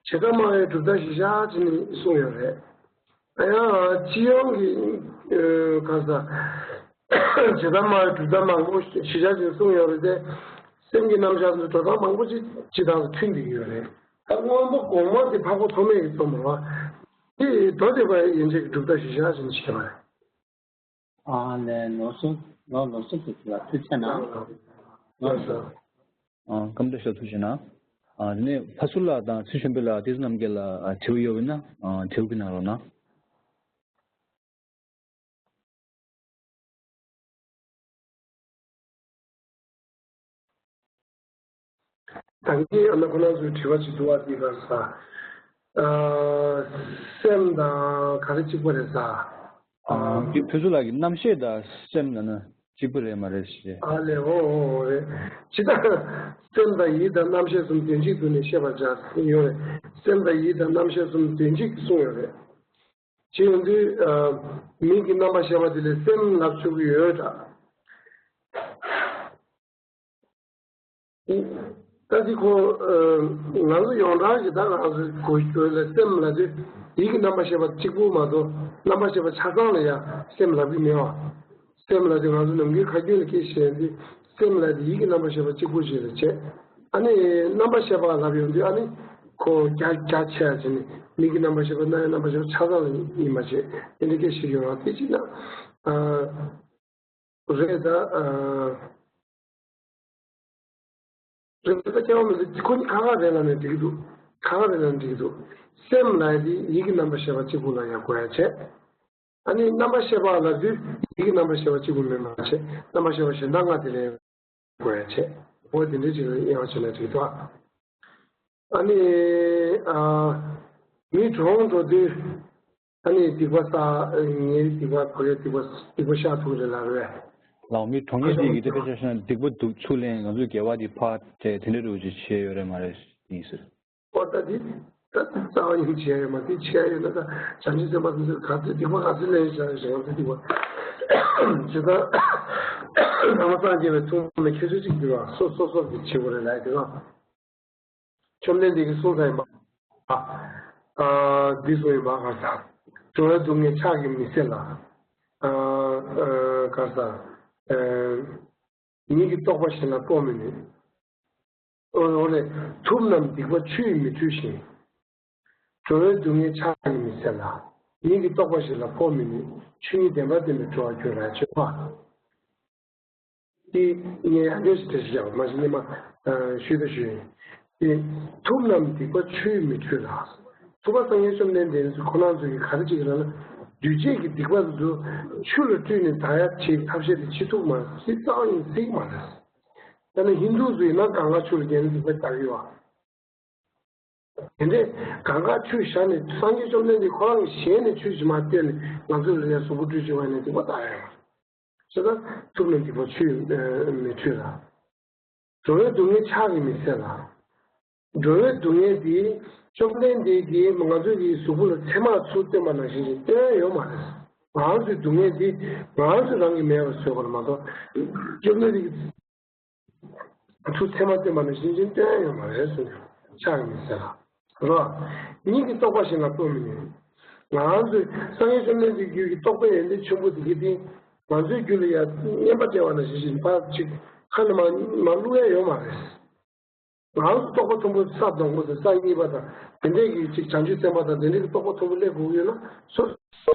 བྱེ་བྲག་སྨྲ་བའི་གྲུབ་མཐའ་གཞི་བཞག་བྱས་ནས་གསུངས་ཡོད་རེད། ཡང་སྤྱི་ཡོངས་ཀྱི། ཨ། ག་ས། ཇི་ལྟར་སྨྲ་བའི་གྲུབ་མཐའ་མང་པོ་ཞེས་བྱ་ཞིག་གསུངས་ཡོད་རེད་དེ། སེམས་ཀྱི་རྣམ་གཞག་ཚོའི་འགྲོ་སྟངས་མང་པོ་ཅིག་སྤྱི་བཏང་དུ་མཐུན་བསྡད་ཀྱི་ཡོད་རེད། ད་སྔོན་པོ་གོང་མ་དེ་འཕགས་པ་ཐོགས་མེད་ཀྱིས་གསུངས་པ་རེད་བ། དེ་མདོ་སྡེ་པ་ཡན་ཆད་ཀྱི་གྲུབ་མཐའ་ཞེས་བྱ་ཞིག་བཤད་པ་རེད། ཨ་ལས། ལོ་སོ་ལོ་ལོ་སོ་དེ་ལ་ཐུགས་ཆེ་གནང་། ལོ་སོ། ཨ་སྐུ་མདུན་ཞབས་ཐུགས་ཆེ་གནང་། ཨ་དེ་ནས་ཕ་ཟུར་ལགས་དང་ཚེ་ཞུན་པོ་ལགས་བསྟན་འཛིན་རྣམ་རྒྱལ་ལགས་དྲི་བ་ཡོད་པ་ཡིན་ན་དྲི་བ་ཕུལ་གནང་རོགས་གནང་། ད་གིན་ཨ་ན་ཁོ་རང་ཚོའི་དྲི་བ་ཅིག་འདུག་བ། འདི་ག་ས། ཨ། སེམས་དང་ག་རེ་གཅིག་པ་རེད་ས། ཨ། འདི་ཕ་ཟུར་ལགས་ཀྱིས་རྣམ་ཤེས་དང་སེམས་ལབ་ན་གཅིག་པ་རེད་མ་རེད་ཞེས། ཨ་ལས། འོ་འོ་འོ་རེད། ཇི་ལྟར་སེམས་དང་ཡིད་དང་རྣམ་ཤེས་གསུམ་དོན་གཅིག་ཏུ་ནི་ཤེས་པར་བྱ་ཡོད་རེད། སེམས་དང་ཡིད་དང་རྣམ་ཤེས་གསུམ་དོན་གཅིག་གསུངས་ཡོད་རེད། ཅེས་ཡོང་དུས། ཨ། མིང་གི་རྣམ་པར་ཤེས་པ་དེ་ལ་སེམས་ལབ་ཆོག་གི་ཡོད་ད། ད་དེ་ཁོ། ཨ། ང་ཚོ་ཡོངས་གྲགས་ཀྱི་ད་ང་ཚོ་གོ་གོ་ལ་སེམས་ལབ་དུས་ཡིད་ཀྱི་རྣམ་པར་ཤེས་པ་གཅིག་པུ་མ་གཏོགས་རྣམ་པར་ཤེས་པ་ཆ་ཚང་ལ་ཡང་སེམས་ལབ་ཀྱི་མེད་པ། སེམས་ལབ་དུས་ང་ཚོ་ནམ་རྒྱུན་ཁ་རྒྱུན་ལ་སྐད་བཤད་དུས་སེམས་ལབ་དུས་ཡིད་ཀྱི་རྣམ་པར་ཤེས་པ་གཅིག་པུ་ཞིག་ལ་བྱེད། ཨ་ནི་རྣམ་པར་ཤེས་པ་ལབ་ཡོང་དུས་ཨ་ནི་ཁོ་རྒྱ་རྒྱ་ཆེ་ཡ་བྱས་ནས་མིག་གི་རྣམ་པར་ཤེས་པ་རྣ་བའི་རྣམ་པར་ཤེས་པ་ཆ་ཚང་ལ་ཡིན་པ་བྱེད། དེ་འདྲ་སྐད་བཤད་ཡོང་བ་དེ་ཅི་ན། ཨ། རེད་ད། ཨ། རེད་ད། སྐྱེ་བ་མི་འདི་ཁོ་གཉིས་ཁ་ཁ་རེད་ལབ་ནས་འགྲིག་གི་འདུག་ཁ་ཁ་རེད་ལབ་ནས་འགྲིག་གི་འདུག་སེམས་ལབ་ཡ་དེ་ཡིད་ཀྱི་རྣམ་པར་ཤེས་པ་གཅིག་པུ་ལ་ཡང་གོ་ཡ་བྱས། ཨ་ནི་རྣམ་པར་ཤེས་པ་ལབ་དུས་ཡིད་ཀྱི་རྣམ་པར་ཤེས་པ་གཅིག་པུ་མིན་པ་བྱས། རྣམ་པར་ཤེས་པ་གཞན་དག་ལྔ་དེ་ལ་གོ་ཡ་བྱས། འོ་དེ་འདྲའི་ཅིག་ལ་དབྱེ་བ་ཕྱེ་ན་འགྲིག་གི་འདུག་ཨ་ནི། ཨ། མི་གྲོངས་འགྲོ་དུས། ཨ་ནི་སྡིག་པ་བསགས། ངའི་སྡིག་པ་ཕ་གིའི་སྡིག་པ་སྡིག་པ་བཤགས་ཐུབ་རེད་ལབ་རེད། ལའོ། མི་གྲོངས་མཁན་དེ་ཡི་གེ་དེ་དཔེ་ཆ་བཞག་ན་སྡིག་པ་འདུག་ཚུར་ལེན། ང་ཚོའི་དགེ་བ་དེ་ཕར་སྤྲད། དེ་འདྲ་རུ་ཅིག་བྱས་ཡོད་རེད་མ་རེད་ཡིན་ཟེར། ཨོ་ད་དེ་ད་རྩ་བ་ཉིད་བྱས་ཡོད་མ་རེད། བྱས་ཡོད་ན་ད་བྱང་ཆུབ་སེམས་དཔའ་དེ་ཚོས་ག་ཚོད་སྡིག་པ་ག་ཚོད་ལེན་བཞག་བཞག་ཚོད་སྡིག་པ་ཇི་ལྟར་ནང་པ་སངས་རྒྱས་པའི་ཐུགས་དམ་ལ་ཁྱད་ཆོས་གཅིག་འདུག་ལ་སོ་སོ་སོ་གི་བྱེད་དགོས་རེད་ལ་དེ་ག་བཅོམ་ལྡན་འདས་ཀྱིས་གསུངས་ས་ཡིན་པ། ཨ། འདི་གསུངས་ཡིན་པ་ག་ས། འགྲོ་བའི་སྡུག་བསྔལ་ཕྱག་གིས་མི་སེལ་ལ། ཨ། ག་ས། ཉིད་ཀྱི་རྟོགས་པ་གཞན་ལ་སྤོ་མི་ནུས། འོ་འོ་ལས། ཐུབ་རྣམས་སྡིག་པ་ཆུ་ཡིས་མི་འཁྲུ་ཞིང་། འགྲོ་བའི་སྡུག་བསྔལ་ཕྱག་གིས་མི་སེལ་ལ། ཉིད་ཀྱི་རྟོགས་པ་གཞན་ལ་སྤོ་མི་ནུས། ཆོས་ཉིད་བདེན་པ་བསྟན་པས་གྲོལ་བར་འགྱུར་ལ་བརྗོད་པ། དེ་ངས་ཡང་བསྐྱར་ཞིག་འགྲེལ་བཤད་བྱས་པ་མ་གཞི་ནས་མ་ཞུས་དང་ཞུས་ཡིན། དེ་ཐུབ་རྣམས་སྡིག་པ་ཆུ་ཡིས་མི་འཁྲུ་ལ། ཐུབ་པ་སངས་རྒྱས་བཅོམ་ལྡན་འདས་ཁོ་རང་ཚོ་གིས་ག་རེ་བྱེད་ཀྱི་ལབ་ན། འདུས་བྱས་ཀྱི་སྡིག་པ་དེ་ཚོ་ཆུ་ལ་བཀྲུས་ནས་དག་ཡ་བྱེད་ཐབས་ཤེས་དེ་བྱེད་ཐུབ་མ་རེད། སྲིད་རྩ་བ་ཉིད་སྲིད་མ་རེད། ཡང་ན་ཧིན་དུ་ཚོ་ཡིན་ན་གངྒཱ་ཆུ་ལ་བརྒལ་ནས་སྡིག་པ་དག་གི་ཡོད་པ། དེ་འདྲའི་གངྒཱ་ཆུ་བཞག་ནས་སངས་རྒྱས་བཅོམ་ལྡན་འདས་ཁོ་རང་གི་ཞལ་ནས་ཆུ་ཞིག་མར་བཏོན་ནས་ང་ཚོ་ལ་ཡང་གཟུགས་པོ་བཀྲུས་བྱས་པ་ནས་སྡིག་པ་དག་ཡོད་མ་རེད། བྱས་ཙང་ཐུབ་རྣམས་སྡིག་པ་ཆུ་ཡིས་མི་འཁྲུ་ལ། འགྲོ་བའི་སྡུག་བསྔལ་ཕྱག་གིས་མི་སེལ་ལ། འགྲོ་བའི་སྡུག་བསྔལ་འདི་བཅོམ་ལྡན་འདས་ཀྱིས་ང་ཚོ་གི་གཟུགས་པོ་ལ་ཚེར་མ་ཚུར་བཏོན་པ་ནང་བཞིན་ཞིག་བཏོན་ཡོད་མ་རེད། ང་རང་ཚོའི་སྡུག་བསྔལ་འདི་ང་རང་ཚོ་རང་གིས་མེད་པར་བཟོས་པ་རེད་མ་གཏོགས། བཅོམ་ལྡན་འདས་ཀྱིས་ཚུར་ཚེར་མ་བཏོན་པ་ནང་བཞིན་ཞིག་བཏོན་ཡོད་མ་རེད་གསུངས། ཕྱག་གིས་མི་སེལ་ལ། རོ། ཉིད་ཀྱི་རྟོགས་པ་གཞན་ལ་སྤོ་མི་ནུས། ང་རང་ཚོའི་སངས་རྒྱས་བཅོམ་ལྡན་འདས་རྒྱུད་ཀྱི་རྟོགས་པའི་ཡོན་ཏན་ཆེན་པོ་འདི་གི་སྟེང་ང་ཚོའི་རྒྱུད་ལ་ཡང་རྔན་པ་སྤྲད་པ་ནང་བཞིན་ཞིག་ཕར་ཅིག་ཁ་ནས་མར་མར་བླུག་ཡ་ཡོད་མ་རེད། ང་རང་ཚོ་རྟོགས་པ་མཐོན་པོ་ས་དང་པོ་དང་ས་གཉིས་པ་དང་དེ་འདྲས་ཀྱི་ཅིག་བྱང་ཆུབ་སེམས་དཔའ་དང་དེ་འདྲས་ཀྱི་རྟོགས་པ་མཐོན་པོ་སླེབས་དགོས་ཀྱི་ཡོད་ན་སོ་སོ་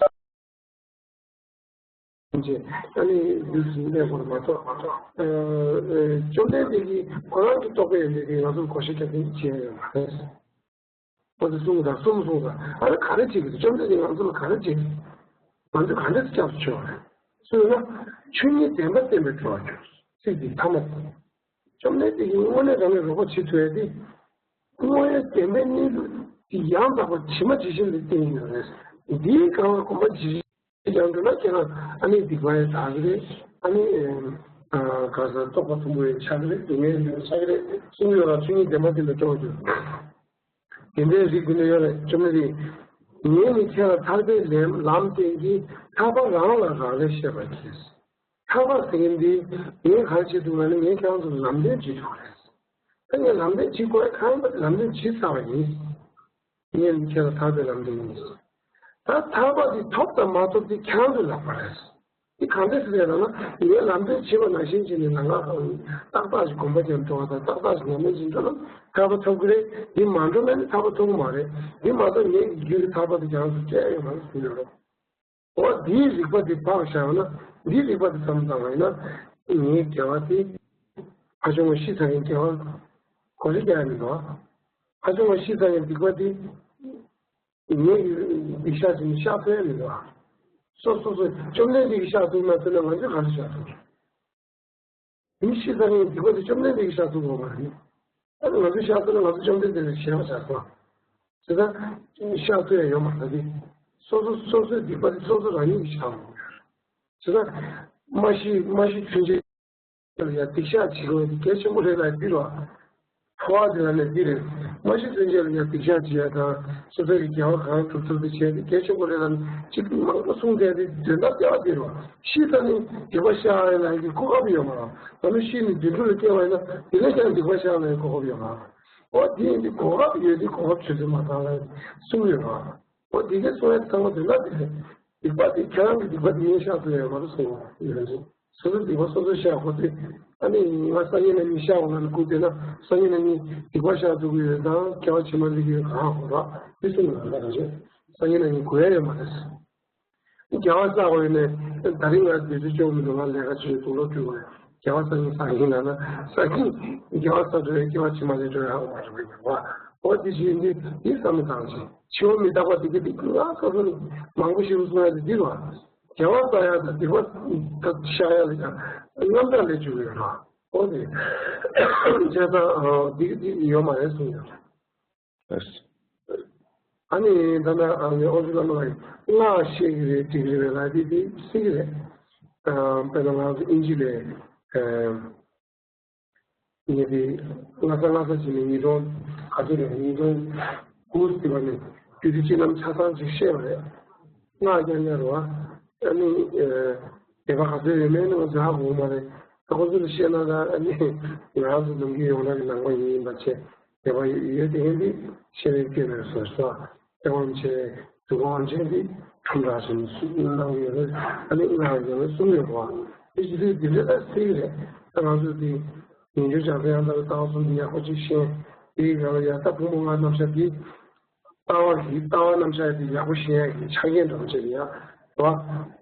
ཅེས་ཨ་ནི་འདུག་སེ་སླེབས་དགོས་རེད་མ་གཏོགས། ཨ། ཨ། བཅོམ་ལྡན་འདས་ཀྱིས་ཁོ་རང་གི་རྟོགས་པའི་ཡོན་ཏན་དེ་ང་ཚོར་བགོ་བཤའ་རྒྱག་མཁན་ཅིག་བྱས་ཡོད་མ་རེད། ཁོ་ཚོས་གསུངས་དང་གསུམ་གསུངས་དང་ཨ་ནི་ག་རེ་བྱེད་ཀྱི་འདུག་བཅོམ་ལྡན་འདས་ང་ཚོ་ལ་ག་རེ་བྱེད་ཀྱི་འདུག་ང་ཚོས་ག་འདྲ་སྐྱབས་སུ་མཆིའོ་རེད། སུ་ཡིན་ན་ཆོས་ཉིད་བདེན་པ་བསྟན་པས་གྲོལ་བར་འགྱུར། ཚིག་འདི་ཐ་མ་དེ། བཅོམ་ལྡན་འདས་ཀྱིས་དངོས་གནས་དྲང་གནས་རོགས་པ་བྱེད་ཐུབ་ཡ་དེ། དངོས་ཡོད་བདེན་པའི་གནས་ལུགས་དེ་ཡང་དག་པར་ཇི་མ་ཇི་བཞིན་དུ་བསྟན་ཡོད་རེད། འདིའི་སྒང་ལ་གོམ་པ་ཇི་བཞིན་ཀྱང་འགྲོ་ན་ཁྱེད་རང་ཨ་ནི་སྡིག་པ་ཡང་དག་གི་རེད། ཨ་ནི་ཨ་ག་ས་རྟོགས་པ་མཐོན་པོ་ཡང་ཆགས་ཀྱི་རེད། སྡུག་བསྔལ་ཡང་ཆགས་ཀྱི་རེད། གསུང་ཡོད་རང་ཆོས་ཉིད་བདེན་པ་དེ་ལ་སྤྲོ་བ་འགྱུར། དེ་འདྲའི་རིགས་དེ་འདྲ་ཡོད་རེད། བཅོམ་ལྡན་འདས། ངས་ནི་ཁྱེད་ལ་ཐར་པའི་ལམ་ལམ་བསྟན་གྱིས་ཐར་པ་རང་ལ་རག་ལས་བཤད་པར་གྱིས། ཐར་པ་ཟེར་མཁན་འདི་ངས་ག་རེ་བྱེད་ཐུབ་ལབ་ན་ངས་ཁྱེད་རང་ཚོ་ལ་ལམ་སྟོན་བྱེད་ཐུབ་རེད། ད་ངས་ལམ་སྟོན་བྱེད་དགོས་ཁ་ཡིན་པ་ལམ་སྟོན་བྱེད་ཚར་བ་ཡིན། ངས་ནི་ཁྱེད་ལ་ཐར་པའི་ལམ་སྟོན་ཡིན། ད་ཐར་པ་འདི་ཐོབ་དང་མ་ཐོབ་འདི་ཁྱེད་རང་ཚོའི་ལག་པ་རེད། འདི་གང་འདྲ་ཞིག་རེད་ལབ་ན། ངས་ལམ་སྟོན་བྱེད་པ་ནང་བཞིན་བྱས་ནས་ལམ་ཁ་ཏག་ཏག་ཞིག་གོམ་པ་རྒྱབ་འགྲོ་བ་དང་། ཏག་ཏག་ཞིག་ཉམས་ལེན་བྱེད་འགྲོ་ན་ཐར་པ་ཐོབ་ཀྱི་རེད། འདི་མ་འགྲོ་ན་ནི་ཐར་པ་ཐོབ་ཀྱི་མ་རེད། འདི་མ་གཏོགས་ངའི་རྒྱུད་ཀྱི་ཐར་པ་དེ་རྒྱ་མཚོ་བྲལ་ཡོད་མ་རེད་ཟེར་ཡོད་རེད། འོ་འདིའི་རིགས་པ་འདི་ཕར་བཞག་ན། འདིའི་རིགས་པ་འདི་བསམ་བློ་བཏང་བ་ཡིན་ན། ངའི་དགེ་བ་དེ་ཕ་ཆུང་བ་ཤི་ཚར་མཁན་དགེ་བ་གོ་ཆ་རྒྱག་ཡ་མི་འདུག་ཨ། ཕ་ཆུང་བ་ཤི་ཚར་མཁན་སྡིག་པ་དེ་ངའི་སྡིག་བཤགས་བྱས་ནས་བཤགས་ཐུབ་ཡ་མི་འདུག་ཨ། སོ་སོ་སོ་བཅོམ་ལྡན་འདས་ཀྱིས་བཤགས་ཐུབ་མ་ཐུབ་ན། ང་ཚོས་ག་ཚོད་བཤགས་ཐུབ། མི་ཤི་ཚར་མཁན་སྡིག་པ་དེ་བཅོམ་ལྡན་འདས་ཀྱིས་བཤགས་ཐུབ་དགོས་པ་རེད། ཨ་ནི་ང་ཚོས་བཤགས་ཐུབ་ན་ང་ཚོ་བཅོམ་ལྡན་འདས་ལ་ཞེན་པ་ཆགས་སོང་། དེ་ལྟར་བཤགས་ཐུབ་ཡ་ཡོད་མ་རེད་དེ། སོ་སོ་སོ་སོའི་སྡིག་པ་དེ་སོ་སོ་རང་ཉིད་ཀྱིས་བཤགས་དགོས་ཡོད་རེད། དེ་ལྟར་མ་ཤི་མ་ཤི་ཚུན་ཆད་ལ་ཡང་སྡིག་བཤགས་བྱེད་དགོས་དེ་གལ་ཆེན་པོ་རེད་ལབ་འདི་རེད་བ། འཕོ་བ་དེ་ལ་ནི་འདི་རེད། མ་ཤི་ཚུན་ཆད་ལ་ཡང་སྡིག་བཤགས་བྱེད་ཡ་དང་། སོ་སོ་གི་དགེ་བ་གང་ཐུབ་ཐུབ་དེ་བྱས་ཏེ་གལ་ཆེན་པོ་རེད་ལབ་ནི་ཅིག་མང་པོ་གསུངས་བསྡད་དེ། དོན་དག་དེ་བ་འདི་རེད་བ། ཤི་ཚར་ནས་སྡིག་པ་བཤགས་ཡ་ལ་ཡི་གོ་སྐབས་ཡོད་མ་རེད། ད་ནི་ཤི་ནས་དུད་འགྲོ་ལ་སྐྱེ་བ་ཡིན་ན་དེ་ནས་ཀྱང་སྡིག་པ་བཤགས་ལ་ཡི་གོ་སྐབས་ཡོད་མ་རེད། འོ་དེ་ཡིན་དུས་གོ་སྐབས་ཡོད་དུས་གོ་སྐབས་ཆུད་ཟོས་མ་བཏང་ལ་གསུངས་ཡོད་རེད་བ། འོ་དེ་གས་གསུང་ཡ་ཚང་མ་དོན་དག་དེ་རེད། སྡིག་པ་དེ་ཁྱེད་རང་གི་སྡིག་པ་དེ་ངས་བཤགས་ཐུབ་ཡོད་མ་རེད་གསུངས་པ་ཡིན་རེད། སོ་སོའི་སྡིག་པ་སོ་སོས་བཤགས་དགོས་ཏེ། ཨ་ནི་ང་སང་ཉིན་ནས་ངས་བཤགས་འོང་ལབ་ནས་སྒུག་བསྡད་ན། སང་ཉིན་ནས་ངས་སྡིག་པ་བཤགས་ཐུབ་ཀྱི་ཡོད་དང་སྐྱེ་བ་ཕྱི་མ་སླེབས་ཀྱི་ཡོད་གང་ཧ་གོ་ར། དེ་གསུངས་ཡོད་རེད་ར། སང་ཉིན་ནས་ངས་དགོས་ཡ་ཡོད་མ་རེད། སྐྱེ་བ་བསགས་པ་ཡིན་ནས་ད་རིང་ང་དུས་ཚོད་སྐྱོ་མི་འདུག་ང་ལས་ཀ་བྱེད་དུག་ལོག་བྲོས་པ་རེད། སྐྱེ་བ་བསགས་ཡིན་བསགས་ཡིན་ལབ་ན། སང་ཉིན་སྐྱེ་བ་བསགས་འགྲོ་ཡ་སྐྱེ་བ་ཕྱི་མ་ལ་འགྲོ་ཡ་ཧ་གོ་མ་རེད་པ། འོ་དེ་བཞིན་འདི་འདི་བསམ་བློ་བཏང་ཞིང་། འཆི་བ་མི་རྟག་པ་དེ་གི་དེ་ང་སོ་སོ་ནས་མང་པོ་ཞིག་གསུང་ཡ་དེ་འདི་རེད་བ། སྐྱེ་བ་བསགས་ཡ་དང་སྡིག་པ་བཤགས་ཡ་ལ་ཡང་རྣམ་དག་ལས་བྱུང་ཡོད་རེད་བ། འོ་དེ་བྱས་ཙང་འདི་གི་འདི་ཡོད་མ་རེད་གསུངས་ཡོད་རེད། ཨ་ནི་ད་ལྟ་ཨ་ནི་ཨོ་ཛི་བླ་མ་ལགས་ཀྱིས་སྔགས་བཤད་ཀྱི་རེད་འགྲིག་གི་རེད་ལབ་དེ་དེ་སྲིད་ཀྱི་རེད། དཔེར་ན་ང་ཚོ་ཨིན་ཇི་ལས། ངས་དེ་སྔ་ས་སྔ་ས་བྱས་ནས་ཉིས་སྟོང་ག་ཚོད་རེད། ཉིས་སྟོང་དགུ་ཟེར་བ་ནས་རྒྱུད་སྡེ་སྤྱི་རྣམ་ཆ་ཚང་ཅིག་བཤད་པ་རེད། སྔགས་རྐྱང་རྐྱང་རེད་བ། ཨ་ནི་སྡེ་པ་ག་ཚོད་ཡོད་མེད་ནི་ང་ཚོས་ཧ་གོ་གི་མ་རེད། ད་ཁོ་ཚོ་ལ་བཤད་ན་ད་ཨ་ནི་ང་རང་ཚོ་ནམ་རྒྱུན་ཡོངས་གྲགས་ཀྱི་ནང་པ་ཡིན་པ་བྱས། སྡེ་པ་ཡོད་དེ་ཡིན་དེ་བཤད་པའི་སྐྱོན་མེད་སོ་སོ། ཨེ་དབང་ཆེན་དུ་དབང་ཆེན་དེ་ཁྲོམ་ར་བཞིན་གནང་ཡོད་རེད། ཨ་ནི་སྔགས་ཡོད་རེད་གསུངས་ཡོད་པ། དེ་ཇི་སྲིད་འདི་འདྲ་ད་སྲིད་རེད། ད་ང་ཚོས་དེ་ཉིན་རྒྱུན་བྱང་སེམས་ཡང་དག་པའི་ལྟ་བ་གསུམ་དེ་ཡག་པོ་ཅིག་ཤེས། དེའི་སྒང་ལ་ཡང་ད་ཕུང་པོ་ལྔ་རྣམ་གཞག་དེ་ལྟ་བ་གི་ལྟ་བ་རྣམ་གཞག་དེ་ཡག་པོ་ཤེས་ཡག་གི་ཆ་རྐྱེན་འདྲ་བོ་ཅིག་ལ་ཡང་རེད་བ།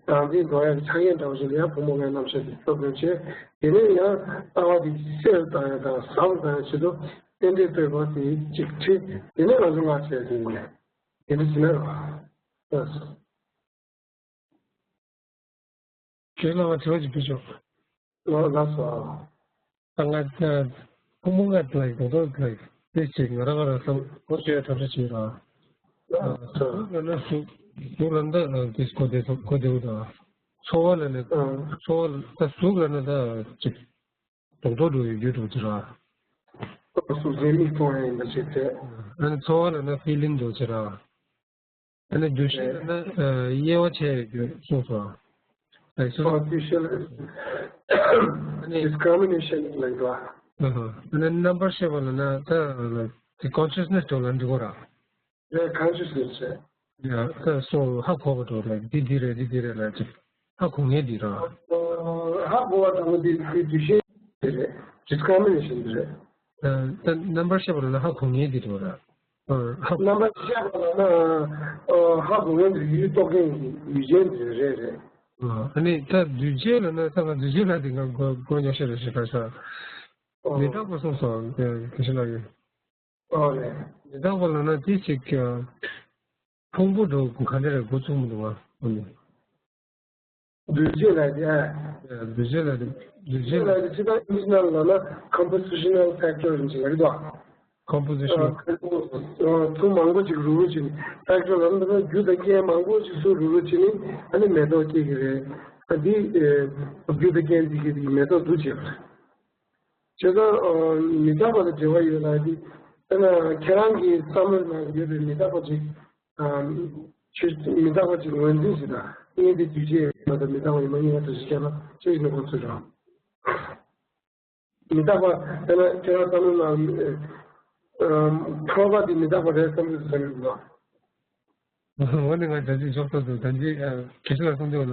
བདག་འཛིན་འདོར་ཡག་གི་ཆ་རྐྱེན་འདྲ་བོ་ཅིག་ལ་ཡང་ཕུང་པོ་ལྔའི་རྣམ་གཞག་དེ་སྟོབས་ཡོད་བྱས། དེ་ནས་ཡང་ལྟ་བ་དེ་གསལ་བཏང་ཡག་དང་ཟབ་བཏང་ཡག་ཆེད་དུ། རྟེན་འབྲེལ་བསྟོད་པ་དེ་གཅིག་ཁྲིད། དེ་ནས་ང་ཚོ་སྔགས་བྱས་ཟིན་ནས་དེ་འདྲ་བྱེད་ན་རོགས། ལགས་སོ། ཁྱེད་ལ་ང་དྲི་བ་ཅིག་ཕུལ་ཆོག་ལགས་ལགས་སོ། ད་ང་ཕུང་པོ་ལྔ་དེ་ལ་རྡོག་རྡོག་དེ་ལ་དེ་ཅིག་ང་རང་ང་རང་བསམ་བློ་བཅོས་ཐབས་ཤེས་བྱེད་རོགས། ལགས་སོ། གཟུགས་ལབ་ན་གཟུགས། གཟུགས་ལབ་ན་ད་དེ་གོ་བདེ་གོ་བདེ་པོ་དང་། ཚོར་བ་ལབ་ན་ཚོར་བ་ད་གཟུགས་ལབ་ན་ད་ཅིག་རྡོག་རྡོག་འགྲོ་ཡི་རྒྱུ་འགྲོ་གི་ར། སོ་སོའི་མིག་མཐོང་ཡ་ཡིན་པ་བྱས་ཚེ། ཨ་ནི་ཚོར་བ་ལབ་ན་ཕི་ལིང་འགྲོ་གི་ར། ཨ་ནི་འདུ་ཤེས་ལབ་ན་དབྱེ་བ་ཕྱེ་ཡི་རྒྱུ་གསུངས་སོ། ཨ་སོ་སོ་འདུ་ཤེས་ལ་ཨ་ནི་discrimination ལབ་འགྲོ། ཨ་ནི་རྣམ་པར་ཤེས་པ་ལབ་ན་ད་དེ་consciousness འགྲོ་ལ་འགྲོ་གི་ར། རེད། consciousness རེད། ཡ་ད་སོ་ཧ་གོ་བ་འགྲོ་རེད། འདི་འདི་རེད་འདི་འདི་རེད་ལབ་ཅིག་ཧ་གོ་མཁན་འདི་ར། ཧ་གོ་བ་དང་པོ་འདི་འདི་འདུ་ཤེས་འདི་རེད། discrimination འདི་རེད། ད་རྣམ་པར་ཤེས་པ་ལབ་ན་ཧ་གོ་མཁན་འདི་འགྲོ་ར། ཧ་རྣམ་པར་ཤེས་པ་ལབ་ན་ཧ་གོ་མཁན་འདི་ཡུལ་རྟོགས་མཁན་གྱི་ཡུལ་ཅན་འདི་རེད་རེད། ཨ་ནི་ད་འདུ་བྱེད་ལབ་ན་ད་ང་འདུ་བྱེད་ལབ་དེ་ང་གོ་གོ་ཉོ་ཤེས་རེད་ཤེས་ཁ་ཤ། མི་རྟག་པ་གསུངས་སོང་དེ་ཤེས་ལ་ཡོད། ཨོ་རེད། མི་རྟག་པ་ལབ་ན་དེ་ཅིག་ཕུང་པོ་འགྲོ་ག་འདྲ་རེད་འགོ་བཙུགས་མི་འདུག་ཨ། འདུ་བྱེད་ལབ་དེ་ཨ། འདུ་བྱེད་ལབ་དེ་འདུ་བྱེད་ལབ་དེ་ཅི་ལྟར་ཨིན་ཇི་ནང་ལབ་ན་compositional factor ཡིན་ཅིག་རེད་དོ། compositional ཚུལ་མང་པོ་ཅིག་རུག་རུག་བྱས་ནས་factor ལབ་ན་རྒྱུ་དང་རྐྱེན་མང་པོ་ཅིག་ཚུར་རུག་རུག་བྱས་ནས་ཨ་ནི་མེ་ཏོག་སྐྱེ་གི་རེད། ཨ་དེ་རྒྱུ་དང་རྐྱེན་དེ་གི་དེ་གི་མེ་ཏོག་འདུ་བྱེད་པ་རེད། བྱས་ཙང་། ཨ། མི་རྟག་པ་དང་འབྲེལ་བ་ཡོད་ལབ་དེ། དཔེར་ན་ཁྱེད་རང་གི་བསམ་བློའི་ནང་ཡོད་པའི་མི་རྟག་པ་ཅིག་ཨ། ཆོས་མི་རྟག་པ་ཅིག་ངོས་འཛིན་བྱེད་དང་། གཉིས་དེ་འདུས་བྱས་ཡིན་པ་དང་མི་རྟག་པ་ཡིན་པ་གཉིས་ཀ་འདྲ་ཞིག་བྱས་ན་ཅི་ཡིན་ན་ཁོ་ཚོས་རང་། མི་རྟག་པ་དཔེར་ན་ཁྱེད་རང་བསམ་བློའི་ནང་། ཨ། འཕྲོག་པ་དེ་མི་རྟག་པ་རེད་བསམ་གྱི་བསམ་གྱི་འདུག་འོ་ནི་ང་ད་ཅི་འཇོག་ཐུབ་འདུག་ད་ཅི་གལ་སྲིད་ལ་གསུང་དུས་ལ་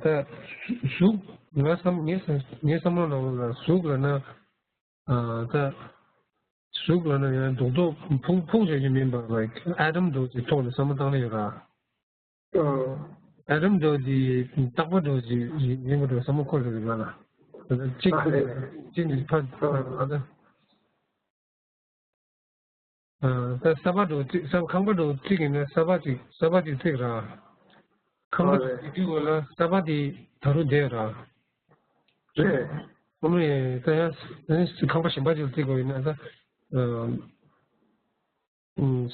ད་གཟུགས་ང་བསམ་ངའི་བསམ་ངའི་བསམ་བློ་ནང་ལ་གཟུགས་ལ་ན་ད་གཟུགས་ལ་ན་ཡང་རྡོག་རྡོག་ཕུང་ཕུང་བྱེད་ཀྱི་མིན་པ་like atom འདྲ་ཅིག་ཐོག་ནས་བསམ་བློ་བཏང་ན་ཡོད་ར། atom འདྲ་ཅིག་རྟག་པ་འདྲ་ཅིག་ཡིན་པ་འདྲ་བསམ་བློ་འཁོར་ཡོད་རེད་ང་ལ། ད་གཅིག་གཅིག་ནི་ཕ་ད། ད་ས་པ་འདྲ་བོ་གཅིག་ས་ཁང་པ་འདྲ་བོ་གཅིག་ཡིན་ན་ས་པ་གཅིག་ས་པ་གཅིག་བརྩིགས་ར། ཁང་པ་ཨ་རེད། གཅིག་གི་སྒོ་ལ་ས་པ་དེ་ད་རུང་བསྡད་ར། རེད། ཨོ་མ་ཡེ་ད་ཡང་ཁང་པ་གཞན་པ་གཅིག་བརྩིགས་དགོས་ཡིན་ན་ད།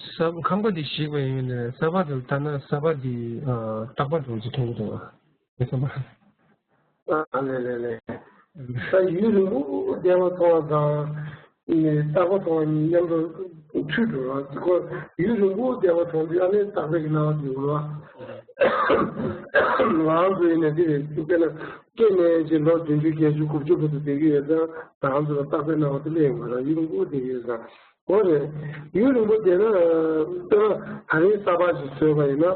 ས་ཁང་པ་དེ་ཞིག་པ་ཡིན་ན་ས་པ་དེ་ལ་ལྟ་ན་ས་པ་དེ་རྟག་པ་འདྲ་བོ་གཅིག་མཐོང་གི་འདུག་ཨ། ཨ་ལེ་ལེ་ལེ། ད་ཡུན་རིང་པོ་བསྡད་པ་མཐོང་བ་དང་། རྟག་པ་མཐོང་བ་གཉིས་མཉམ་དུ་འཁྲུལ་འགྲོ་བ། ཁོ་ཡུན་རིང་པོ་བསྡད་པ་མཐོང་དུས་ཨ་ནི་རྟག་པའི་སྣང་བ་དེ་འོང་བ། ང་རང་ཚོ་ཡིན་ན་དེ་རེད། དཔེར་ན་སྐྱེས་ནས་ཅིག་ལོ་བདུན་ཅུ་བརྒྱད་ཅུ་དགུ་བཅུ་བར་དུ་བསྡད་ཀྱི་ཡོད་ཙང་ང་རང་ཚོ་ལ་རྟག་པའི་སྣང་བ་དེ་སླེབས་ཡོང་གི་རེད། ཡུན་རིང་པོ་བསྡད་ཀྱི་ཡོད་ཙང་། འོ་རེད། ཡུན་རིང་པོ་བསྡད་ན་དཔེར་ན་ད་རིང་ས་པ་ཞིག་བཟོས་པ་ཡིན་ན།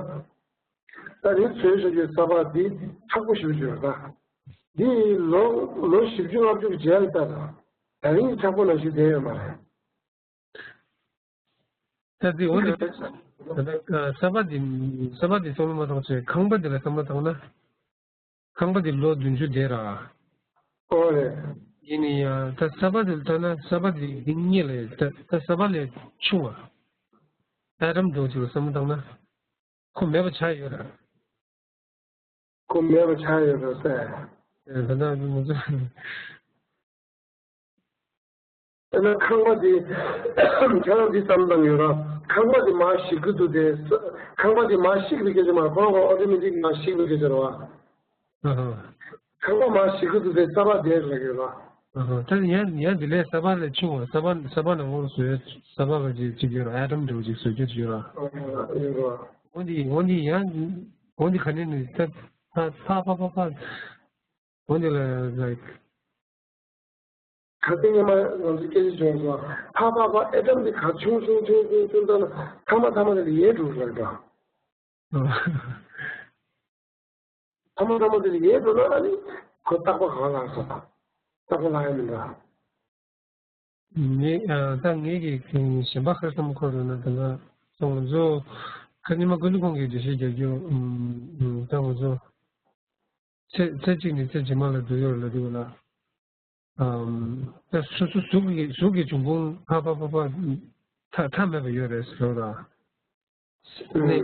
ད་རིང་བཟོས་བཞག་རྒྱུའི་ས་པ་འདི་མཁྲེགས་པོ་ཞེ་པོ་ཅིག་ཡོད་རེད་ད། འདི་ལོ་ལོ་བཞི་བཅུ་ལྔ་བཅུ་གི་རྗེས་ལ་ལྟ་དང་། ད་རིང་གི་མཁྲེགས་པོ་ནང་བཞིན་བསྡད་ཡོད་མ་རེད། ད་འདི་འོ་ན་ད་ལྟ་ས་པ་འདི་ས་པ་འདི་བསམ་བློ་མ་བཏང་བྱས་ཁང་པ་འདི་ལ་བསམ་བློ་བཏང་ན། ཁང་པ་འདི་ལོ་བདུན་ཅུ་བསྡད་ར། ཨོ་རེད། ཡིན་ནི་ཡང་ད་ས་པ་འདི་ལ་ལྟ་ན་ས་པ་འདི་འདི་གཉིས་ལས་ད་ད་ས་པ་ལས་ཆུང་བ། ཨ་ཊམ་འདྲ་བོ་ཅིག་ལ་བསམ་བློ་བཏང་ན། ཁོ་མེད་པ་ཆགས་ཡོད་ར། ཁོ་མེད་པ་ཆགས་ཡོད་ར་ཟེར། ཨེ་ད་ལྟ་ང་ཚོ། ཨ་ན་ཁང་པ་འདི་ཁྱེད་རང་འདི་བསམ་བཏང་ཡོད་ར། ཁང་པ་འདི་མར་ཞིག་གི་འདུག་སྟེ། ཁང་པ་འདི་མར་ཞིག་པའི་སྐད་ཆ་མ་ཁོ་རང་ཁོ་ཨོ་ཏོ་མེ་ཊིག་མར་ཞིག་པའི་སྐད་ཆ་རེད་བ། ཨ་ཧ། ཁང་པ་མར་ཞིག་གི་འདུག་སྟེ་ས་པ་བསྡད་ལབ་ཡོད་ར། ཨ་ཧ། ད་ཡང་ཡང་འདི་ལས་ས་པ་ལས་ཆུང་བ། ས་པ་ས་པ་ནང་ལོགས་སུ་ས་པ་ལ་ཅིག་ཅིག་ཡོད་ར། ཨ་ཊམ་འདྲ་བོ་ཅིག་བཟོ་རྒྱུ་ཅིག་ཡོད་ར། ཨ་ཡོད་ར། འོ་འདི་འོ་འདི་ཡང་འོ་འདི་ག་ནས་ནི་ད་ཕ་ཕ་ཕ་ཕ་ཕ། འོ་འདི་ལ་like ག་ཚོད་སྔོན་མ་ང་ཚོ་སྐད་ཆ་བྱུང་སོང་། ཕ་ཕ་ཕ་ཨེ་ཊམ་འདི་ག་ཆུང་ཆུང་ཆུང་ཆུང་ཆུང་ཙམ་ན་ཐ་མ་ཐ་མ་དེ་ལ་ཡལ་འགྲོ་རེད་པ། ཐ་མ་ཐ་མ་དེ་ལ་ཡལ་འགྲོ་ན་ཨ་ནི་ཁོ་རྟག་པ་གང་ལ་སོང་། རྟག་པ་ལ་ཡང་མི་འདྲ། ངས་ཨ་ད་ངས་ཀྱི་གཞན་པ་ཁ་བསམ་ཁོ་རེད་ན་ད་ལྟ་ང་ཚོ་ཁ་ཉི་མ་ཀུན་ཏུ་ཁོང་གིས་འགྲེལ་བཤད་རྒྱག་རྒྱུ་ཨུམ་ཨུམ་ད་ང་ཚོ། ཚེ་ཚེ་གཅིག་ནས་ཚེ་རྗེས་མ་ལ་འགྲོ་ཡོད་ལབ་དུས་ལ། ཨམ། ད་སོ་སོ་གཟུགས་ཀྱི་གཟུགས་ཀྱི་འབྱུང་ཁུངས་ཕ་ཕ་ཕ་ཕ་མཐའ་མཐའ་མེད་པ་ཡོད་རེད་ཟེར་བ་དང་། ནི།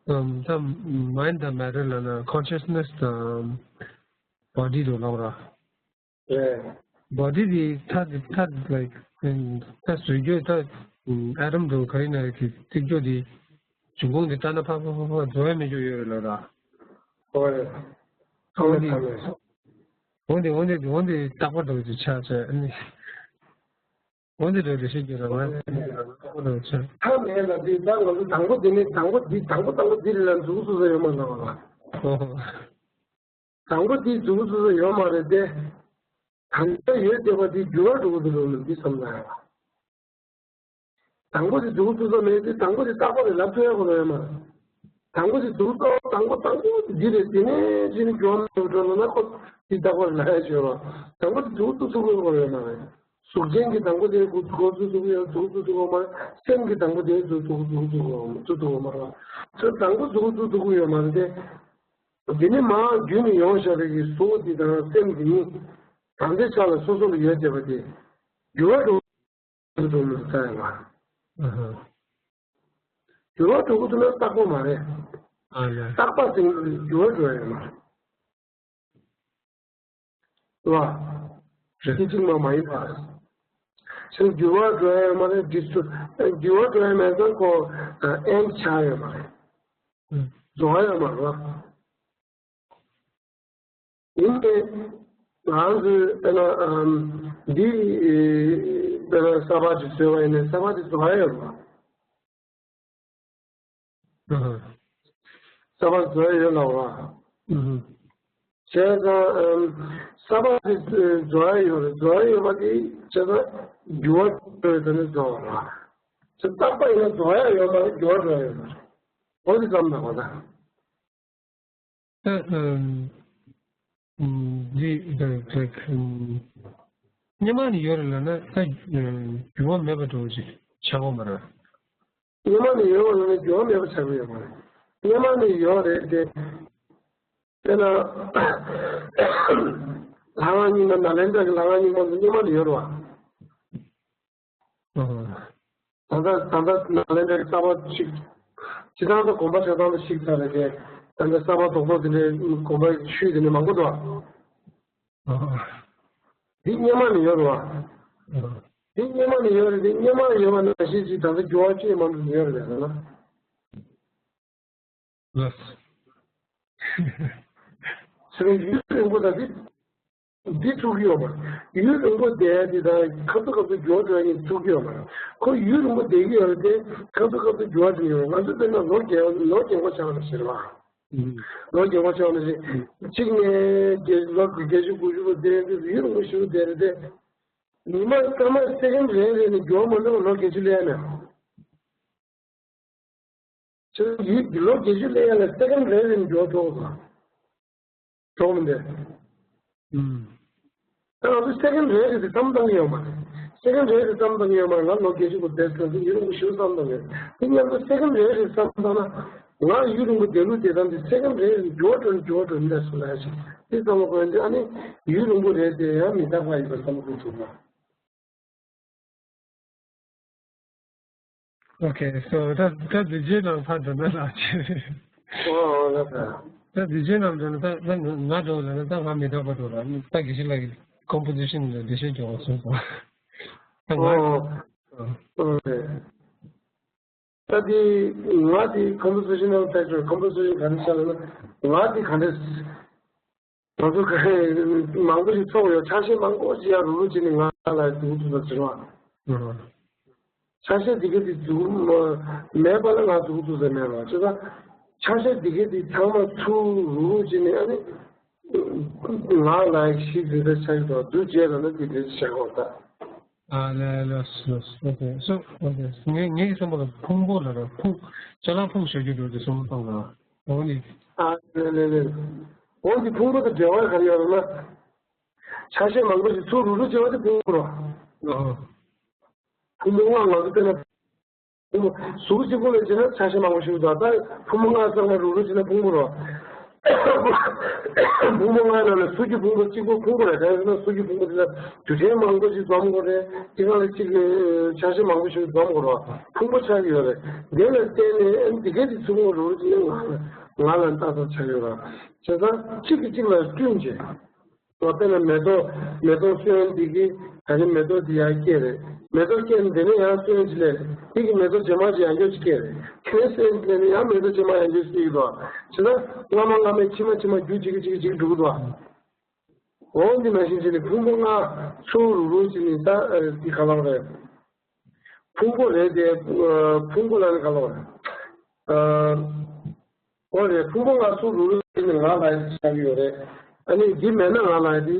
ཨམ། ད་mind དང་matter ལབ་ན་consciousness དང་body དུ་ལབ་ར། རེད། body དེ་མཐའ་དེ་མཐའ་like ད་བཟོ་རྒྱུ་ད་ཨ་ཊམ་དུ་ག་ཡིན་ན་གི་བརྩིགས་རྒྱུ་དེ་འབྱུང་ཁུངས་དེ་ལྟ་ན་ཕ་ཕ་ཕ་ཕ་རྫོགས་ཡ་མེད་རྒྱུ་ཡོད་རེད་ལབ་ར། ཧོ་རེད། འོ་འདི། འོ་འདི་འོ་འདི་འོ་འདི་རྟག་པ་འདྲ་བོ་ཅིག་ཆགས་ཆགས་ཨ་ནི། འོ་འདི་འདྲ་བོ་ཅིག་ཤེས་ཀྱི་རེད་བ། རྟག་པ་འདྲ་བོ་ཆགས། ཐ་མེད་ལ་འདི་ད་ང་ཚོ་དང་པོ་འདི་ནི་དང་པོ་འདི་དང་པོ་དང་པོ་འདི་ལ་མཛུབ་གུ་ཚུགས་ས་ཡོད་མ་ལབ་པ། ཨོ་ཧོ། དང་པོ་འདི་མཛུབ་གུ་ཚུགས་ས་ཡོད་མ་རེད་དེ། ད་ལྟ་ཡོད་བསྡད་པ་འདི་འགྱུར་བ་འགྲོ་གི་འདུག་ལབ་ནས་འདི་བསམ་ན་ཡང་། དང་པོ་དེ་མཛུབ་གུ་ཚུགས་ས་མེད་དེ་དང་པོ་དེ་རྟག་པ་རེད་ལབ་ཐུབ་ཡ་ཁོ་ན་ཡོད་མ་རེད། དང་པོ་དེ་མཛུབ་གུ་ཚུགས་དང་པོ་དང་པོ་དེ་འདི་རེད། དེ་ནས་ཅི་ནས་འགྱུར་བ་མེད་པར་འགྲོ་ལབ་ན་ཁོ་དེ་རྟག་པ་རེད་ལབ་ཡ་ཅིག་ཡོད་རེད། དང་པོ་དེ་མཛུབ་གུ་ཚུགས་ཐུབ་ཡ་ཁོ་ན་ཡོད་མ་རེད། གཟུགས་ཅན་གྱི་དང་པོ་དེ་མཛུབ་གུ་ཚུགས་ཐུབ་ཡ་མཛུབ་གུ་ཚུགས་ཐུབ་ཡ་མ་རེད། སེམས་ཀྱི་དང་པོ་དེ་མཛུབ་གུ་ཚུགས་ཐུབ་ཡ་མཛུབ་གུ་ཚུགས་ཐུབ་ཡ་མ་རེད། ཁྱོད་དང་པོ་མཛུབ་གུ་ཚུགས་ཐུབ་ཀྱི་ཡོད་མ་རེད་དེ། དེ་ནས་མར་བརྒྱུད་ནས་ཡོང་བཞག་པའི་གི་གཟུགས་འདི་དང་སེམས་འདི་གཉིས་ད་ལྟའི་ཆ་ལ་སོ་སོ་ལ་ཡོད་བསྡད་པ་དེ་འགྱུར་བ་འགྲོ་འགྲོ་མི་འདུག་ས་ཡ་ལ། ཨ་ཧ། འགྱུར་བ་འགྲོ་གི་འདུག་ན་རྟག་པ་མ་རེད། ཨ་ལས། རྟག་པ་ཟེར་གྱི་འགྱུར་བ་འགྲོ་ཡ་ཡོད་མ་རེད། ལ། རེད། དེ་གཅིག་མ་མ་ཡིན་པ། ཞིང་འགྱུར་བ་འགྲོ་ཡ་ཡོད་མ་རེད། འདི་ཚོ་འགྱུར་བ་འགྲོ་ཡ་མེད་ཙང་ཁོ་ཨེན་ཆགས་ཡོད་མ་རེད། ཨུ། རྫོགས་ཡ་ཡོད་མ་རེད། ཡིན་ཏེ། ང་ཚོས་དཔེར་ན་ཨམ། འདི་དཔེར་ན་ས་པ་ཅིག་བཟོས་པ་ཡིན་ན་ས་པ་དེ་རྫོགས་ཡ་ཡོད་མ་རེད། ཨ་ཧ། ས་པ་རྫོགས་ཡ་ཡོད་ལབ་ར། ཨུ་ཧུ། བྱས་ཙང་ཨམ། ས་པ་དེ་རྫོགས་ཡ་ཡོད་རེད། རྫོགས་ཡ་ཡོད་པ་དེ་བྱས་ཙང་འགྱུར་བ་འགྲོ་ཡ་དེ་ནི་རྫོགས་ར། དེ་རྟག་པ་ཡིན་ན་རྫོགས་ཡ་ཡོད་མ་རེད། འགྱུར་བ་འགྲོ་ཡ་ཡོད་མ་རེད། འོ་དེ་ཙམ་ན་གོ་ད། ད་ཨམ་ཨམ་འདི་ད་ད་ཨམ་སྔོན་མ་ནས་ཡོད་རེད་ལབ་ན་ད་ཨམ་འགྱུར་བ་མེད་པ་འདྲ་བོ་ཅིག་ཆགས་ཀྱི་ཡོད་མ་རེད། སྔོན་མ་ནས་ཡོད་པ་ལབ་ན་འགྱུར་བ་མེད་པ་ཆགས་ཀྱི་ཡོད་མ་རེད། སྔོན་མ་ནས་ཡོད་རེད་དེ། དཔེར་ན་ལྷ་ཁང་རྙིང་མ་ནཱ་ལེནྡྲ་གི་ལྷ་ཁང་རྙིང་མ་ཚོ་སྔོན་མ་ནས་ཡོད་རེད་བ། ཨ། ད་ལྟ་ད་ལྟ་ནཱ་ལེནྡྲ་གི་རྩ་བ་གཅིག་སྤྱིར་བཏང་ད་དགོན་པ་ཆགས་སྟངས་ལ་གཞིགས་ཚར་རེད་དེ། ད་ལྟ་གསར་པ་རྡོག་རྡོག་དེ་འདྲའི་དགོན་པ་ཤུལ་དེ་འདྲ་མང་པོ་འདུག་ཨ། ཨ། འདི་སྔོན་མ་ནས་ཡོད་རེད་བ། ཨ། འདི་སྔོན་མ་ནས་ཡོད་རེད་དེ། སྔོན་མ་ཡོད་པ་ནང་བཞིན་ཅིག་ད་ལྟ་འགྱུར་བ་ཅི་ཡང་མ་འགྲོ་ནས་ཡོད་རེད་ལ། ལགས། ཟེར་བའི་ཡུན་རིང་པོ་དང་འདི་འདི་ཐུག་གི་ཡོད་མ་རེད། ཡུན་རིང་པོ་བསྡད་ཡ་དེ་དང་སྐབས་སུ་སྐབས་སུ་འགྱུར་བ་འགྲོ་ཡ་གཉིས་ཐུག་གི་ཡོད་མ་རེད། ཁོ་ཡུན་རིང་པོ་བསྡད་ཀྱི་ཡོད་རེད་དེ། སྐབས་སུ་སྐབས་སུ་འགྱུར་བ་འགྲོ་གི་ཡོད་རེད། ང་ཚོ་དཔེར་ན་ལོ་རྒན་ལོ་རྒན་པ་ཆགས་པ་ཞིག་རེད་བ། ལོ་རྒན་པ་ཆགས་པ་ཞིག་གཅིག་ནས་བརྒྱད་ལོ་བརྒྱད་ཅུ་དགུ་བཅུ་པོ་དེ་དེ་ཡུན་རིང་པོ་ཞིག་བསྡད་རེད་དེ། ཉི་མ་སྐར་མ་སེ་ཀན་རེ་རེ་ནས་འགྱུར་བ་མ་འགྲོ་བ་ལོ་བརྒྱད་ཅུ་སླེབས་ཡ་མེད། ཁྱོད་ཡུལ་གྱི་ལོ་བརྒྱད་ཅུ་སླེབས་ཡ་ལ་སེ་ཀན་རེ་རེ་ནས་འགྱུར་བ་འགྲོ་དགོས། འགྲོ་མི་འདུག་ཨུམ། ད་ང་ཚོ་སེ་ཀན་རེ་རེ་དེ་བསམ་བཏང་གི་ཡོད་མ་རེད། སེ་ཀན་རེ་རེ་བསམ་བཏང་གི་ཡོད་མ་རེད། ང་ལོ་བརྒྱད་ཅུ་གོ་བསྡད་ཚར་དུས་ཡུན་རིང་པོ་ཞིག་བསམ་བཏང་གི་ཡོད། དེ་མཉམ་དུ་སེ་ཀན་རེ་རེ་བསམ་བཏང་ན། ང་ཡུན་རིང་པོ་བསྡད་ལུགས་བསྡད་སྟངས་དེ་སེ་ཀན་རེ་རེ་འགྱུར་བ་འགྲོ་འགྱུར་བ་འགྲོ་མི་འདུག་སུ་ལ་ཞིག་དེ་བསམ་བློ་འཁོར་ཡོང་དུས། ཨ་ནི་ཡུན་རིང་པོ་རེད་དེ་ཡང་མི་རྟག་པ་ཡིན་པ་བསམ་བློ་འཁོར་ཐུབ་ན། Okay, so ད་ད་དུས་རྒྱུན་ནང་ཕར་འགྲོ་ན་ལགས་ཅེས། ཨོ་ལགས་སོ། ད་དུས་རྒྱུན་ནང་འགྲོ་ན་ད་ད་ང་འགྲོ་ལ་ན་ད་ང་མི་རྟག་པ་འགྲོ་ལ་ད་དགེ་བཤེས་ལགས་ཀྱི་composition ལ་འགྲེལ་བཤད་རྒྱག་པ་སོང་ཙང་། ད་ང་ཨོ་ཨོ་ད་དེ་ང་དེ་composition of factor composition ག་འདྲ་ཆགས་ལ་ན་ང་དེ་ག་འདྲ། ང་ཚོ་ག་མང་པོ་ཞིག་ཚོགས་ཡོད། ཆ་ཤས་མང་པོ་ཞིག་ཡང་རུག་རུག་བྱས་ནས་ང་ལ་འདུག་འདུག་ཟེར་བ། ཆ་ཤས་འདི་ག་དེ་འདུག་མེད་པ་ལ་ང་འདུག་འདུག་ཟེར་མེད་པ། བྱས་ཙང་ཆ་ཤས་འདི་ག་དེ་ཚང་མ་ཚུར་རུག་རུག་བྱས་ནས། ཨ་ནི་ང་ལ་ཞིག་འདི་འདྲ་ཆགས་ཡོད་འདུག་བྱས་ལ་ན་འདི་འདྲ་བྱས་ཡོད་ད། ཨ་ལེ་ལེ་ལེ་ལེ། ཨོ་ཁེ། སོ་ཨོ་ཁེ། ངའི་ངའི་བསམ་པ་ལ་ཕུང་པོ་ལ་ར་ཕུང་ཅ་ལག་ཕུང་ཞོ་རྒྱུ་འགྲོ་དེ་སོང་ཙང་ལ། འོ་ནི། ཨ་ལེ་ལེ་ལེ། འོ་འདི་ཕུང་པོ་དང་འབྲེལ་བ་ག་རེ་ཡོད་ལབ་ན། ཆ་ཤས་མང་པོ་ཞིག་ཚུར་རུག་རུག་བྱས་པ་དེ་ཕུང་པོ་རེད། ཨོ། ཕུང་པོ་ལྔ་ང་ཚོ་བལྟས་ན། ཕུང་པོ་གཟུགས་གཅིག་པོ་ལ་བྱས་ན་ཆ་ཤས་མང་པོ་ཞིག་འདུག་ད་ཕུང་པོ་ལྔ་ཚང་མ་རུག་རུག་བྱས་ན་ཕུང་པོ་རེད། ཕུང་པོ་ལྔ་ནང་ནས་གཟུགས་ཀྱི་ཕུང་པོ་གཅིག་པོ་ཕུང་པོ་རེད། གང་ཡིན་ཟེར་ན་གཟུགས་ཀྱི་ཕུང་པོ་དེ་ལ་རྡུལ་ཕྲན་མང་པོ་ཞིག་འཛོམས་དགོས་རེད། དེ་ག་ལ་གཅིག་ཆ་ཤས་མང་པོ་ཞིག་འཛོམས་དགོས་རེད། ཕུང་པོ་ཆགས་ཀྱི་ཡོད་རེད། དེ་ལ་བརྟེན་ནས་ཨ་ནི་དེ་གས་དེ་ཚུར་ངོ་རུ་རུ་ཅི་ནས་ང་ལ་ང་ལ་ལྟ་ཐབས་ཆགས་ཡོད་རེད། བྱས་ཙང་གཅིག་གིས་གཅིག་ལ་བསྐྲུན་བྱས། དཔེར་ན་མེ་ཏོག་མེ་ཏོག་སོན་འདི་གིས་ད་ནི་མེ་ཏོག་འདི་ཡར་སྐྱེས་རེད། མེ་ཏོག་སྐྱེས་ནས་དེ་ནས་ཡང་སོན་ཅིག་ལས། དེ་གིས་མེ་ཏོག་རྗེས་མ་ཅིག་ཡང་བསྐྱར་ཅིག་སྐྱེས་རེད། དེ་ནས་སོན་ཅིག་ལས་ནས་ཡང་མེ་ཏོག་རྗེས་མ་ཡང་བསྐྱར་ཅིག་སྐྱེ་གི་འདུག་བྱས་ཙང་སྔ་མ་སྔ་མའི་ཕྱི་མ་ཕྱི་མ་རྒྱུ་གཅིག་གིས་གཅིག་གིས་གཅིག་འགྲོ་གི་འདུག་འོ་འདི་ནང་བཞིན་བྱས་ནས་ཕུང་པོ་ལྔ་ཚུར་རུག་རུག་བྱས་ནས་ད་འདི་ག་ལབ་རེད། ཕུང་པོ་རེད་དེ། ཕུང་པོ་ལ་ནི་ག་ལབ་རེད། འོ་རེད། ཕུང་པོ་ལྔ་ཚུར་རུག་རུག་བྱས་ནས་ང་ལ་ཡི་ཆགས་ཀྱི་ཡོད་རེད། ཨ་ནི་འདི་མེད་ན་ང་ལ་ཡི་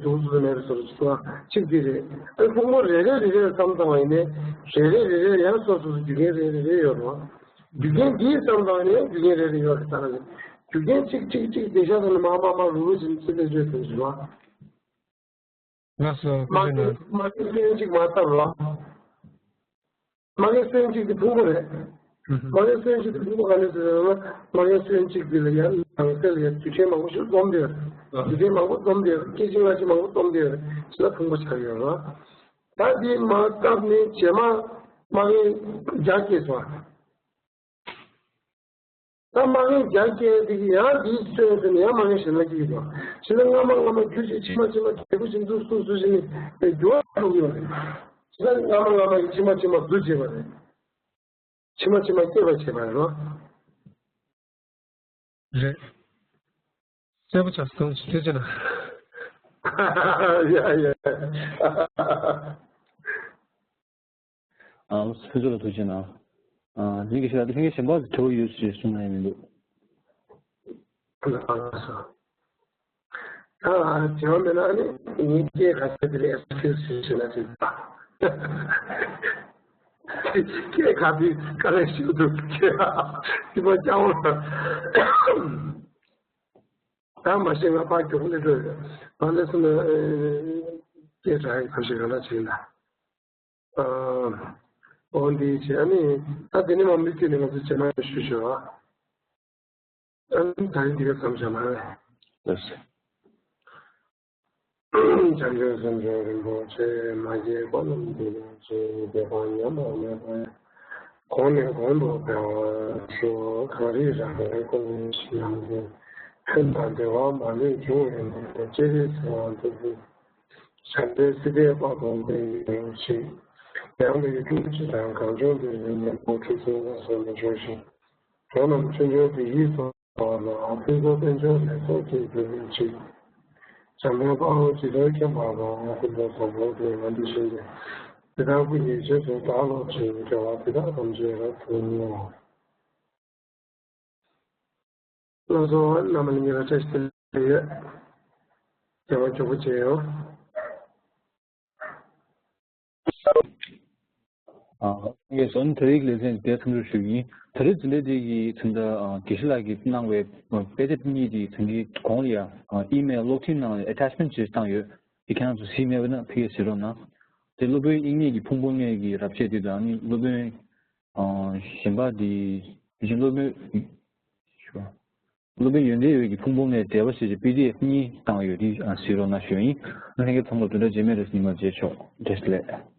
འདུག་འདུག་མེད་པའི་བཟོ་འདྲ་ཅིག་འདུག་གཅིག་འདི་རེད། ཨ་ནི་ཕུང་པོ་རེ་རེ་རེ་རེ་བསམ་བཏང་བ་ཡིན་ནའི་རེ་རེ་རེ་རེ་ཡང་སོ་སོ་སོ་རྒྱུ་རྐྱེན་རེ་རེ་རེ་ཡོད་རེད། རྒྱུ་རྐྱེན་འདིའི་བསམ་བཏང་ནས་རྒྱུ་རྐྱེན་རེ་རེ་ཡོད་རེད་ད་ར། རྒྱུ་རྐྱེན་གཅིག་གཅིག་གཅིག་བདེ་ཤ་དང་ནི་མ་མ་མ་རུ་རུ་བྱས་ནས་ཚེ་འདས་བརྗོད་དོན་བཞིན་པ། ལགས་སོ། མ་ཐུགས་རྗེ་གནང་། མ་གི་སོན་གཅིག་མ་བཏབ་ལ། མ་གི་སོན་གཅིག་དེ་ཕུང་པོ་རེད། ཨུ་ཧུ། མ་གི་སོན་གཅིག་དེ་ཕུང་པོ་ག་ནས་ཟེར་ན། མ་གི་སོན་གཅིག་དེ་ལ་ཡང་ནང་གསེས་ལ་ཡང་རྡུལ་ཕྲན་མང་པོ་ཞིག་འཛོམས་ཏེ་ཡོད་རེད། ཨ། རྡུལ་ཕྲན་མང་པོ་འཛོམས་ཏེ་ཡོད་རེད། སྐད་ཅིག་སྔ་ཕྱི་མང་པོ་འཛོམས་ཏེ་ཡོད་རེད། ཕྱི་ལ་ཕུང་པོ་ཆགས་ཡོད་རེད། ད་དེ་མ་བཏབ་ནས་རྗེས་མ་མ་གི་རྒྱ་སྐྱེས་སོང་། ད་མ་གི་རྒྱ་སྐྱེས་དེ་གི་ཡང་དེའི་སོན་ཟེར་ནས་ཡང་མ་གི་གཞན་ལ་སྐྱེས་ཀྱི་འདུག་གཞན་ལ་སྔ་མ་སྔ་མ་རྒྱུ་གཅིག་ཕྱི་མ་ཕྱི་མ་རྒྱས་པོ་ཞིག་འཛུགས་འཛུགས་འཛུགས་བྱས་ནས་འགྱུར་བ་འགྲོ་གི་ཡོད་རེད། གཞན་ལ་སྔ་མ་སྔ་མ་གི་ཕྱི་མ་ཕྱི་མ་འཛུགས་བྱས་པ་རེད། ཕྱི་མ་ཕྱི་མ་སྐྱེས་པ་བྱས་པ་རེད་རོ། རེད། གསལ་པོ་ཆགས་སོང་། ཐུགས་རྗེ་གནང་། ཡ་ཡ། ཨ། ཕུན་ཚོགས་ལ་ཐུགས་རྗེ་གནང་། ཨ། ལྷན་རྒྱས་ཤ་ལྷན་རྒྱས་གཞན་པ་དྲི་བ་ཡོད་ཞེས་གསུངས་ན་ཡང་མི་འདུག་ད་དྲི་བ་མེད་ན་ནི་ངའི་སྐད་ག་ཚད་དེ་ལས་ཨེག་སི་ཀིའུ་སི་ཞུ་ཞུ་ན་ཅིག་སྐད་ག་དུས་ག་རེ་ཞུ་འདུག་ཁྱེད་ཨ་ཅི་པ་ཅང་བོ་ད་མ་ཤེས་ང་ཕར་མགྱོགས་སླེབས་འགྲོ་ཡོད། ཕར་སླེབས་སོང་ན་སྐད་གྲགས་ཡག་པོ་ཞིག་ག་ལ་བྱེད་ན། ཨ། འོ་འདི་བྱས་ཨ་ནི་ད་དེ་ནས་མ་མི་བསྐྱོད་ནས་ང་ཚོ་རྗེས་མ་ཞུ་ཞུ་ཨ། ཨ་ནི་ད་རིང་འདི་ག་ཙམ་བྱ་མ་རེད། ལགས་སོ། བྱང་ཆུབ་སེམས་མཆོག་རིན་པོ་ཆེ། མ་སྐྱེས་ཀུན་རྣམས་དེ་ཉིད་ཀྱི། བདེ་བ་ཉམས་པ་མེད་པར། གོང་ནས་གོང་དུ་འཕེལ་བར་ཤོག་གངས་རི་ར་བས་ཀུན་ནས་ཕྱི་ནང་གི། ཕན་དང་བདེ་བ་མ་ལུས་འབྱུང་བའི་གནས། ཅེས་གསོལ་བ་འདེབས་ཀྱི། བྱམས་པའི་སྲིད་པའི་དཔལ་དུ་འདི་ཡི་ཞིང་། ཡང་དག་པའི་ཐུགས་རྗེ་དང་གངས་ལྗོངས་འདིར་ཡོད་པའི་བུ་ཁྲིད་ཚོགས་ལ་སོགས་པ་འབྱུང་ཞིང་། འགྲོ་རྣམས་ཆོས་འབྱོར་བདེ་སྐྱིད་སྩོལ་བ་ལ། ཕུན་ཚོགས་དཔལ་འབྱོར་ལེགས་ཚོགས་ཀྱིས་འགྲུབ་པའི་ཕྱིར། འཇམ་དཔལ་དཔའ་བོས་ཇི་ལྟར་མཁྱེན་པ་དང་། ཀུན་ཏུ་བཟང་པོ་དེ་ཡང་དེ་བཞིན་ཏེ། དེ་དག་ཀུན་གྱི་རྗེས་སུ་བདག་སློབ་ཅིང་། དགེ་བ་འདི་དག་ཐམས་ཅད་རབ་ཏུ་བསྔོ། ལགས་སོ། རྣམ་པ་ལྷན་རྒྱས་ལ་བཀྲ་ཤིས་བདེ་ལེགས་ཡོད། དགེ་བ་མགྱོགས་པོ་བྱེད་ཡོང་། ཨ། ངས་སོན་དེ་རིང་ལེ་ཚན་དེ་མཚམས་འཇོག་ཞུ་གི་ཡིན། དེ་རིང་འཛིན་གྲྭ་དེ་གི་ཚུན་ད་དགེ་བཤེས་ལགས་ཀྱིས་གནང་བའི་དཔེ་དེབ་གཉིས་དེ་ཚུན་གྱི་གོང་ལ་ཡ་ཨི་མེལ་གློག་འཕྲིན་ནང་ལ་ཨེ་ཊེཆ་མེན་ཊི་བྱས་བཏང་ཡོད། དེ་ཁྱེད་རང་ཚོ་གཟིགས་མེད་པ་ན་ཕ་གིར་གཟིགས་རོགས་གནང་། དེ་སློབ་དཔོན་དབྱིག་གཉེན་གྱི་ཕུང་པོ་ལྔའི་གི་རབ་བྱེད་དེ་དང་ཨ་ནི་སློབ་དཔོན་གཞན་པ་དེ་དེ་བཞིན་སློབ་དཔོན། སློབ་དཔོན་ཡོན་ཏན་འོད་ཀྱི་ཕུང་པོ་ལྔའི་འགྲེལ་པ་ཞེས་བྱའི་པི་ཌི་ཨེཕ་གཉིས་བཏང་ཡོད། དེ་གཟིགས་རོགས་གནང་ཞུ་ཡིན། ལྷན་རྒྱས་ཚང་མ་བདུན་ཕྲག་རྗེས་མའི་རེས་ཉི་མར་མཇལ་ཆོག་བཀྲ་ཤིས་བདེ་ལེགས།